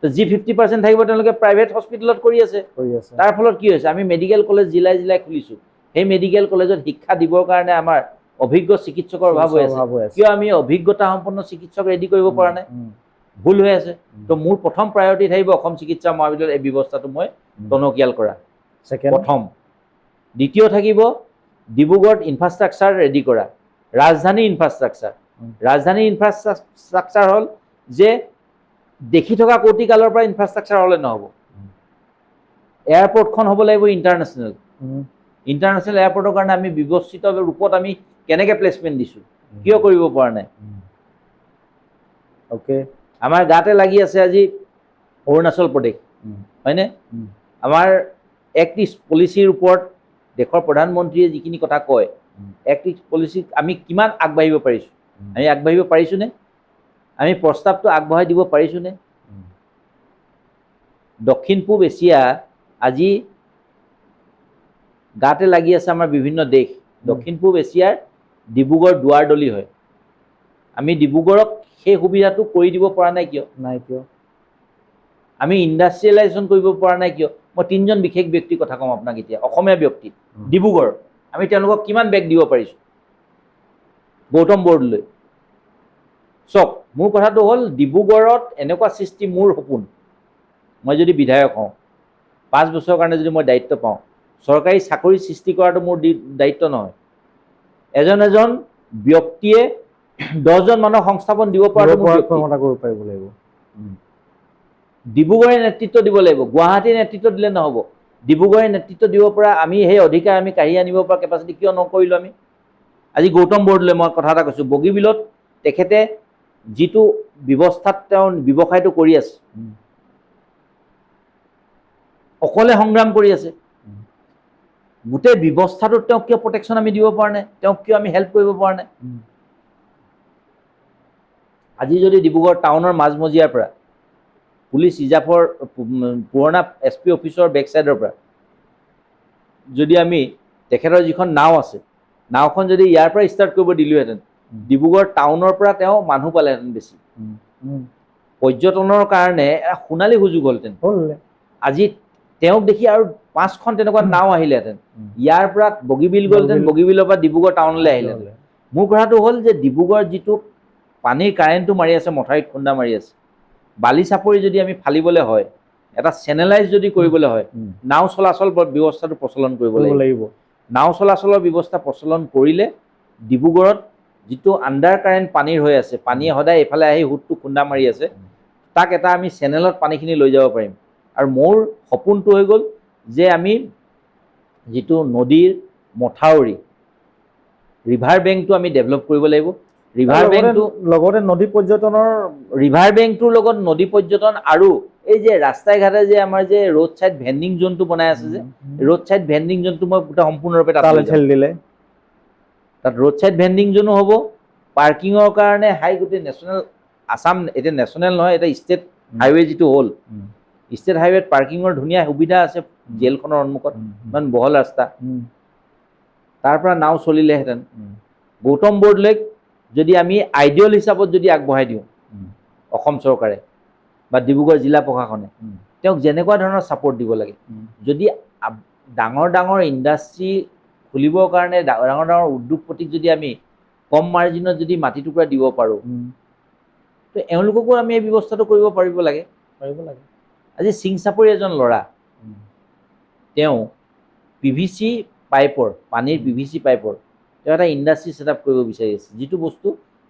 A: তো যি 50% থাকিব, তেওঁলোকে প্ৰাইভেট হস্পিটেলত কৰি আছে।
B: কৰি আছে।
A: তাৰ ফলত কি হৈছে? আমি মেডিকেল কলেজ জিলাই জিলাই খুলিছোঁ। সেই মেডিকেল কলেজত শিক্ষা দিবৰ কাৰণে আমাৰ অভিজ্ঞ চিকিৎসকৰ অভাৱ হৈ আছে।
B: অভাৱ হৈ আছে।
A: কিয় আমি অভিজ্ঞতা সম্পন্ন চিকিৎসক ৰেডি কৰিব পৰা নাই? ভুল হৈ আছে। তো মোৰ প্ৰথম প্ৰায়ৰিটি থাকিব অসম চিকিৎসা মহাবিদ্যালয়ত এই ব্যৱস্থাটো মই টনকিয়াল কৰা।
B: ছেকেণ্ড?
A: প্ৰথম। দ্বিতীয় থাকিব ডিব্ৰুগড়ত ইনফ্ৰাষ্ট্ৰাকচাৰ ৰেডি কৰা, ৰাজধানী ইনফ্ৰাষ্ট্ৰাকচাৰ। ৰাজধানী ইনফ্ৰাষ্ট্ৰাকচাৰ হ'ল যে দেখি থকা কৌটিকালৰ পৰা ইনফ্ৰাষ্ট্ৰাকচাৰ হ'লে নহ'ব। এয়াৰপৰ্টখন হ'ব লাগিব ইণ্টাৰনেশ্যনেল। ইণ্টাৰনেশ্যনেল এয়াৰপৰ্টৰ কাৰণে আমি ব্যৱস্থিত ৰূপত আমি কেনেকৈ প্লেচমেণ্ট দিছোঁ? কিয় কৰিব পৰা নাই? আমাৰ গাতে লাগি আছে আজি অৰুণাচল প্ৰদেশ, হয়নে? আমাৰ এক্ট ইষ্ট পলিচিৰ ওপৰত দেশৰ প্ৰধানমন্ত্ৰীয়ে যিখিনি কথা কয়, এক্ট ইষ্ট পলিচিত আমি কিমান আগবাঢ়িব পাৰিছোঁ? আমি আগবাঢ়িব পাৰিছোঁনে? আমি প্ৰস্তাৱটো আগবঢ়াই দিব পাৰিছোঁনে? দক্ষিণ পূব এছিয়া আজি গাতে লাগি আছে আমাৰ বিভিন্ন দেশ। দক্ষিণ পূব এছিয়াৰ ডিব্ৰুগড় দুৱাৰদলি হয়। আমি ডিব্ৰুগড়ক সেই সুবিধাটো কৰি দিব পৰা নাই কিয়?
B: নাই কিয়?
A: আমি ইণ্ডাষ্ট্ৰিয়েলাইজেশ্যন কৰিব পৰা নাই কিয়? মই তিনিজন বিশেষ ব্যক্তিৰ কথা ক'ম আপোনাক এতিয়া, অসমীয়া ব্যক্তি, ডিব্ৰুগড়। আমি তেওঁলোকক কিমান বেগ দিব পাৰিছোঁ? গৌতম বৰদলৈ। চাওক, মোৰ কথাটো হ'ল ডিব্ৰুগড়ত এনেকুৱা সৃষ্টি মোৰ সপোন, মই যদি বিধায়ক হওঁ, 5 বছৰৰ কাৰণে যদি মই দায়িত্ব পাওঁ, চৰকাৰী চাকৰি সৃষ্টি কৰাটো মোৰ দায়িত্ব নহয়। এজন এজন ব্যক্তিয়ে 10জন মানুহক সংস্থাপন দিব পৰাটো
B: দিব
A: মোৰ
B: পৰা
A: ব্যক্তি।
B: ক্ষমতা কৰিব পাৰিব লাগিব।
A: ডিব্ৰুগড়ে নেতৃত্ব দিব লাগিব, গুৱাহাটীয়ে নেতৃত্ব দিলে নহ'ব। ডিব্ৰুগড়ে নেতৃত্ব দিব পৰা আমি সেই অধিকাৰ আমি কাঢ়ি আনিব পৰা কেপাচিটি কিয় নকৰিলোঁ আমি? আজি গৌতম বৰদলৈ, মই কথা এটা কৈছোঁ, বগীবিলত তেখেতে যিটো ব্যৱস্থাত তেওঁ ব্যৱসায়টো কৰি আছে, অকলে সংগ্ৰাম কৰি আছে, গোটেই ব্যৱস্থাটোত তেওঁক কিয় প্ৰটেকশ্যন আমি দিব পৰা নাই? তেওঁক কিয় আমি হেল্প কৰিব পৰা নাই? আজি যদি ডিব্ৰুগড় টাউনৰ মাজমজিয়াৰ পৰা, পুলিচ ৰিজাৰ্ভৰ পুৰণা এছ পি অফিচৰ বেক চাইডৰ পৰা যদি আমি তেখেতৰ যিখন নাও আছে, নাওখন যদি ইয়াৰ পৰা ষ্টাৰ্ট কৰিব দিলোহেঁতেন, ডিব্ৰুগড় টাউনৰ পৰা তেওঁ মানুহ পালেহেঁতেন বেছি। পৰ্যটনৰ কাৰণে এটা সোণালী সুযোগ হ'লহেঁতেন।
B: হ'ল।
A: আজি তেওঁক দেখি আৰু পাঁচখন তেনেকুৱা নাও আহিলেহেঁতেন। ইয়াৰ পৰা বগীবিল গ'লহেঁতেন,
B: বগীবিল।
A: বগীবিলৰ পৰা ডিব্ৰুগড় টাউনলৈ আহিলেহেঁতেন। মোৰ কথাটো হ'ল যে ডিব্ৰুগড় যিটো পানীৰ কাৰেণ্টটো মাৰি আছে, মথাউৰিত খুন্দা মাৰি আছে, বালি চাপৰি যদি আমি ফালিবলৈ হয়, এটা চেনেলাইজ যদি কৰিবলৈ হয়, নাও চলাচল ব্যৱস্থাটো প্ৰচলন কৰিব
B: কৰিব
A: লাগিব।
B: লাগিব।
A: নাও চলাচলৰ ব্যৱস্থা প্ৰচলন কৰিলে ডিব্ৰুগড়ত যিটো আণ্ডাৰ কাৰেণ্ট পানীৰ হৈ আছে, পানীয়ে সদায় এইফালে আহি সোঁতটো খুন্দা মাৰি আছে, তাক এটা আমি চেনেলত পানীখিনি লৈ যাব পাৰিম। আৰু মোৰ সপোনটো হৈ গ'ল যে আমি যিটো নদীৰ মথাউৰি, ৰিভাৰ বেংকটো আমি ডেভেলপ কৰিব লাগিব। ৰিভাৰ বেংকটো
B: লগতে নদী পৰ্যটনৰ
A: ৰিভাৰ বেংকটোৰ লগত নদী পৰ্যটন আৰু এই যে ৰাস্তাই ঘাটে যে আমাৰ যে ৰোড চাইড ভেণ্ডিং জোনটো বনাই আছে যে, ৰোড চাইড ভেণ্ডিং জোনটো মই গোটেই সম্পূৰ্ণৰূপে তাত
B: তালৈ
A: লৈ যাম।
B: ঠেলি দিলে।
A: তাত ৰোড চাইড ভেণ্ডিং জোনো হ'ব, পাৰ্কিঙৰ কাৰণে হাই গোটেই নেশ্যনেল আছাম, এতিয়া নেশ্যনেল নহয়, এতিয়া ষ্টেট হাইৱে যিটো হ'ল, ষ্টেট হাইৱেত পাৰ্কিঙৰ ধুনীয়া সুবিধা আছে। জেলখনৰ সন্মুখত ইমান বহল ৰাস্তা, তাৰ পৰা নাও চলিলেহেঁতেন। গৌতম বৰদলৈক যদি আমি আইডিয়েল হিচাপত যদি আগবঢ়াই দিওঁ, অসম চৰকাৰে বা ডিব্ৰুগড় জিলা প্ৰশাসনে তেওঁক যেনেকুৱা ধৰণৰ ছাপৰ্ট দিব লাগে, যদি ডাঙৰ ডাঙৰ ইণ্ডাষ্ট্ৰী খুলিবৰ কাৰণে ডাঙৰ ডাঙৰ উদ্যোগপতিক যদি আমি কম মাৰ্জিনত যদি মাটি টুকুৰা দিব পাৰোঁ, তো এওঁলোককো আমি এই ব্যৱস্থাটো কৰিব পাৰিব লাগে।
B: পাৰিব লাগে।
A: আজি চিং চাপৰি এজন ল'ৰা, তেওঁ পিভিচি পাইপৰ, পানীৰ পিভিচি পাইপৰ তেওঁ এটা ইণ্ডাষ্ট্ৰী ছেট আপ কৰিব বিচাৰি আছে। যিটো বস্তু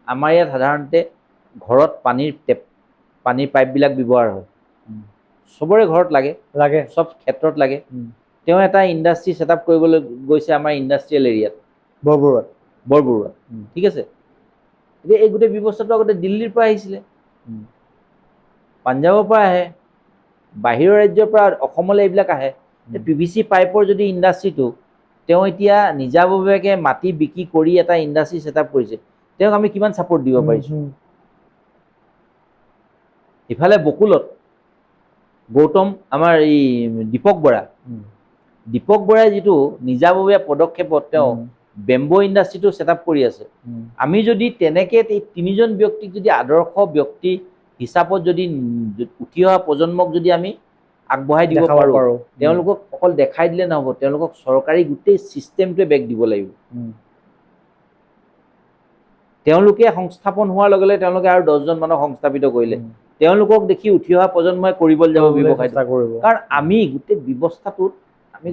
A: আমাৰ ইয়াত সাধাৰণতে ঘৰত পানীৰ টেপ, পানীৰ পাইপবিলাক ব্যৱহাৰ হয়, চবৰে ঘৰত লাগে।
B: লাগে।
A: চব ক্ষেত্ৰত লাগে। তেওঁ এটা ইণ্ডাষ্ট্ৰী ছেট আপ কৰিবলৈ গৈছে আমাৰ ইণ্ডাষ্ট্ৰিয়েল এৰিয়াত।
B: বৰবৰুৱাত।
A: বৰবৰুৱাত। ঠিক আছে। এতিয়া এই গোটেই ব্যৱস্থাটো আগতে দিল্লীৰ পৰা আহিছিলে, পাঞ্জাৱৰ পৰা আহে, বাহিৰৰ ৰাজ্যৰ পৰা অসমলৈ এইবিলাক আহে। পিভিচি পাইপৰ যদি ইণ্ডাষ্ট্ৰিটো তেওঁ এতিয়া নিজাববীয়াকৈ মাটি বিক্ৰী কৰি এটা ইণ্ডাষ্ট্ৰি ছেট আপ কৰিছে। তেওঁক আমি কিমান ছাপৰ্ট দিব পাৰিছোঁ? ইফালে বকুলত গৌতম, আমাৰ এই দীপক বৰা, দীপক বৰাই যিটো নিজাববীয়া পদক্ষেপত তেওঁ বেম্ব ইণ্ডাষ্ট্ৰিটো ছেট আপ কৰি আছে, আমি যদি তেনেকৈ এই তিনিজন ব্যক্তিক যদি আদৰ্শ ব্যক্তি হিচাপত যদি উঠি অহা প্ৰজন্মক যদি আমি আগবঢ়াই দিব
B: দেখাব
A: পাৰোঁ,
B: পাৰোঁ।
A: তেওঁলোকক অকল দেখাই দিলে নহ'ব, তেওঁলোকক চৰকাৰী গোটেই ছিষ্টেমটোৱে বেক দিব লাগিব। তেওঁলোকে সংস্থাপন হোৱাৰ লগে লগে তেওঁলোকে আৰু 10জন মানুহক সংস্থাপিত কৰিলে, তেওঁলোকক দেখি উঠি অহা প্ৰজন্মই কৰিবলৈ যাব
B: কৰিবলৈ
A: ব্যৱসায়টো।
B: চেষ্টা কৰিব।
A: কাৰণ আমি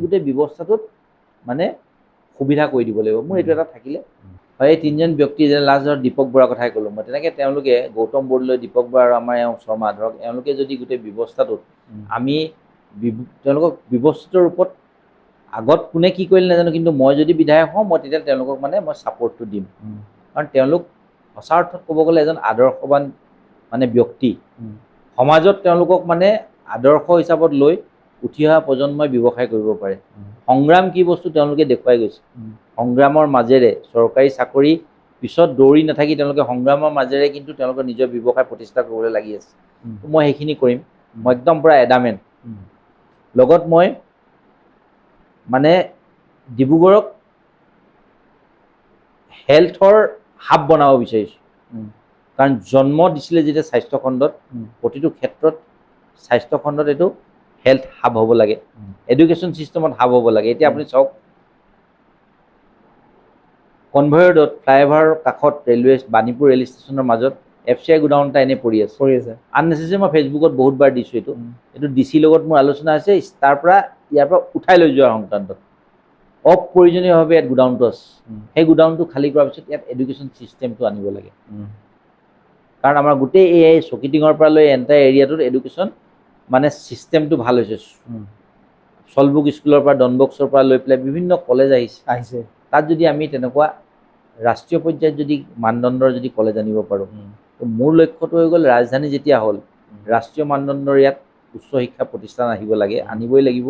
A: গোটেই ব্যৱস্থাটোত মানে সুবিধা কৰি দিব লাগিব। মোৰ এইটো এটা থাকিলে হয়। এই তিনিজন ব্যক্তি, যেনে লাষ্ট ধৰক দীপক বৰাৰ কথাই ক'লোঁ মই, তেনেকৈ তেওঁলোকে গৌতম বৰদলৈ, দীপক বৰা আৰু আমাৰ এওঁ শৰ্মা, ধৰক এওঁলোকে যদি গোটেই ব্যৱস্থাটোত আমি তেওঁলোকক ব্যৱস্থিত ৰূপত, আগত কোনে কি কৰিলে নাজানো, কিন্তু মই যদি বিধায়ক হওঁ, মই তেতিয়া তেওঁলোকক মানে মই ছাপৰ্টটো দিম। কাৰণ তেওঁলোক সঁচা অৰ্থত ক'ব গ'লে এজন আদৰ্শৱান মানে ব্যক্তি। সমাজত তেওঁলোকক মানে আদৰ্শ হিচাপত লৈ উঠি অহা প্ৰজন্মই ব্যৱসায় কৰিব পাৰে। সংগ্ৰাম কি বস্তু তেওঁলোকে দেখুৱাই গৈছে। সংগ্ৰামৰ মাজেৰে, চৰকাৰী চাকৰি পিছত দৌৰি নাথাকি তেওঁলোকে সংগ্ৰামৰ মাজেৰে কিন্তু তেওঁলোকৰ নিজৰ ব্যৱসায় প্ৰতিষ্ঠা কৰিবলৈ লাগি আছে। মই সেইখিনি কৰিম, মই একদম পূৰা এডামেণ্ট। লগত মই মানে ডিব্ৰুগড়ক হেল্থৰ হাব বনাব বিচাৰিছোঁ। কাৰণ জন্ম দিছিলে যেতিয়া স্বাস্থ্যখণ্ডত, প্ৰতিটো ক্ষেত্ৰত স্বাস্থ্যখণ্ডত এইটো হেল্থ হাব হ'ব লাগে, এডুকেশ্যন ছিষ্টেমত হাব হ'ব লাগে। এতিয়া আপুনি চাওক, কনভয় ৰোডত ফ্লাইঅভাৰৰ কাষত ৰেলৱে বাণীপুৰ ৰেল ষ্টেচনৰ মাজত এফ চি I godown এটা এনেই পৰি আছে।
B: কৰি আছে।
A: আননেচেচেৰী। মই ফেচবুকত বহুতবাৰ দিছোঁ এইটো। এইটো ডি চিৰ লগত মোৰ আলোচনা হৈছে, তাৰ পৰা ইয়াৰ পৰা উঠাই লৈ যোৱাৰ সংক্ৰান্তত। অপ্ৰয়োজনীয়ভাৱে ইয়াত গোডাউনটো আছে। সেই গোডাউনটো খালী কৰাৰ পিছত ইয়াত এডুকেশ্যন ছিষ্টেমটো আনিব লাগে। কাৰণ আমাৰ গোটেই এই চকীটিঙৰ পৰা লৈ এণ্টায়াৰ এৰিয়াটোত এডুকেশ্যন মানে ছিষ্টেমটো ভাল হৈছে। চলবুক স্কুলৰ পৰা, ডনবস্কৰ পৰা লৈ পেলাই বিভিন্ন কলেজ আহিছে।
B: আহিছে।
A: তাত যদি আমি তেনেকুৱা ৰাষ্ট্ৰীয় পৰ্যায়ত যদি মানদণ্ডৰ যদি কলেজ আনিব পাৰোঁ, তো মোৰ লক্ষ্যটো হৈ গ'ল, ৰাজধানী যেতিয়া হ'ল, ৰাষ্ট্ৰীয় মানদণ্ডৰ ইয়াত উচ্চ শিক্ষা প্ৰতিষ্ঠান আহিব লাগে, আনিবই লাগিব।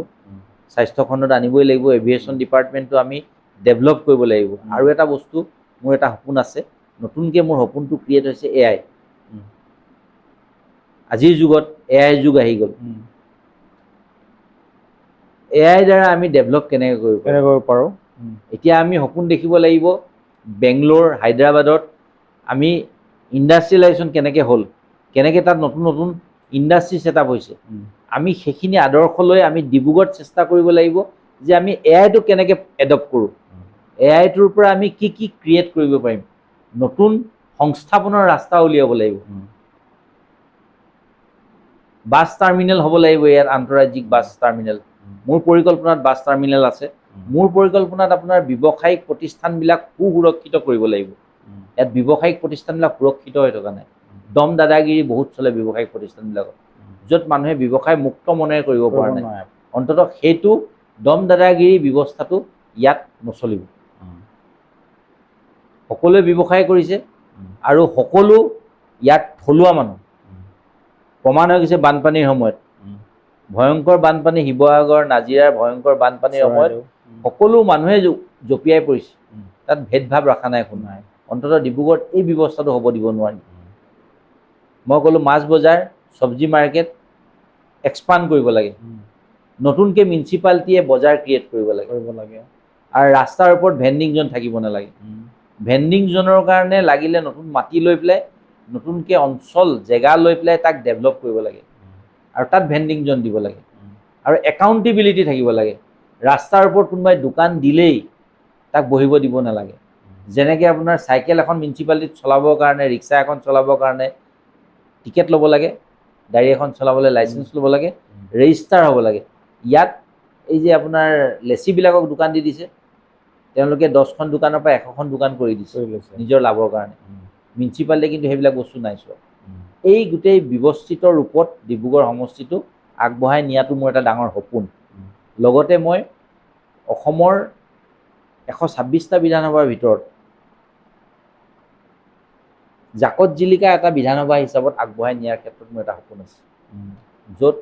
A: স্বাস্থ্যখণ্ডত আনিবই লাগিব। এভিয়েশ্যন ডিপাৰ্টমেণ্টটো আমি ডেভেলপ কৰিব লাগিব। আৰু এটা বস্তু, মোৰ এটা সপোন আছে, নতুনকৈ মোৰ সপোনটো ক্ৰিয়েট হৈছে এ I. আজিৰ যুগত এ I যুগ আহি গ'ল। এ আইৰ দ্বাৰা আমি ডেভেলপ কেনেকৈ কৰিব পাৰোঁ?
B: কেনেকৈ কৰিব পাৰোঁ।
A: এতিয়া আমি সপোন দেখিব লাগিব, বেংগলোৰ, হায়দৰাবাদত আমি ইণ্ডাষ্ট্ৰিয়েলাইজেশ্যন কেনেকৈ হ'ল, কেনেকৈ তাত নতুন নতুন ইণ্ডাষ্ট্ৰি ছেট আপ হৈছে, আমি সেইখিনি আদৰ্শ লৈ আমি ডিব্ৰুগড়ত চেষ্টা কৰিব লাগিব যে আমি এ আইটো কেনেকৈ এডপ্ট কৰোঁ, এ আইটোৰ পৰা আমি কি কি ক্ৰিয়েট কৰিব পাৰিম, নতুন সংস্থাপনৰ ৰাস্তা উলিয়াব লাগিব। বাছ টাৰ্মিনেল হ'ব লাগিব ইয়াত, আন্তঃৰাজ্যিক বাছ টাৰ্মিনেল। মোৰ পৰিকল্পনাত বাছ টাৰ্মিনেল আছে। মোৰ পৰিকল্পনাত আপোনাৰ ব্যৱসায়িক প্ৰতিষ্ঠানবিলাক সুসুৰক্ষিত কৰিব লাগিব। ইয়াত ব্যৱসায়িক প্ৰতিষ্ঠানবিলাক সুৰক্ষিত হৈ থকা নাই। দম দাদাগিৰি বহুত চলে ব্যৱসায়িক প্ৰতিষ্ঠানবিলাকত, য'ত মানুহে ব্যৱসায় মুক্ত মনেৰে কৰিব পৰা নাই।
B: নোৱাৰে।
A: অন্ততঃ সেইটো দম দাদাগিৰি ব্যৱস্থাটো ইয়াত নচলিব। সকলোৱে ব্যৱসায় কৰিছে আৰু সকলো ইয়াত থলুৱা মানুহ। প্ৰমাণ হৈ গৈছে বানপানীৰ সময়ত, ভয়ংকৰ বানপানী, শিৱসাগৰ, নাজিৰাৰ ভয়ংকৰ বানপানীৰ সময়ত
B: চৰাইদেউ।
A: সকলো মানুহে জঁপিয়াই পৰিছে। তাত ভেদভাৱ ৰখা নাই কোনো।
B: নাই।
A: অন্ততঃ ডিব্ৰুগড়ত এই ব্যৱস্থাটো হ'ব দিব নোৱাৰি। মই ক'লোঁ, মাছ বজাৰ, চব্জি মাৰ্কেট এক্সপাণ্ড কৰিব লাগে। নতুনকৈ মিউনিচিপালিটিয়ে বজাৰ ক্ৰিয়েট কৰিব লাগে।
B: কৰিব লাগে।
A: আৰু ৰাস্তাৰ ওপৰত ভেণ্ডিং জ'ন থাকিব নালাগে। ভেণ্ডিং জ'নৰ কাৰণে লাগিলে নতুন মাটি লৈ পেলাই, নতুনকৈ অঞ্চল জেগা লৈ পেলাই তাক ডেভেলপ কৰিব লাগে আৰু তাত ভেণ্ডিং জ'ন দিব লাগে। আৰু একাউণ্টেবিলিটি থাকিব লাগে। ৰাস্তাৰ ওপৰত কোনোবাই দোকান দিলেই তাক বহিব দিব নালাগে। যেনেকৈ আপোনাৰ চাইকেল এখন মিউনিচিপালিটিত চলাবৰ কাৰণে, ৰিক্সা এখন চলাবৰ কাৰণে টিকেট ল'ব লাগে, গাড়ী এখন চলাবলৈ লাইচেঞ্চ ল'ব লাগে, ৰেজিষ্টাৰ হ'ব লাগে। ইয়াত এই যে আপোনাৰ লেচিবিলাকক দোকান দি দিছে, তেওঁলোকে 10খন দোকানৰ পৰা 100খন দোকান কৰি দিছে
B: কৰি লৈছে।
A: নিজৰ লাভৰ কাৰণে। মিউনিচিপালিটিয়ে কিন্তু সেইবিলাক বস্তু নাই চোৱা। এই গোটেই ব্যৱস্থিত ৰূপত ডিব্ৰুগড় সমষ্টিটো আগবঢ়াই নিয়াটো মোৰ এটা ডাঙৰ সপোন। লগতে মই অসমৰ 126টা বিধানসভাৰ ভিতৰত জাকত জিলিকা এটা বিধানসভা হিচাপত আগবঢ়াই নিয়াৰ ক্ষেত্ৰত মোৰ এটা সপোন আছে, য'ত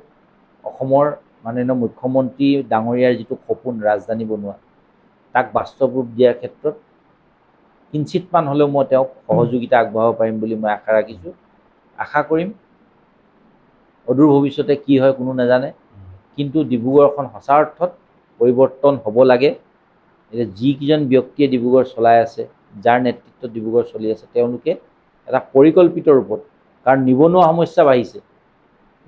A: অসমৰ মাননীয় মুখ্যমন্ত্ৰী ডাঙৰীয়াৰ যিটো সপোন ৰাজধানী বনোৱা, তাক বাস্তৱ ৰূপ দিয়াৰ ক্ষেত্ৰত কিঞ্চিতমান হ'লেও মই তেওঁক সহযোগিতা আগবঢ়াব পাৰিম বুলি মই আশা ৰাখিছোঁ। আশা কৰিম অদূৰ ভৱিষ্যতে কি হয় কোনো নাজানে, কিন্তু ডিব্ৰুগড়খন সঁচা অৰ্থত পৰিৱৰ্তন হ'ব লাগে। এতিয়া যিকেইজন ব্যক্তিয়ে ডিব্ৰুগড় চলাই আছে, যাৰ নেতৃত্বত ডিব্ৰুগড় চলি আছে, তেওঁলোকে এটা পৰিকল্পিত ৰূপত, কাৰণ নিবনুৱা সমস্যা বাঢ়িছে,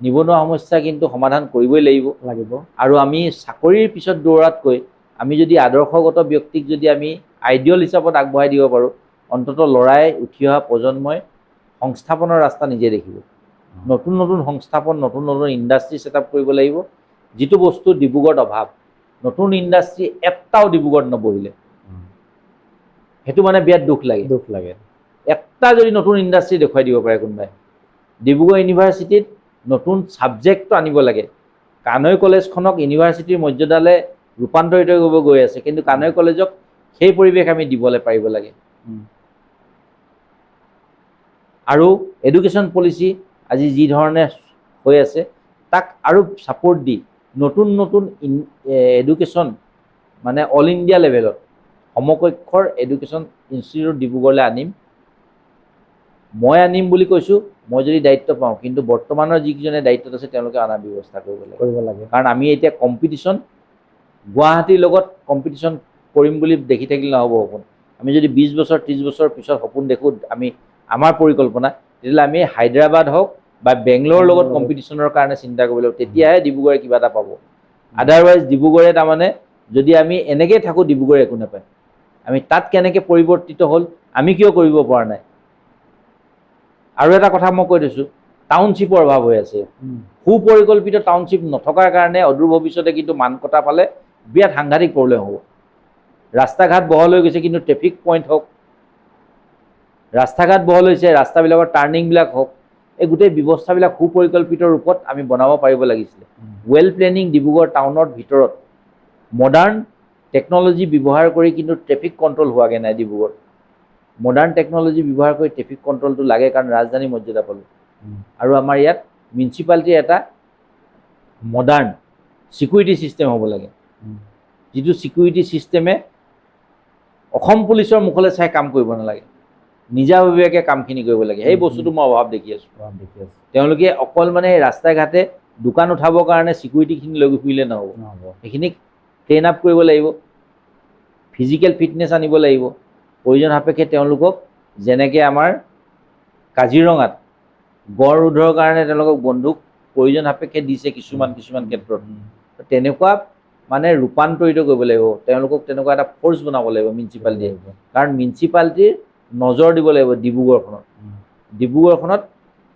A: নিবনুৱা সমস্যা কিন্তু সমাধান কৰিবই লাগিব। আৰু আমি চাকৰিৰ পিছত দৌৰাতকৈ আমি যদি আদৰ্শগত ব্যক্তিক যদি আমি আইডিয়েল হিচাপত আগবঢ়াই দিব পাৰোঁ, অন্ততঃ ল'ৰাই, উঠি অহা প্ৰজন্মই সংস্থাপনৰ ৰাস্তা নিজে দেখিব। নতুন নতুন সংস্থাপন, নতুন নতুন ইণ্ডাষ্ট্ৰি ছেট আপ কৰিব লাগিব, যিটো বস্তু ডিব্ৰুগড়ত অভাৱ। নতুন ইণ্ডাষ্ট্ৰি এটাও ডিব্ৰুগড়ত নবহিলে, সেইটো মানে বিৰাট দুখ লাগে।
B: দুখ লাগে।
A: এটা যদি নতুন ইণ্ডাষ্ট্ৰি দেখুৱাই দিব পাৰে কোনোবাই, ডিব্ৰুগড় ইউনিভাৰ্চিটিত নতুন ছাবজেক্টটো আনিব লাগে। কানৈ কলেজখনক ইউনিভাৰ্চিটিৰ মৰ্যাদালৈ ৰূপান্তৰিত কৰিব গৈ আছে, কিন্তু কানৈ কলেজক সেই পৰিৱেশ আমি দিবলৈ পাৰিব লাগে। আৰু এডুকেশ্যন পলিচি আজি যি ধৰণে হৈ আছে, তাক আৰু ছাপৰ্ট দি নতুন নতুন এডুকেশ্যন, মানে অল ইণ্ডিয়া লেভেলত সমকক্ষৰ এডুকেশ্যন ইনষ্টিটিউট ডিব্ৰুগড়লৈ আনিম। মই আনিম বুলি কৈছোঁ, মই যদি দায়িত্ব পাওঁ, কিন্তু বৰ্তমানৰ যিকেইজনে দায়িত্বত আছে তেওঁলোকে অনাৰ ব্যৱস্থা কৰিব লাগে।
B: কৰিব লাগে।
A: কাৰণ আমি এতিয়া কম্পিটিশ্যন, গুৱাহাটীৰ লগত কম্পিটিশ্যন কৰিম বুলি দেখি থাকিলে নহ'ব সপোন। আমি যদি 20 বছৰ, 30 বছৰ পিছত সপোন দেখোঁ, আমি আমাৰ পৰিকল্পনা, তেতিয়াহ'লে আমি হায়দৰাবাদ হওক বা বেংগলোৰৰ লগত কম্পিটিশ্যনৰ কাৰণে চিন্তা কৰিব লাগিব। তেতিয়াহে ডিব্ৰুগড়ে কিবা এটা পাব। আদাৰৱাইজ ডিব্ৰুগড়ে তাৰমানে যদি আমি এনেকেই থাকোঁ, ডিব্ৰুগড়ে একো নাপায়। আমি তাত কেনেকৈ পৰিৱৰ্তিত হ'ল, আমি কিয় কৰিব পৰা নাই? আৰু এটা কথা মই কৈ দিছোঁ, টাউনশ্বিপৰ অভাৱ হৈ আছে। সুপৰিকল্পিত টাউনশ্বিপ নথকাৰ কাৰণে অদূৰ ভৱিষ্যতে কিন্তু মানকটা পালে বিৰাট সাংঘাতিক প্ৰব্লেম হ'ব। ৰাস্তা ঘাট বহল হৈ গৈছে, কিন্তু ট্ৰেফিক পইণ্ট হওক, ৰাস্তা ঘাট বহল হৈছে, ৰাস্তাবিলাকৰ টাৰ্ণিংবিলাক হওক, এই গোটেই ব্যৱস্থাবিলাক সুপৰিকল্পিত ৰূপত আমি বনাব পাৰিব লাগিছিলে। ৱেল প্লেনিং ডিব্ৰুগড় টাউনৰ ভিতৰত মডাৰ্ণ টেকন'লজি ব্যৱহাৰ কৰি কিন্তু ট্ৰেফিক কণ্ট্ৰল হোৱাগৈ নাই ডিব্ৰুগড়। মডাৰ্ণ টেকন'লজি ব্যৱহাৰ কৰি ট্ৰেফিক কণ্ট্ৰলটো লাগে, কাৰণ ৰাজধানী মৰ্যাদা পালোঁ। আৰু আমাৰ ইয়াত মিউনিচিপালিটিৰ এটা মডাৰ্ণ ছিকিউৰিটি ছিষ্টেম হ'ব লাগে, যিটো ছিকিউৰিটি ছিষ্টেমে অসম পুলিচৰ মুখলৈ চাই কাম কৰিব নালাগে, নিজাববীয়াকৈ কামখিনি কৰিব লাগে। সেই বস্তুটো মই অভাৱ দেখি আছোঁ।
B: অভাৱ দেখি আছোঁ।
A: তেওঁলোকে অকল মানে ৰাস্তাই ঘাটে দোকান উঠাবৰ কাৰণে ছিকিউৰিটিখিনি লৈ ফুৰিলে নহ'ব।
B: নহ'ব।
A: সেইখিনিক ট্ৰেইন আপ কৰিব লাগিব, ফিজিকেল ফিটনেছ আনিব লাগিব। প্ৰয়োজন সাপেক্ষে তেওঁলোকক যেনেকৈ আমাৰ কাজিৰঙাত গড় ৰোধৰ কাৰণে তেওঁলোকক বন্দুক প্ৰয়োজন সাপেক্ষে দিছে কিছুমান কিছুমান ক্ষেত্ৰত, তেনেকুৱা মানে ৰূপান্তৰিত কৰিব লাগিব তেওঁলোকক। তেনেকুৱা এটা ফ'ৰ্চ বনাব লাগিব মিউনিচিপালিটিয়ে, কাৰণ মিউনিচিপালিটিৰ নজৰ দিব লাগিব ডিব্ৰুগড়খনত। ডিব্ৰুগড়খনত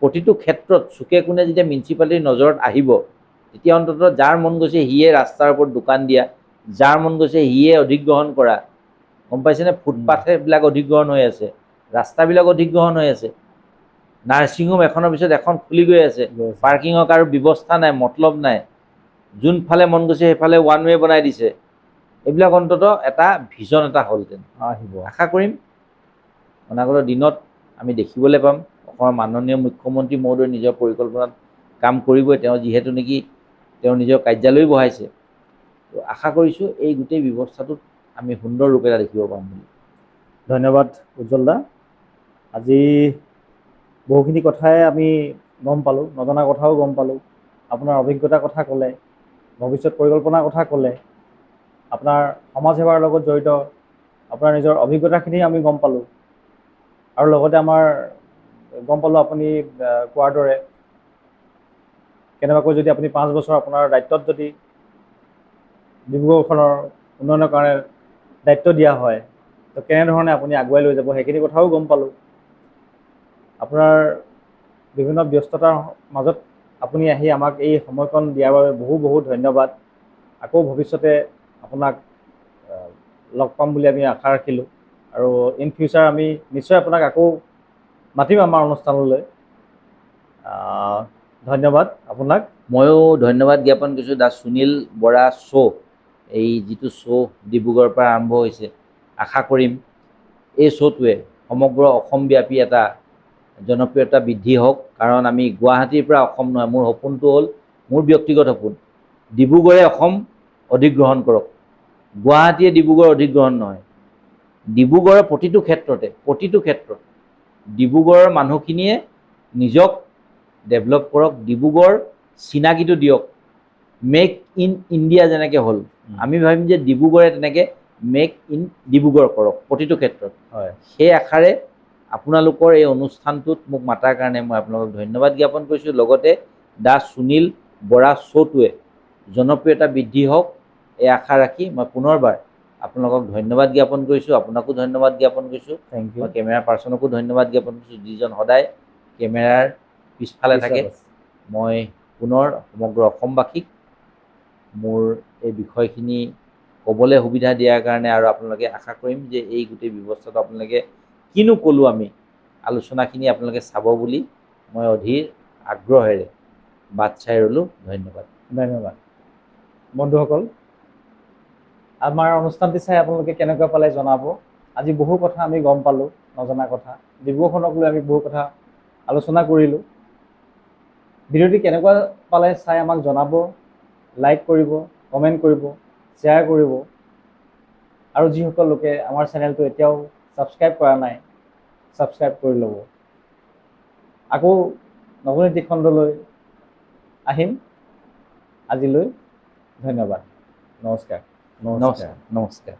A: প্ৰতিটো ক্ষেত্ৰত চুকে কোণে যেতিয়া মিউনিচিপালিটিৰ নজৰত আহিব, তেতিয়া অন্ততঃ যাৰ মন গৈছে সিয়ে ৰাস্তাৰ ওপৰত দোকান দিয়া, যাৰ মন গৈছে সিয়ে অধিগ্ৰহণ কৰা, গম পাইছেনে? ফুটপাথবিলাক অধিগ্ৰহণ হৈ আছে, ৰাস্তাবিলাক অধিগ্ৰহণ হৈ আছে, নাৰ্ছিং হোম এখনৰ পিছত এখন খুলি গৈ আছে,
B: গৈ আছে।
A: পাৰ্কিঙৰ কাৰো ব্যৱস্থা নাই, মতলব নাই, যোনফালে মন গৈছে সেইফালে ওৱান ৱে বনাই দিছে। এইবিলাক অন্ততঃ এটা ভিজন এটা হ'লহেঁতেন।
B: আহিব।
A: আশা কৰিম অনাগত দিনত আমি দেখিবলৈ পাম, অসমৰ মাননীয় মুখ্যমন্ত্ৰী মহোদয়ে নিজৰ পৰিকল্পনাত কাম কৰিবই। তেওঁ যিহেতু নেকি তেওঁ নিজৰ কাৰ্যালয়ো বঢ়াইছে, তো আশা কৰিছোঁ এই গোটেই ব্যৱস্থাটোত আমি সুন্দৰ ৰূপ এটা দেখিব পাম বুলি।
B: ধন্যবাদ উজ্জ্বল দা। আজি বহুখিনি কথাই আমি গম পালোঁ, নজনা কথাও গম পালোঁ। আপোনাৰ অভিজ্ঞতাৰ কথা ক'লে, ভৱিষ্যত পৰিকল্পনাৰ কথা ক'লে, আপোনাৰ সমাজ সেৱাৰ লগত জড়িত আপোনাৰ নিজৰ অভিজ্ঞতাখিনি আমি গম পালোঁ। আৰু লগতে আমাৰ গম পালোঁ আপুনি কোৱাৰ দৰে কেনেবাকৈ যদি আপুনি 5 বছৰ আপোনাৰ দায়িত্বত যদি ডিব্ৰুগড়খনৰ উন্নয়নৰ কাৰণে দায়িত্ব দিয়া হয়, তো কেনেধৰণে আপুনি আগুৱাই লৈ যাব, সেইখিনি কথাও গম পালোঁ। আপোনাৰ বিভিন্ন ব্যস্ততাৰ মাজত আপুনি আহি আমাক এই সময়কণ দিয়াৰ বাবে বহু বহুত ধন্যবাদ। আকৌ ভৱিষ্যতে আপোনাক লগ পাম বুলি আমি আশা ৰাখিলোঁ আৰু ইন ফিউচাৰ আমি নিশ্চয় আপোনাক আকৌ মাতিম আমাৰ অনুষ্ঠানলৈ। ধন্যবাদ আপোনাক।
A: ময়ো ধন্যবাদ জ্ঞাপন কৰিছোঁ the Sunil Bora show. এই যিটো শ্ব' ডিব্ৰুগড়ৰ পৰা আৰম্ভ হৈছে, আশা কৰিম এই শ্ব'টোৱে সমগ্ৰ অসমব্যাপী এটা জনপ্ৰিয়তা বৃদ্ধি হওক। কাৰণ আমি গুৱাহাটীৰ পৰা অসম নহয়, মোৰ সপোনটো হ'ল, মোৰ ব্যক্তিগত সপোন, ডিব্ৰুগড়ে অসম অধিগ্ৰহণ কৰক। গুৱাহাটীয়ে ডিব্ৰুগড় অধিগ্ৰহণ নহয়, ডিব্ৰুগড়ৰ প্ৰতিটো ক্ষেত্ৰতে, প্ৰতিটো ক্ষেত্ৰত ডিব্ৰুগড়ৰ মানুহখিনিয়ে নিজক ডেভেলপ কৰক, ডিব্ৰুগড় চিনাকিটো দিয়ক। মেক ইন ইণ্ডিয়া যেনেকৈ হ'ল, আমি ভাবিম যে ডিব্ৰুগড়ে তেনেকৈ মেক ইন ডিব্ৰুগড় কৰক প্ৰতিটো ক্ষেত্ৰত। সেই আশাৰে আপোনালোকৰ এই অনুষ্ঠানটোত মোক মাতাৰ কাৰণে মই আপোনালোকক ধন্যবাদ জ্ঞাপন কৰিছোঁ। লগতে দা সুনীল বৰা শ্ব'টোৱে জনপ্ৰিয়তা বৃদ্ধি হওক, এই আশা ৰাখি মই পুনৰবাৰ আপোনালোকক ধন্যবাদ জ্ঞাপন কৰিছোঁ। আপোনাকো ধন্যবাদ জ্ঞাপন কৰিছোঁ।
B: Thank you.
A: মই কেমেৰা পাৰ্চনকো ধন্যবাদ জ্ঞাপন কৰিছোঁ, যিজন সদায় কেমেৰাৰ পিছফালে থাকে। মই পুনৰ সমগ্ৰ অসমবাসীক মোৰ এই বিষয়খিনি ক'বলৈ সুবিধা দিয়াৰ কাৰণে আৰু আপোনালোকে আশা কৰিম যে এই গোটেই ব্যৱস্থাটো আপোনালোকে কিনো ক'লোঁ আমি আলোচনাখিনি আপোনালোকে চাব বুলি মই অধীৰ আগ্ৰহেৰে বাট চাই ৰ'লোঁ। ধন্যবাদ।
B: ধন্যবাদ। বন্ধুসকল, আমাৰ অনুষ্ঠানটি চাই আপোনালোকে কেনেকুৱা পালে জনাব। আজি বহু কথা আমি গম পালোঁ, নজনা কথা। ডিব্ৰুগড়খনক লৈ আমি বহু কথা আলোচনা কৰিলোঁ। ভিডিঅ'টি কেনেকুৱা পালে চাই আমাক জনাব, লাইক কৰিব, কমেণ্ট কৰিব, শ্বেয়াৰ কৰিব আৰু যিসকল লোকে আমাৰ চেনেলটো এতিয়াও ছাবস্ক্ৰাইব কৰা নাই, ছাবস্ক্ৰাইব কৰি ল'ব। আকৌ নতুন এটি খণ্ডলৈ আহিম। আজিলৈ ধন্যবাদ, নমস্কাৰ।
A: নমস্কাৰ, নমস্কাৰ।